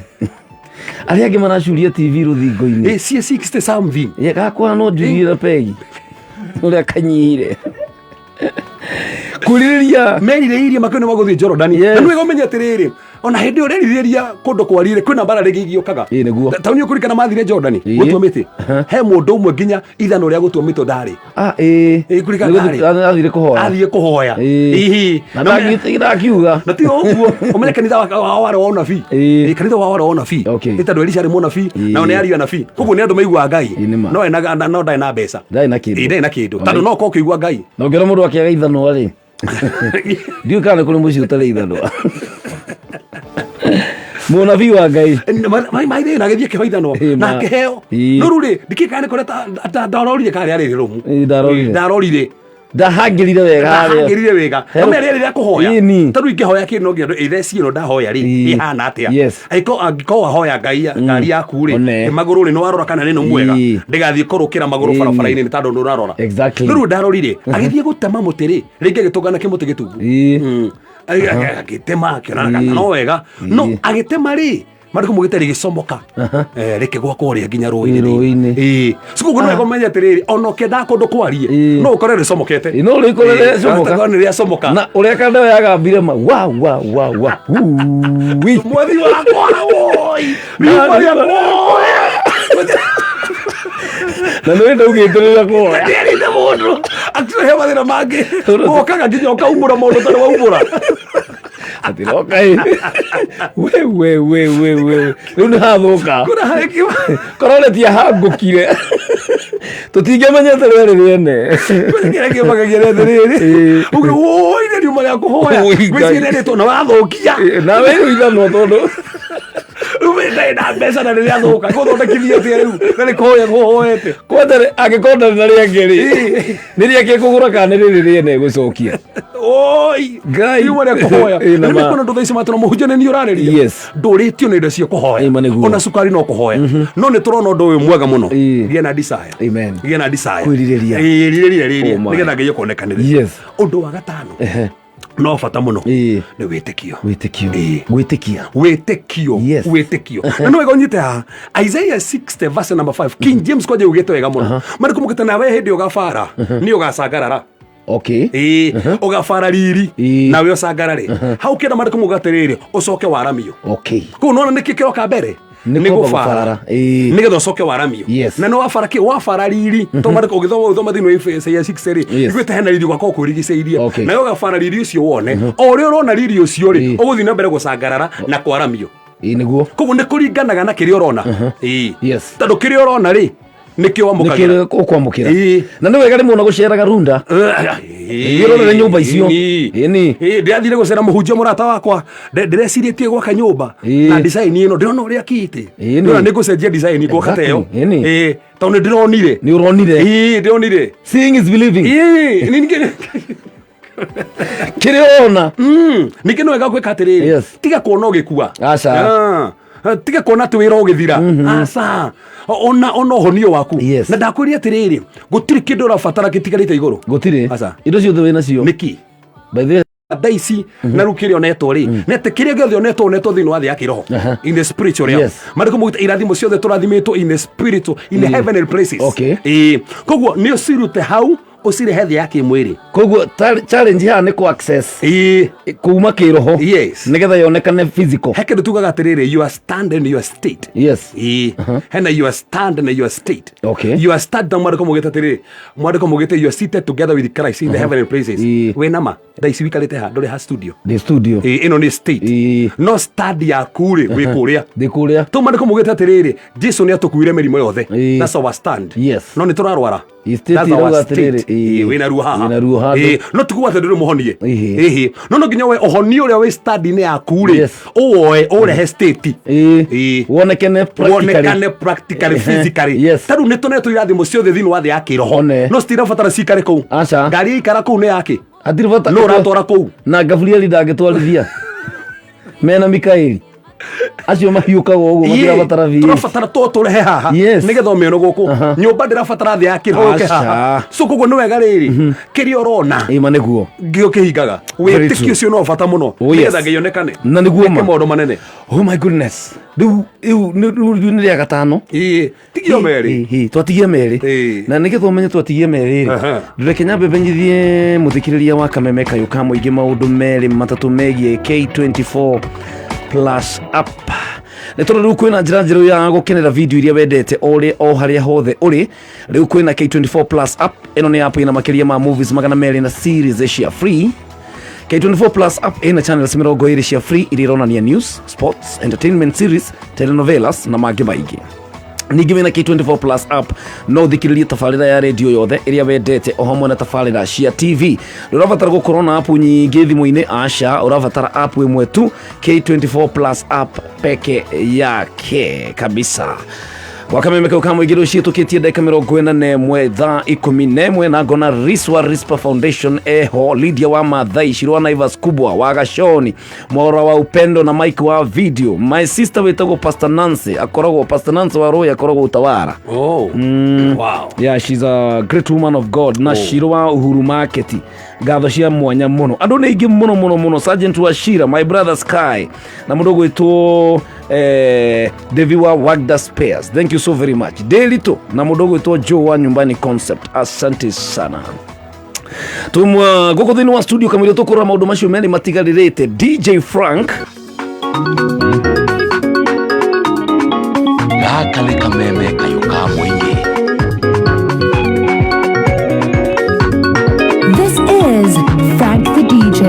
Arĩa angĩ maracuria TV rũthingo-inĩ. Ĩĩ, cia 60 something. Ya gakwa no njurie na pegi. Ũrĩa kanyihire. Kwĩrirĩria. Merirĩirie makĩo nĩ magũthiĩ Jorodani. Yes. Na nĩ wega ũmenye atĩrĩrĩ, ona hĩndĩ ĩyo ũrerirĩria kũndũ kwarire kwĩna mbara rĩngĩ igĩũkaga. Ĩĩ, nĩguo. Ta nĩ ũkũririkana mathire Jorodani Ĩĩ. gũtua mĩtĩ. He mũndũ ũmwe nginya ithanwa rĩa gũtua mĩtĩ ndarĩ. Ah, ĩĩ. Ĩĩ, kũririkana Nĩ ndarĩ. athire kũhoya. Athiĩ kũhoya. Ĩĩ. Ĩhĩ. Na ndakiuga. Na ti o ũguo, ũmenye kanitha wao warĩ wa ũnabii. Ĩĩ. Ĩĩ, kanitha wao warĩ wa ũnabii. Okay. Nĩ tondũ Elisha arĩ mũnabii, Ĩĩ. nao nĩ ariũ anabii. Koguo nĩ andũ maiguaga Ngai. Ĩĩ, nĩ ma. No no ndarĩ na mbeca. Ndarĩ na kĩndũ. Ĩĩ, ndarĩ na kĩndũ. Tondũ no ũkorwo ũkĩigua Ngai. Na ũngĩona mũndũ akĩaga ithanwa rĩ. Ndiũĩ kana nĩ kũrĩ mũciĩ ũtarĩ ithanwa. Mũnabii wa Ngai. Maithĩ na agĩthiĩ akĩheo ithanwa Ĩĩ, na ma. akĩheo. Ĩĩ. No rĩu rĩ, ndikĩĩ kana nĩ kũrĩa ndarorire kana rĩarĩ rĩrũmu. Ĩĩ, ndarorire. Ndarorire. Ndahangĩrire wega harĩa. Ndahangĩrire wega. Hero- No rĩarĩ rĩa kũhoya. Ĩni. Tondũ ingĩhoya kĩndũ no nginya ĩtheci ĩno ndahoya rĩ, Ĩĩ. ĩhana atĩa? Yes. Angĩkorwo angĩkorwo wahoya ngai ngari yaku rĩ, One. magũrũ rĩ nĩ warora kana nĩ nũmu wega. Ĩĩ. Ndĩgathiĩ kũrũkĩra magũrũ Ĩĩ. barabara-inĩ nĩ tondũ ndũrarora. Exactly. No rĩu ndarorire, agĩthiĩ gũtema mũtĩ rĩ, rĩngĩ agĩtũngana kĩmũtĩ gĩtungu. Ĩĩ. Agĩtema akĩona kana no wega. No agĩtema rĩ, marĩkũ mũgĩte rĩgĩcomoka. Rĩkĩgwa kũrĩa nginya rũĩ-inĩ. Rũĩ-inĩ. Ĩĩ. Cikoguo no wega ũmenye atĩrĩrĩ, ona ũkĩendaga kũndũ kwarie, Ĩĩ. no ũkore rĩcomokete. Ĩĩ, no rĩkore Ĩĩ, rĩacomoka. ũgakora nĩ rĩacomoka. Na ũrĩa kanda yagambire ma wa wa wa wa. Ui. Mwathi wakwa woi. Riuma rĩakwa Na nĩ ndaugĩte rĩrĩa kũhoya. Ndĩrĩte mũndũ. Actually he mathĩna mangĩ. Wokaga nginya ũkaumbũra maũndũ ũtarĩ waumbũra. Atiroka ĩ. We we we we we. Rĩu nĩ hathũka. Kũrĩa harĩ Korwo nĩ tiahangũkire. Tũtingĩmenyete rĩarĩ rĩene. Kĩrĩa kĩmakagia nĩ atĩrĩrĩ, uge woi nĩ riuma rĩa kũhoya. Oi, Ngai. Gwĩciria rĩtwa na wathũkia. Nawe rĩu ithanwa tondũ Rĩu ndarĩ na mbeca na nĩ rĩathũka. Ngũthondekithia atĩa rĩu? Na nĩ kũhoya ngũhoete. kwanja angĩkorwo ndarĩ na rĩangĩ rĩ nĩ rĩake kũgũra kana nĩ rĩrĩ rĩene gũcokia. Oi, Ngai. Riuma rĩa kũhoya. Ĩĩ, na Na ma. nĩ kuona ndũ thaa ici matũra mũhunjia nĩ niĩ ũrarĩria. Yes. Ndũrĩtio nĩ indo cia kũhoya. Ĩĩ, ma nĩguo. Ona cukari no kũhoya. No nĩ tũrona ũndũ ũyũ mwega mũno. Ĩĩ. Gĩa na desire. Amen. Gĩa na desire. Kwĩrirĩria. Ĩĩ, rirĩria rĩrĩa. Oh my. Nĩgetha Ngai akuonekanĩre. Yes. Ũndũ wa gatano. Ehe. No bata mũno. Ĩĩ. Nĩ wĩtĩkio. Wĩtĩkio. Ĩĩ. Gwĩtĩkia. Wĩtĩkio. Yes. Wĩtĩkio. Na nĩ wega ũnyite haha. Isaiah 60 verse number 5. King James kwanja yugĩte wega mũno. Marĩkũ mũgĩte nawe hĩndĩ ũgabara. Nĩ ũgacangarara. Okay. Ĩĩ, ũgabara riri Ĩĩ. nawe ũcangarare. Hau kĩenda marĩkũ muga atĩrĩrĩ, ũcoke waramio. Okay. Kũu nona nĩkĩ kĩroka mbere? Nĩ Nĩ kwamba gũbara. gũbara. Ĩĩ. Nĩgetha ũcoke waramio. Yes. Na nĩ wabara kĩ? Wabara riri. Tondũ marĩkũ ũgĩthoma ũgĩthoma thĩinĩ wa Isaiah 60 rĩ, Yes. iguĩte hena riri ũgakorwo ũkwĩrigicĩirie. Okay. Nawe ũgabara riri ũcio wone. O ũrĩa ũrona riri ũcio rĩ, Ĩĩ. ũgũthiĩ na mbere gũcangarara na kwaramio. Ĩĩ nĩguo. Koguo nĩ kũringanaga na kĩrĩa ũrona. Ĩĩ. Yes. Tondũ kĩrĩa ũrona rĩ, Nĩkĩo wamũkagĩra. Nĩkĩo ũkwamũkĩra. Ĩĩ. Na nĩ wega rĩmwe ona gũceraga runda. Wĩrorere nyũmba icio. Ĩni. Ndĩrathire gũcera mũhunjia mũrata wakwa. Ndĩrecirĩtie gwaka nyũmba na design ĩno ndĩrona ũrĩa akĩte. Ĩni. Ndĩrona nĩ ngũcenjia design ngwaka ta ĩyo. Exactly. Ĩni. Ĩĩ, tondũ nĩ ndĩronire. Nĩ ũronire. Ĩĩ, ndĩronire. Seeing is believing. Ĩĩ, ningĩ Kĩrĩa ũrona. Ningĩ nĩ wega gwĩka atĩrĩrĩ. Tiga kuona ũgĩkua. Aca. Ah, tiga kuona atĩ wĩra ũgĩthira. Aca. Ona ũhonio waku. Na ndakwĩrire atĩrĩrĩ, gũtirĩ kĩndũ ũrabatara gĩtigarĩte igũrũ. Gũtirĩ. Aca. Indo ciothe wĩ nacio. Nĩkĩ? By the way, Thaa ici na rĩu kĩrĩa onetwo rĩ nĩ atĩ kĩrĩa gĩothe onetwo onetwo thĩinĩ wa thĩ ya kĩroho, in the spiritual realm. Marĩkũ maugĩte irathimo ciothe tũrathimĩtwo in the spiritual, in the heavenly places. Ĩĩ, koguo nĩ ũcirute hau ũcirehe thĩ ya kĩmwĩrĩ. Koguo challenge haha nĩ kũ access kuma kĩroho, yes, nĩgetha yonekane physical. He kĩndũ tugaga atĩrĩrĩ, your stand and your state. Ĩĩ, hena your stand na your state. Your stand, na mwandĩko maugĩte atĩrĩrĩ, mwandĩko maugĩte you are seated together with Christ in the heavenly places. Wĩ nama thaa ici wikarĩte ha? Ndũrĩ ha studio? Ndĩ studio. Ĩĩ, ĩno nĩ state, no stand yaku rĩ, wĩ kũrĩa. Ndĩ kũrĩa. Tũ mwandĩko maugĩte atĩrĩrĩ, Jesu nĩ atũkuire mĩrimũ yothe. That's our stand. No nĩ tũrarwara. State That's our irauga atĩrĩrĩ, state. Ĩĩ, wĩna ruo haha. Wĩna ruo handũ. Ĩĩ, no tikuga atĩ ndũrĩ mũhonie. Ĩhĩ, no nginya we ũhonie ũrĩa wĩ stand-inĩ yaku rĩ, ũwoe ũrehe state. Ĩĩ. Wonekane practically. Wonekane practically, physically. Ta rĩu nĩ tũnetwo irathimo ciothe thĩinĩ wa thĩ ya kĩroho, no citirabatara cikare kũu. Ngari yaikara kũu nĩ yake? Hatirĩ bata. No ũratwara kũu. Na Gabrieli ndangĩtwarithia mena Mikaeli acio mahiũkaga ũguo, matirabatara V8. Tũrabatara to tũrehe haha nĩgetha ũmĩone gũkũ. Nyũmba ndĩrabatara thĩ ya kĩroho yũke haha. Aca. So koguo nĩ wega rĩrĩ, kĩrĩa ũrona Ĩma nĩguo. Ngĩo kĩhingaga. Very Wĩtĩkio true. ũcio no bata mũno Oh, yes. nĩgetha Ngai onekane. Na nĩguo Eke ma. maũndũ manene. Oh my goodness, rĩu rĩu nĩ rĩa gatano. Ĩĩ, tigio merĩ. Twatigia merĩ, na nĩgetha ũmenye twatigia merĩ rĩ, reke nyambe menyithie mũthikĩrĩria wa Kameme Kayũ ka mũingĩ maũndũ merĩ matatũ megiĩ K24 Plus app, nĩ tondũ rĩu kwĩna njĩra njerũ ya gũkenera video iria wendete ũrĩ o harĩa hothe ũrĩ. Rĩu kwĩna K24 Plus app. Ĩno nĩ app ĩna makĩria ma movies 200 na series cia free. K24 Plus app ĩna channels 20 cia free iria ironania news, sports, entertainment series, telenovelas na mangĩ maingĩ. Ningĩ wĩna K24 Plus app no ũthikĩrĩrie tabarĩra ya redio yothe ĩrĩa wendete o hamwe na tabarĩra cia TV. Ndũrabatara gũkorwo na app nyingĩ thimũ-inĩ, aca, ũrabatara app ĩmwe tu, K24 Plus app peke yake kabisa. Wakameme kau kamũingĩ rũciĩ tũkĩtie ndagĩka 41 thaa 11, na ngona Riswa Rispa Foundation eho, Lydia wa Mathai, Shirwa Naivas Kubwa wa Gashoni, Mwaura wa Upendo na Mike wa video. My sister wĩtagwo Pastor Nancy, akoragwo Pastor Nancy wa Roy, akoragwo Utawara. Oh. Wow. Yeah, she's a great woman of God. Na Oh. Shiro wa Uhuru Market, ngatho cia mwanya mũno. Andũ nĩ aingĩ mũno mũno mũno. Sergeant wa Shira, my brother Sky, na mũndũ ũgwĩtwo Devi wa Wagda Spares, thank you so very much. Delito na mũndũ ũgwĩtwo Joe wa Nyumbani Concept, asante sana. Tumwa gũkũ thĩinĩ wa studio kamũira tũkũrora maũndũ macio merĩ matigarĩrĩte. DJ Frank. Gaka nĩ kameme kayũ ka mũingĩ. This is Frank the DJ.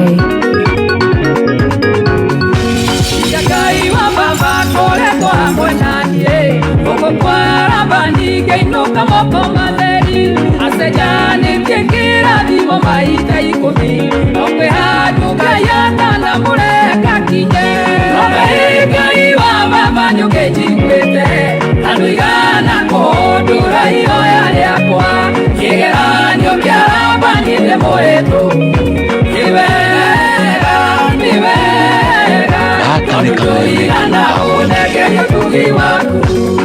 Ngai wa baba koretwo hamwe naniĩ gũkũ kwaramba ningĩinũka moko matheri acenjanĩtie kĩrathimo maita 10, no kwĩ handũ Ngai atanamũreka kinye. Ngai, Ngai wa baba nĩũkĩnjiguĩte andũ igana kũndura ihoya rĩakwa kĩgeranio kĩa Labani nĩ mũhĩtũ. Nĩ wega, nĩ wega. Gaka nĩ kameme kayũ ka mũingĩ.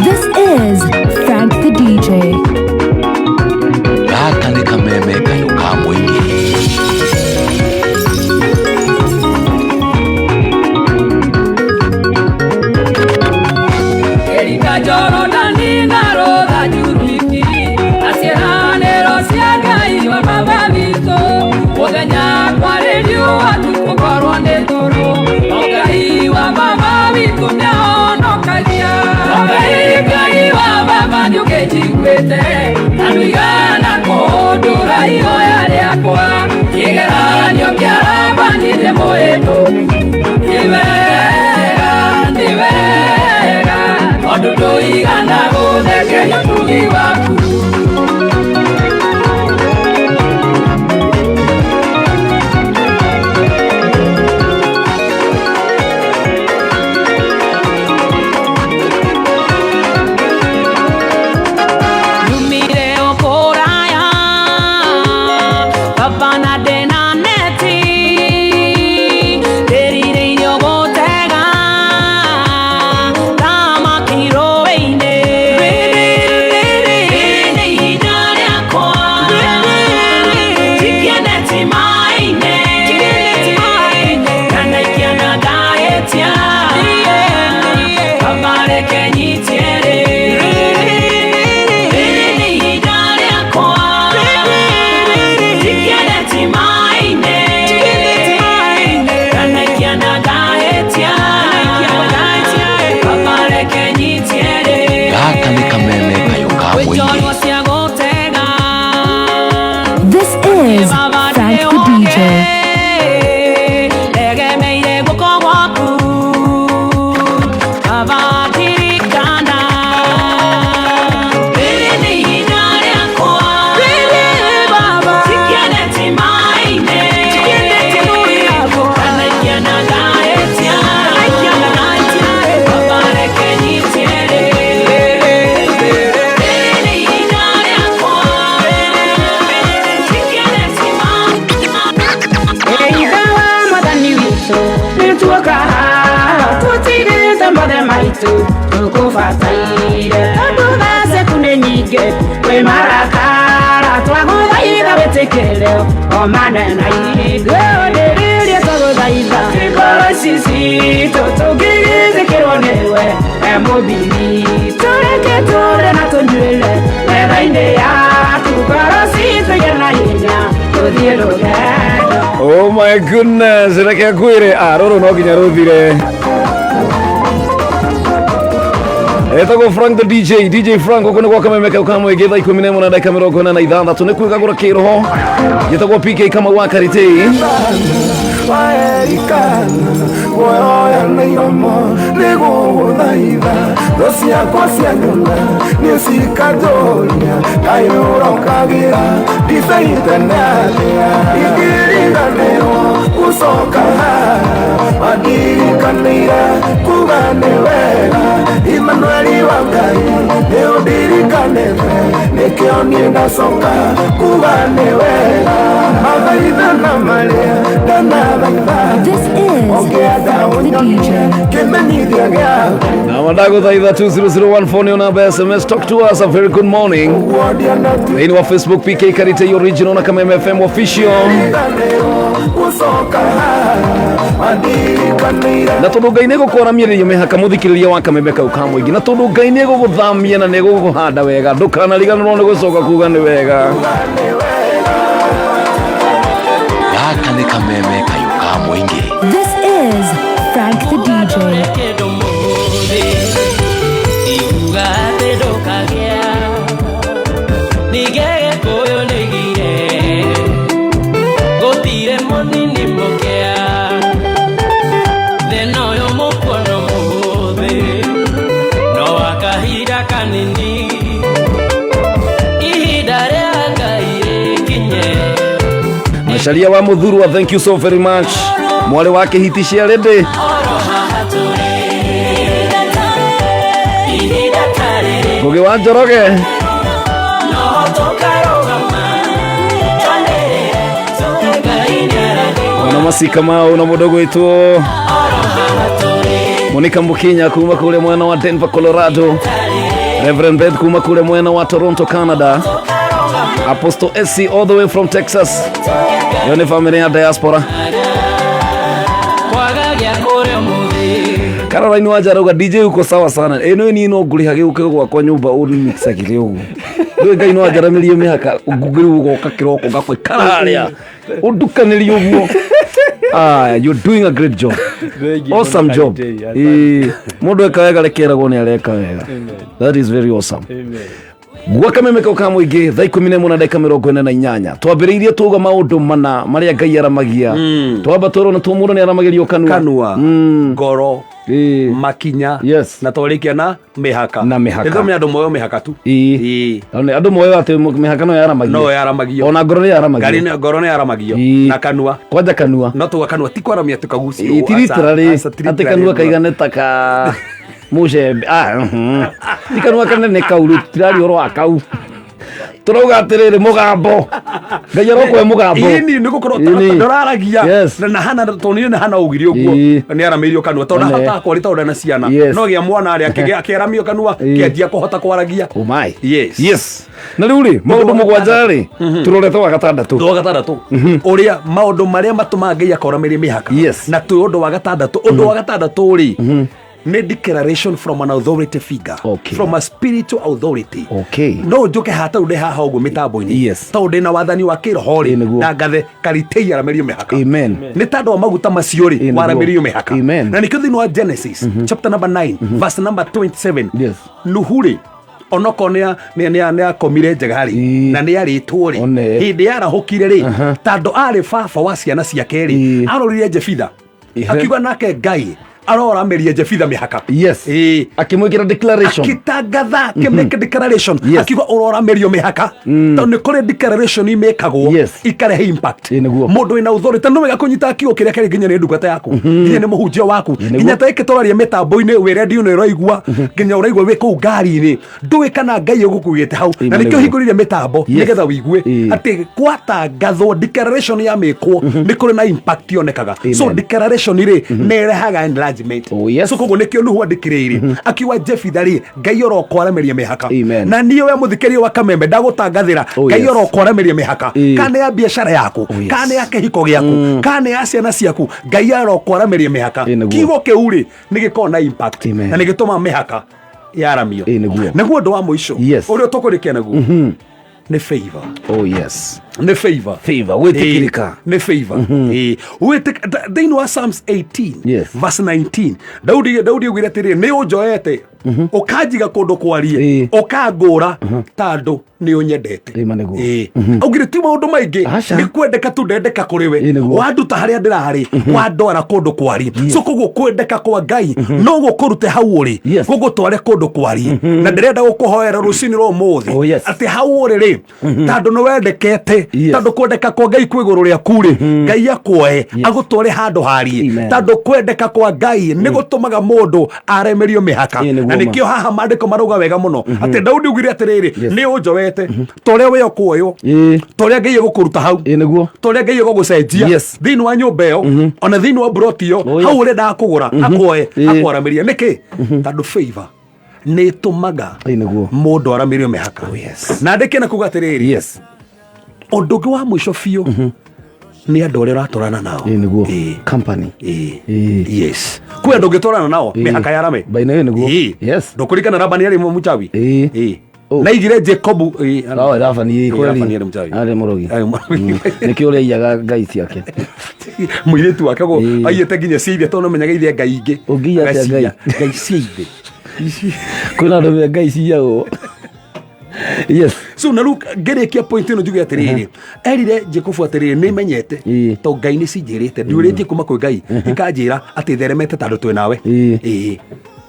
This is Frank the DJ. Gaka nĩ kameme kayũ ka mũingĩ. Erika Jorodani na Rotha Juruiki na ciĩranĩro cia Ngai wa baba witũ, mũthenya kwarĩ riũa tukũkorwo nĩ toro, no Ngai wa baba witũ nĩahonokagia. No Ngai, Ngai wa baba witũ tũkũbataire tondũ thaa ciaku nĩ nyingĩ kwĩ marakara twagũthaitha wĩtĩkĩre o manena ingĩ ndĩrĩria twagũthaitha ngoro ici citũ tũngĩgĩthĩkĩrwo nĩwe we mũmbini tũreke tũrĩe na tũnyuĩre metha-inĩ yaku ngoro citũ igĩe na hinya tũthiĩ rũgendo. Oh my goodness, reke ngwĩre, ah, rũrũ no nginya rũthire. Etagwo Frank the DJ, DJ Frank gũkũ nĩ gwa kameme kau ka mũingĩ thaa 11 na ndagĩka 46 nĩ kwĩgagũra kĩroho. Njĩtagwo PK Kamau wa Karitei. Waerikana guoya na iromo nĩgũgũthaitha thũ ciakwa cianyona nĩ cikanjũria kaĩ ũrokagĩra ndibei tene atĩa ingĩriganĩrwo gũcoka haha wandirikanĩire kuga nĩ wega Imanueli wa Ngai nĩ ũndirikanĩte nĩkĩo niĩ ndacoka kuga nĩ wega mathaithana marĩa ndanathaitha This is ũngĩenda Frank the ũnyonie DJ. kĩmenyithia gĩaku Na ndagũthaitha 20014 nĩyo namba ya SMS. Talk to us, a very good morning. Thĩinĩ wa Facebook PK Karitei Original na Kameme FM Official. gũcoka haha wandirikanĩire Na tondũ Ngai nĩegũkwaramĩrĩria mĩhaka mũthikĩrĩria wa kameme kau ka mũingĩ, na tondũ Ngai nĩegũgũthamia na nĩegũgũhanda wega, ndũkanariganĩrwo nĩ gũcoka kuga nĩ wega. Gaka nĩ kameme kayũ ka mũingĩ. This is Frank the DJ. Kĩndũ mũthĩ iguga atĩ ndũkagĩa ningĩ Gĩkũyũ nĩoigire gũtirĩ mũnini mũkĩa thĩna ũyũ mũkuona ũmũthĩ no wa kahinda kanini ihinda rĩa Ngai rĩkinye. Macharia wa Muthurwa, thank you so very much. Mwarĩ wa kĩhiti cia rĩndĩ. Oro haha tũrĩ ihinda ta rĩrĩ Ngũgĩ wa Njoroge. no tũkarũgama twanĩrĩre tuge Ngai nĩarathima. Ona Masika Mau na mũndũ gwĩtwo Oro haha tũrĩ Monica Mukinya kuma kũrĩa mwena wa Denver, Colorado. Reverend Beth kuma kũrĩa mwena wa Toronto, Canada. Apostle SC all the way from Texas. Ĩyo nĩ family ya diaspora. Kwaga gĩa kũrĩa ũmũthĩ. Caroline Wanja arauga DJ uko sawa sana. Ĩno niĩ no ngũrĩha gĩũke gwakwa nyũmba ũnimixagĩre ũguo. Ndũĩ Ngai no anjaramĩrie mĩhaka ngũgĩrĩ ũgoka kĩroko ngakũikara harĩa ũndukanĩrie ũguo. Ah, you're doing a great job. Thank you, Awesome Mũno job. Karitei, asante. Ĩĩ, mũndũ eka wega rekeragwo nĩ areka wega. That is very awesome. Amen. Gwa kameme kau ka mũingĩ thaa 11 na ndagĩka 48 twambĩrĩirie tuauga maũndũ mana marĩa Ngai aramagia. Twamba twerwo nĩ mũndũ nĩ aramagĩrio kanua, Kanua, ngoro, makinya, yes, na twarĩkia na mĩhaka. Na mĩhaka. Nĩtũmenya andũ moyo mĩhaka tu. Ĩĩ. Andũ moyo atĩ mĩhaka no yaramagio. No yaramagio. Ona ngoro nĩ yaramagio. Ngari ngoro nĩ yaramagio. Na kanua. Kwanja kanua. No tuga kanua ti kwaramia tukagucio. Ĩĩ, ti literally atĩ kanua kaigane ta ka mũcembe. Ah, Ti kanua kanene kau rĩu tiraria ũhoro wa kau. Tũrauga atĩrĩrĩ mũgambo. Ngai arokũhe mũgambo. Ĩni nĩ gũkorwo Ĩni. ndũraragia. Yes. Na hana tondũ niĩ nĩ hana augire ũguo. Nĩ aramĩirio kanua tondũ One. ndahotaga kwaria tondũ ndana ciana. Yes. No gĩa mwana rĩ akĩaramio kanua kĩanjia kũhota kwaragia. Oh my. Yes. Yes. Na rĩu rĩ maũndũ mũgwanja rĩ tũrorete wa gatandatũ. Wa gatandatũ. Ũrĩa maũndũ marĩa matũmaga Ngai akoramĩria mĩhaka. Yes. Na twĩ ũndũ wa gatandatũ. Ũndũ wa gatandatũ rĩ nĩ declaration from an authority figure. Okay. From a spiritual authority. Okay. No njoke haha tondũ ndĩ haha ũguo mĩtambo-inĩ. Yes. Tondũ ndĩna wathani wa kĩroho rĩ nĩguo. na ngathe Karitei aramĩrio mĩhaka. Amen. Nĩ tondũ wa maguta macio rĩ nĩguo. waramĩrio mĩhaka. Amen. Na nĩkĩo thĩinĩ wa Genesis chapter number 9 verse number 27 Yes. Nuhu rĩ onokorwo nĩ akomire njega rĩ na nĩ arĩtwo rĩ One. hĩndĩ yarahũkire rĩ tondũ arĩ baba wa ciana ciake rĩ arorire Jefitha akiuga nake Ngai aroramĩria Jefitha mĩhaka. Yes. Ĩĩ. Akĩmwĩkĩra declaration. Akitangatha akĩmĩka declaration. Yes. Akiuga ũroramĩrio mĩhaka tondũ nĩ kũrĩ declaration imĩkagwo Yes. ikarehe impact. Ĩĩ nĩguo. Mũndũ wĩna authority no wega kũnyita kiugo kĩrĩa kĩrĩ nginya nĩ ndungata yaku nginya nĩ mũhunjia waku nginya ta ĩkĩ tũraria mĩtambo-inĩ wĩ redio-inĩ ũraigua nginya ũraigua wĩ kũu ngari-inĩ ndũĩ kana Ngai ũgũkuĩte hau na Ĩĩ nĩkĩo nĩguo. hingũrire mĩtambo Yes. nĩgetha ũigue Ĩĩ. atĩ gwatangathwo declaration yamĩkwo nĩ kũrĩ na impact yonekaga. So Amen. declaration rĩ nĩ ĩrehaga enlargement. judgment. Oh, yes. So koguo nĩkĩo Nuhu andĩkĩrĩire akiuga Jefitha rĩ, Ngai orokwaramĩria mĩhaka. Amen. Na niĩ we mũthikĩrĩria wa Kameme ndagũtangathĩra, Oh, Ngai yes. orokwaramĩria mĩhaka, Ĩĩ. kana ya biacara yaku, Oh, yes. kana ya kĩhiko gĩaku, kana ya ciana ciaku, Ngai arokwaramĩria mĩhaka. Ĩĩ, nĩguo. Kiugo kĩu rĩ nĩ gĩkoragwo na impact Amen. na nĩ gĩtũmaga mĩhaka yaramio. Ĩĩ, nĩguo. Naguo ũndũ wa mũico Yes. ũrĩa tũkũrĩkia naguo nĩ favor. Oh yes. Nĩ favor. Favor, gwĩtĩkĩrĩka. Ĩĩ, nĩ favor. Ĩĩ. Thĩinĩ wa Psalms 18 Yes. verse 19, Daudi augire atĩrĩrĩ, nĩ ũnjoete ũkanjiga kũndũ kwarie, Ĩĩ. ũkangũra tandũ nĩ ũnyendete. Ĩĩ, ma nĩguo. Ĩĩ. Augire ti maũndũ maingĩ, Aca. nĩ kwendeka tu ndendeka kũrĩ we, Ĩĩ, nĩguo. wanduta harĩa ndĩrarĩ, wandwara kũndũ kwarie. So koguo kwendeka kwa Ngai no gũkũrute hau ũrĩ, Yes. gũgũtware kũndũ kwarie. Na ndĩrenda gũkũhoera rũcinĩ rwa ũmũthĩ Oh, yes. atĩ hau ũrĩ rĩ, tandũ nĩ wendekete, Yes. tandũ kwendeka kwa Ngai kwĩ igũrũ rĩaku rĩ, Ngai akuoe agũtware handũ harie, Amen. tandũ kwendeka kwa Ngai nĩ gũtũmaga mũndũ aremerio mĩhaka. Ĩĩ, nĩguo Na ma. nĩkĩo haha maandĩko marauga wega mũno atĩ Daudi augire atĩrĩrĩ, nĩ ũnjoete ta ũrĩa we ũkuoywo, Ĩĩ. ta ũrĩa Ngai egũkũruta hau, Ĩĩ, nĩguo. ta ũrĩa Ngai egũgũcenjia Yes. thĩinĩ wa nyũmba ĩyo, ona thĩinĩ wa mburoti ĩyo, Oh, yes. hau ũrenda kũgũra, akuoe Ĩĩ. akwaramĩrie. Nĩkĩ? Tondũ favor nĩ ĩtũmaga Ĩĩ, nĩguo. mũndũ aramĩrio mĩhaka. Oh, yes. Na ndĩkĩ na kuga atĩrĩrĩ, Yes. ũndũ ũngĩ wa mũico biũ nĩ andũ arĩa ũratwarana nao. Ĩĩ, nĩguo. Ĩĩ. Company. Ĩĩ. Ĩĩ. Yes, kwĩ andũ ũngĩtwarana nao Ĩĩ. mĩhaka yarame. Baina ĩyo nĩguo. Ĩĩ. Yes. Ndũkũririkana Labani arĩ mũchawi? Ĩĩ. Ĩĩ. Oh. Na aigire Jacobu, ĩĩ, Oh, Labani, ĩĩ, Ĩĩ, kweli. Labani arĩ mũchawi. Arĩ mũrogi. Arĩ mũrogi. Nĩkĩo ũrĩa aiyaga ngai ciake. Mũirĩtu wake gũ Ĩĩ. aiyĩte nginya cia ithe, tondũ nĩamenyaga ithe ngai ingĩ. Ũngĩiya atĩa Agaciiya. ngai? Ngai cia ithe. Kwĩna andũ me ngai ciyagwo. Yes. So na rĩu ngĩrĩkia point ĩno njuge atĩrĩrĩ, erire Jacobu atĩrĩrĩ, nĩ menyete Ĩĩ. to Ngai nĩ cinjĩrĩte, ndiũrĩtie kuma kwĩ Ngai ikanjĩra atĩ theremete tondũ twĩ nawe. Ĩĩ. Ĩĩ.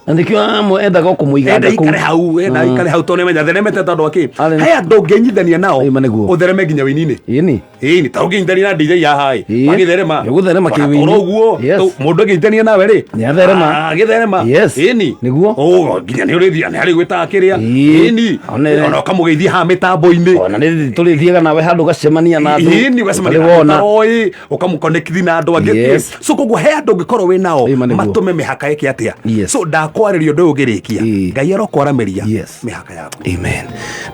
Na nĩkĩo amwe endaga o kũmũiga Enda nda kũu. ikare hau, enda ikare hau tondũ nĩmenya theremete tondũ akĩ Arĩ- he andũ ũngĩnyithania nao Ĩĩ, ma nĩguo. ũthereme nginya wĩini-inĩ. Ĩni. Ĩni, ta ũngĩnyithania na DJ haha ĩ, Ĩĩ. wagĩtherema. Nĩũgũtherema Ona kĩwĩini. toro ũguo, Yes. mũndũ angĩnyithania nawe rĩ, Nĩatherema. agĩtherema. Yes. Ĩni. Nĩguo. Oh, nginya nĩ ũrĩthiĩ, nĩ arĩgwĩtaga kĩrĩa. Ĩĩ. Ĩni. Ona- Ona ũkamũgeithia haha mĩtambo-inĩ. Ona nĩ tũrĩthiaga nawe handũ ũgacemania na andũ. Ĩni, ũgacemania Ũtarĩ na andũ wona. ũtaroĩ, ũkamũconnect na andũ angĩ. Yes. So koguo he andũ ũngĩkorwo wĩ nao Ĩĩ, ma nĩguo. matũme mĩhaka ĩke atĩa. Yes. So ndakwarĩria ũndũ ũyũ ũngĩrĩkia, Ĩĩ. Ngai arokwaramĩria Yes. mĩhaka yaku. Amen.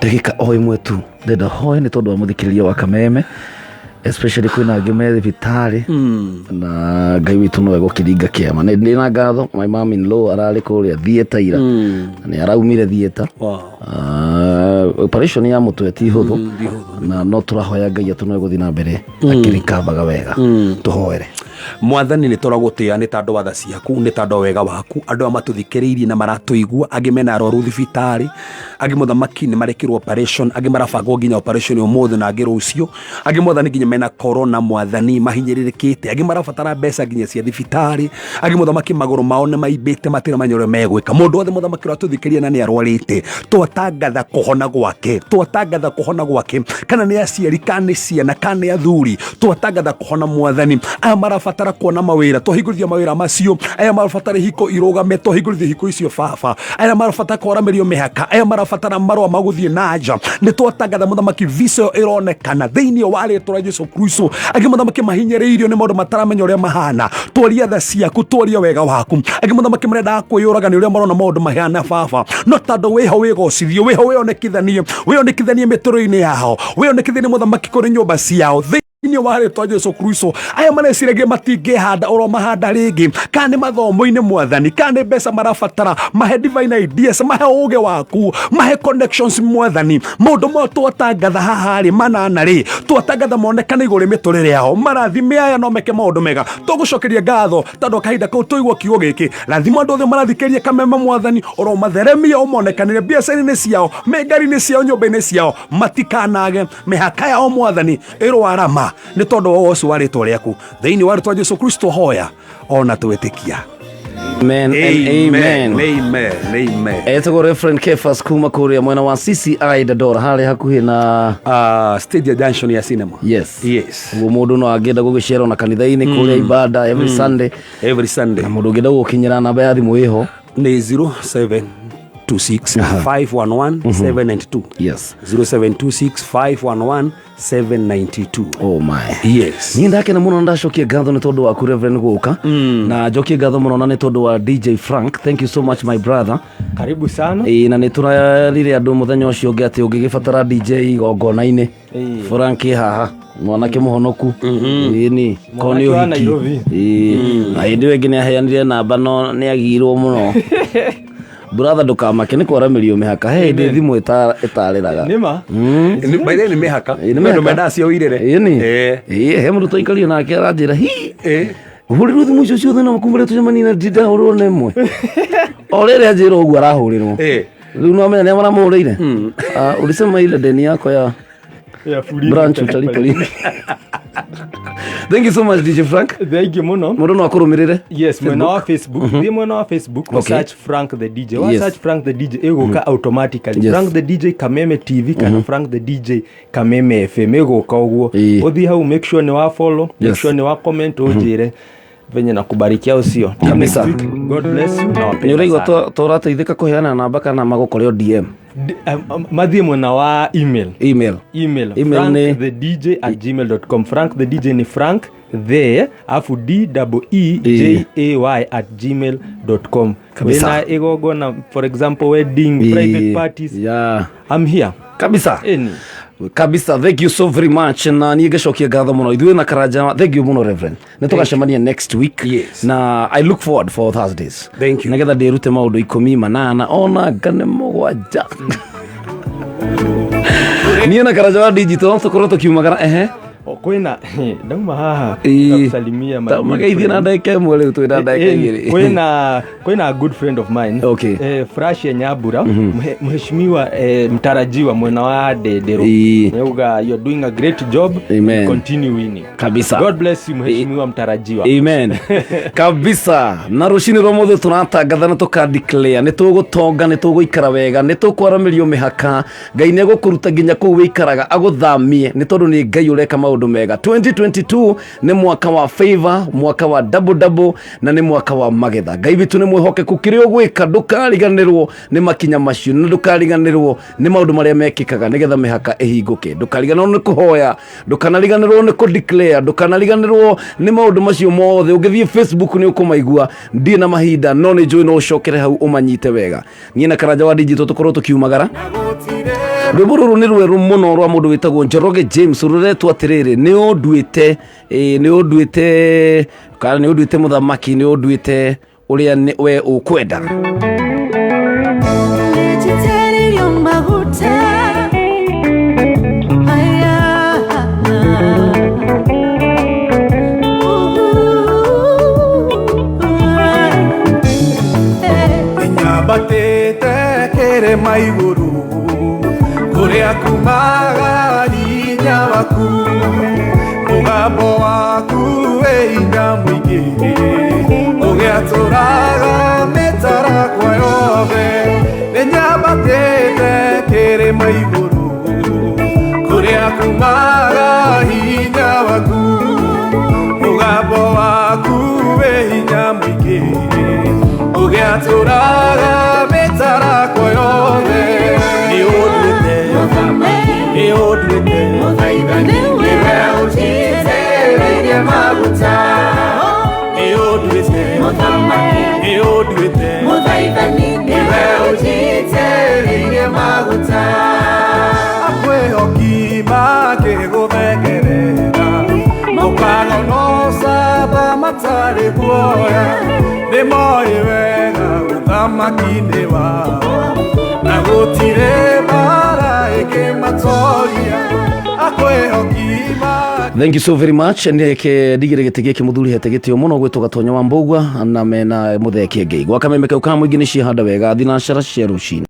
Ndagĩka o ĩmwe tu ndenda hoe nĩ tondũ wa mũthikĩrĩria wa Kameme, especially kwĩna angĩ me thibitarĩ, na Ngai witũ no egũkĩringa kĩama. Nĩ ndĩ na ngatho, my mom in law ararĩ kũrĩa theatre ira, na nĩ araumire theatre. Wow. Operation ya mũtwe ti hũthũ, na no tũrahoya Ngai atĩ no egũthiĩ na mbere akĩrikavaga wega. Tũhoere. Mwathani, nä tåragå nä tandå wa tha ciaku, nä tandå wa wega waku. Andå aya matå na maratå angä mena arwaru thibitarä, angä mũthamaki nä marekirwo operation, angä marabangwo nginya operation ũmũthĩ na angä rũciũ, angä mwathani nginya mena corona, mwathani mahinyĩrĩrĩkĩte, angä marabatara mbeca nginya cia thibitarĩ, angĩ mũthamaki magũrũ mao nĩ maimbĩte, matirĩ manya ũrĩa megwĩka. Mũndũ wothe mũthamaki ũratũthikĩrĩria na nĩ arwarĩte, twatangatha kũhona gwake, twatangatha kũhona gwake, kana nĩ aciari, kana nĩ ciana, kana nĩ athuri, twatangatha kũhona. Mwathani, aya marabatara kuona mawĩra, twahingũrithia mawĩra macio. Aya marabatara ihiko irũgame, twahingũrithia ihiko icio baba. Aya marabatara kwaramĩrio mĩhaka, aya marabatara marũa ma gũthiĩ na nja, nĩ twatangatha mũthamaki visa ĩyo ĩronekana thĩinĩ wa rĩtwa rĩa Jesu Kristo. Angĩ mũthamaki mahinyĩrĩirio nĩ maũndũ mataramenya ũrĩa mahana, twaria tha ciaku, twaria wega waku. Angĩ mũthamaki marendaga kwĩyũraga nĩ ũrĩa marona maũndũ mahana baba, no tondũ wĩho wĩgocithio, wĩho wĩonekithanie, wĩonekithanie mĩtũrĩre-inĩ yao, wĩonekithanie mũthamaki kũrĩ nyũmba ciao thĩinĩ wa rĩtwa Jesu Kristo. Aya mareciragia matingĩhanda oro mahanda rĩngĩ, kana nĩ mathomo-inĩ mwathani, kana nĩ mbeca marabatara, mahe divine ideas, mahe ũgĩ waku, mahe connections mwathani. Maũndũ mo twatangatha haha rĩ manana rĩ, twatangatha monekane igũrũ mĩtũrĩre yao, marathime aya no meke maũndũ mega. Tũgũcokeria ngatho tondũ kahinda kau tũigua kiugo gĩkĩ. Rathima andũ othe marathikĩrĩria Kameme mwathani, oro matheremia, ũmonekanĩre biacara-inĩ ciao, me ngari-inĩ ciao, nyũmba-inĩ ciao, matikanage mĩhaka yao mwathani ĩrwarama nĩ tondũ wa ũcio wa rĩtwa rĩaku. Thĩinĩ wa rĩtwa Jesu Kristo hoya ona twĩtĩkia. Amen and amen. Amen, amen. Etagwo Reverend Kefas kuma kũrĩa mwena wa CCI Dandora, harĩa hakuhĩ na Stadia Junction ya cinema. Yes. Yes. Ũguo mũndũ no angĩenda gũgĩcera ona kanitha-inĩ kũrĩa ibada every Sunday. Every Sunday. Na mũndũ ũngĩenda gũkinyĩra namba ya thimũ ĩho nĩ 072 0726 511 792. Yes. 0726 511 792. Oh my. Yes. Niä ndakena må no ndacokie ngatho nä tondå waku Reverend gå ka na njokie ngatho må no na nä tondå wa DJ Frank. Thank you so much, my brother. Karibu sana. Ĩĩ, na nä tå rarire andå må thenya å cio å ngä atä å ngä gä batara DJ igongona-inä, Frank ĩ haha, mwanake må honoku ĩni ko nä Mwanake å wa hiki. Nairobi. Ĩĩ, na hä ndä ä yo ä ngä nä aheanire namba no nä agirwo må no. Brother, ndũkamake nĩ kwaramĩrio mĩhaka he hĩndĩ thimũ ĩtarĩraga. Nĩma. By the way, nĩ mĩhaka. Ĩĩ, nĩ Andũ mĩhaka. mendaga cio irĩre. Ĩni. Ĩĩ, he mũndũ twaikarie nake aranjĩra hi hũrĩrwo thimũ icio ciothe na makumĩre tũcemanie na ndindahũrĩrwo na ĩmwe o rĩrĩ anjĩra ũguo arahũrĩrwo rĩu no amenya nĩa maramũhũrĩire. Ah, ulisema ile deni yako ya Ya fuliza branch utalipa utalipa lini? Thank you so much, DJ Frank. Thank you muno. Mũndũ no akũrũmĩrĩre? Yes, mwena wa Facebook. Thiĩ mwena wa Facebook, search Frank the DJ. Wa search Frank the DJ ĩgũka automatically. Frank the DJ Kameme TV kana Frank the DJ Kameme FM ĩgũka ũguo. Ũthiĩ hau, make sure nĩ wa follow, make sure nĩ wa comment, ũnjĩre venye na kubarikia ũcio. Till next Kabisa. week, God bless you na Nĩ wapenda ũraigua sana. tũrateithĩka kũheana namba kana magũkore o DM? Mathiĩ mwena wa email. Email. Email. Email Frank ni- the DJ at gmail.com. Frank the DJ ni Frank the afu d double e j a y at gmail.com. Kabisa. Wĩna igongona, for example wedding, private parties, I'm here. Kabisa. Ĩni. Kabisa, thank you so very much. Na niä ngäcokia ngatho må no ithuä na Karanja. Thank you må no, Reverend. Nä tå gacemania next week. Yes. Na I look forward for Thursdays. Thank you. Nä getha ndä rute maå ndå 18 ona ngane 7. Niä na Karanja wa digital tå korwo tå kiumagara ehe. O, kwĩna ndauma haha Ĩĩ. ngakusalimia my Ta good mageithie na friend. ndagä ä mwe rä u twä na ndagä igä rä. Kwĩna good friend of mine. Okay. Frashia Nyambura, mheshimiwa mtarajiwa mwena wa Ndenderũ. Ĩĩ. Neuga you're doing a great job. Amen. Continue winning. Kabisa. God bless you, mheshimiwa mtarajiwa. Amen kabisa. Na rũcinĩ rwa mũthĩ tũratangatha na tũka declare nĩ tũgũtonga, nĩ tũgũikara wega, nĩ tũkwaramĩrio mĩhaka. Ngai nĩ egũkũruta nginya kũu wĩikaraga agũthamie nĩ tondũ nĩ Ngai ũreka maũndũ mega. 2022 nĩ mwaka wa favor, mwaka wa double double, na nĩ mwaka wa magetha. Ngai witũ nĩ mwĩhokeku, kĩrĩa ũgwĩka ndũkariganĩrwo nĩ makinya macio na ndũkariganĩrwo nĩ maũndũ marĩa mekĩkaga nĩgetha mĩhaka ĩhingũke. Ndũkariganĩrwo nĩ kũhoya, ndũkanariganĩrwo nĩ kũ-declare, ndũkanariganĩrwo nĩ maũndũ macio mothe. Ũngĩthiĩ Facebook nĩ ũkũmaigua. Ndirĩ na mahinda no nĩ njũĩ no ũcokere hau ũmanyite wega. Niĩ na Karanja wa digital tũkorwo tũkiumagara. Rwĩmbo rũrũ nĩ rwerũ mũno rwa mũndũ wĩtagwo Njoroge James, rũretwo atĩrĩrĩ nĩ ũnduĩte. Ĩĩ, nĩ ũnduĩte kana nĩ ũnduĩte mũthamaki, nĩ ũnduĩte ũrĩa we ũkwenda. Nĩnjitĩrĩirio maguta aya. Nyambatĩte kĩrĩma igũrũ kũrĩa kumaga hinya waku, mũgambo waku wĩ hinya mũingĩ ũgĩatũraga mĩtarakwa yothe. Nĩnyambatĩte kĩrĩma igũrũ kũrĩa kumaga hinya waku, mũgambo waku wĩ hinya mũingĩ ũgĩatũraga mĩtarakwa yothe. Nĩ ũnduĩte, nĩ ũnduĩte, nĩwe ũnjitĩrĩirie maguta. Nĩ ũnduĩte, nĩ ũnduĩte, nĩwe ũnjitĩrĩirie maguta. Akwĩhoki makĩgũthekerera mũkagonoca matarĩ guoya, nĩ moĩ wega ũthamaki-inĩ wao na gũtirĩ mbara ĩngĩmatoria. Akwĩhoki Thank you so very much. Neke ndigire gĩtĩ gĩkĩ mũthuri hete gĩtĩo mũno gwĩtwo Gatonya wa Mbũgua na mena mũthee Kĩengei. Gwa kameme kau ka mũingĩ nĩ ciahanda wega thinacara cia rũcinĩ.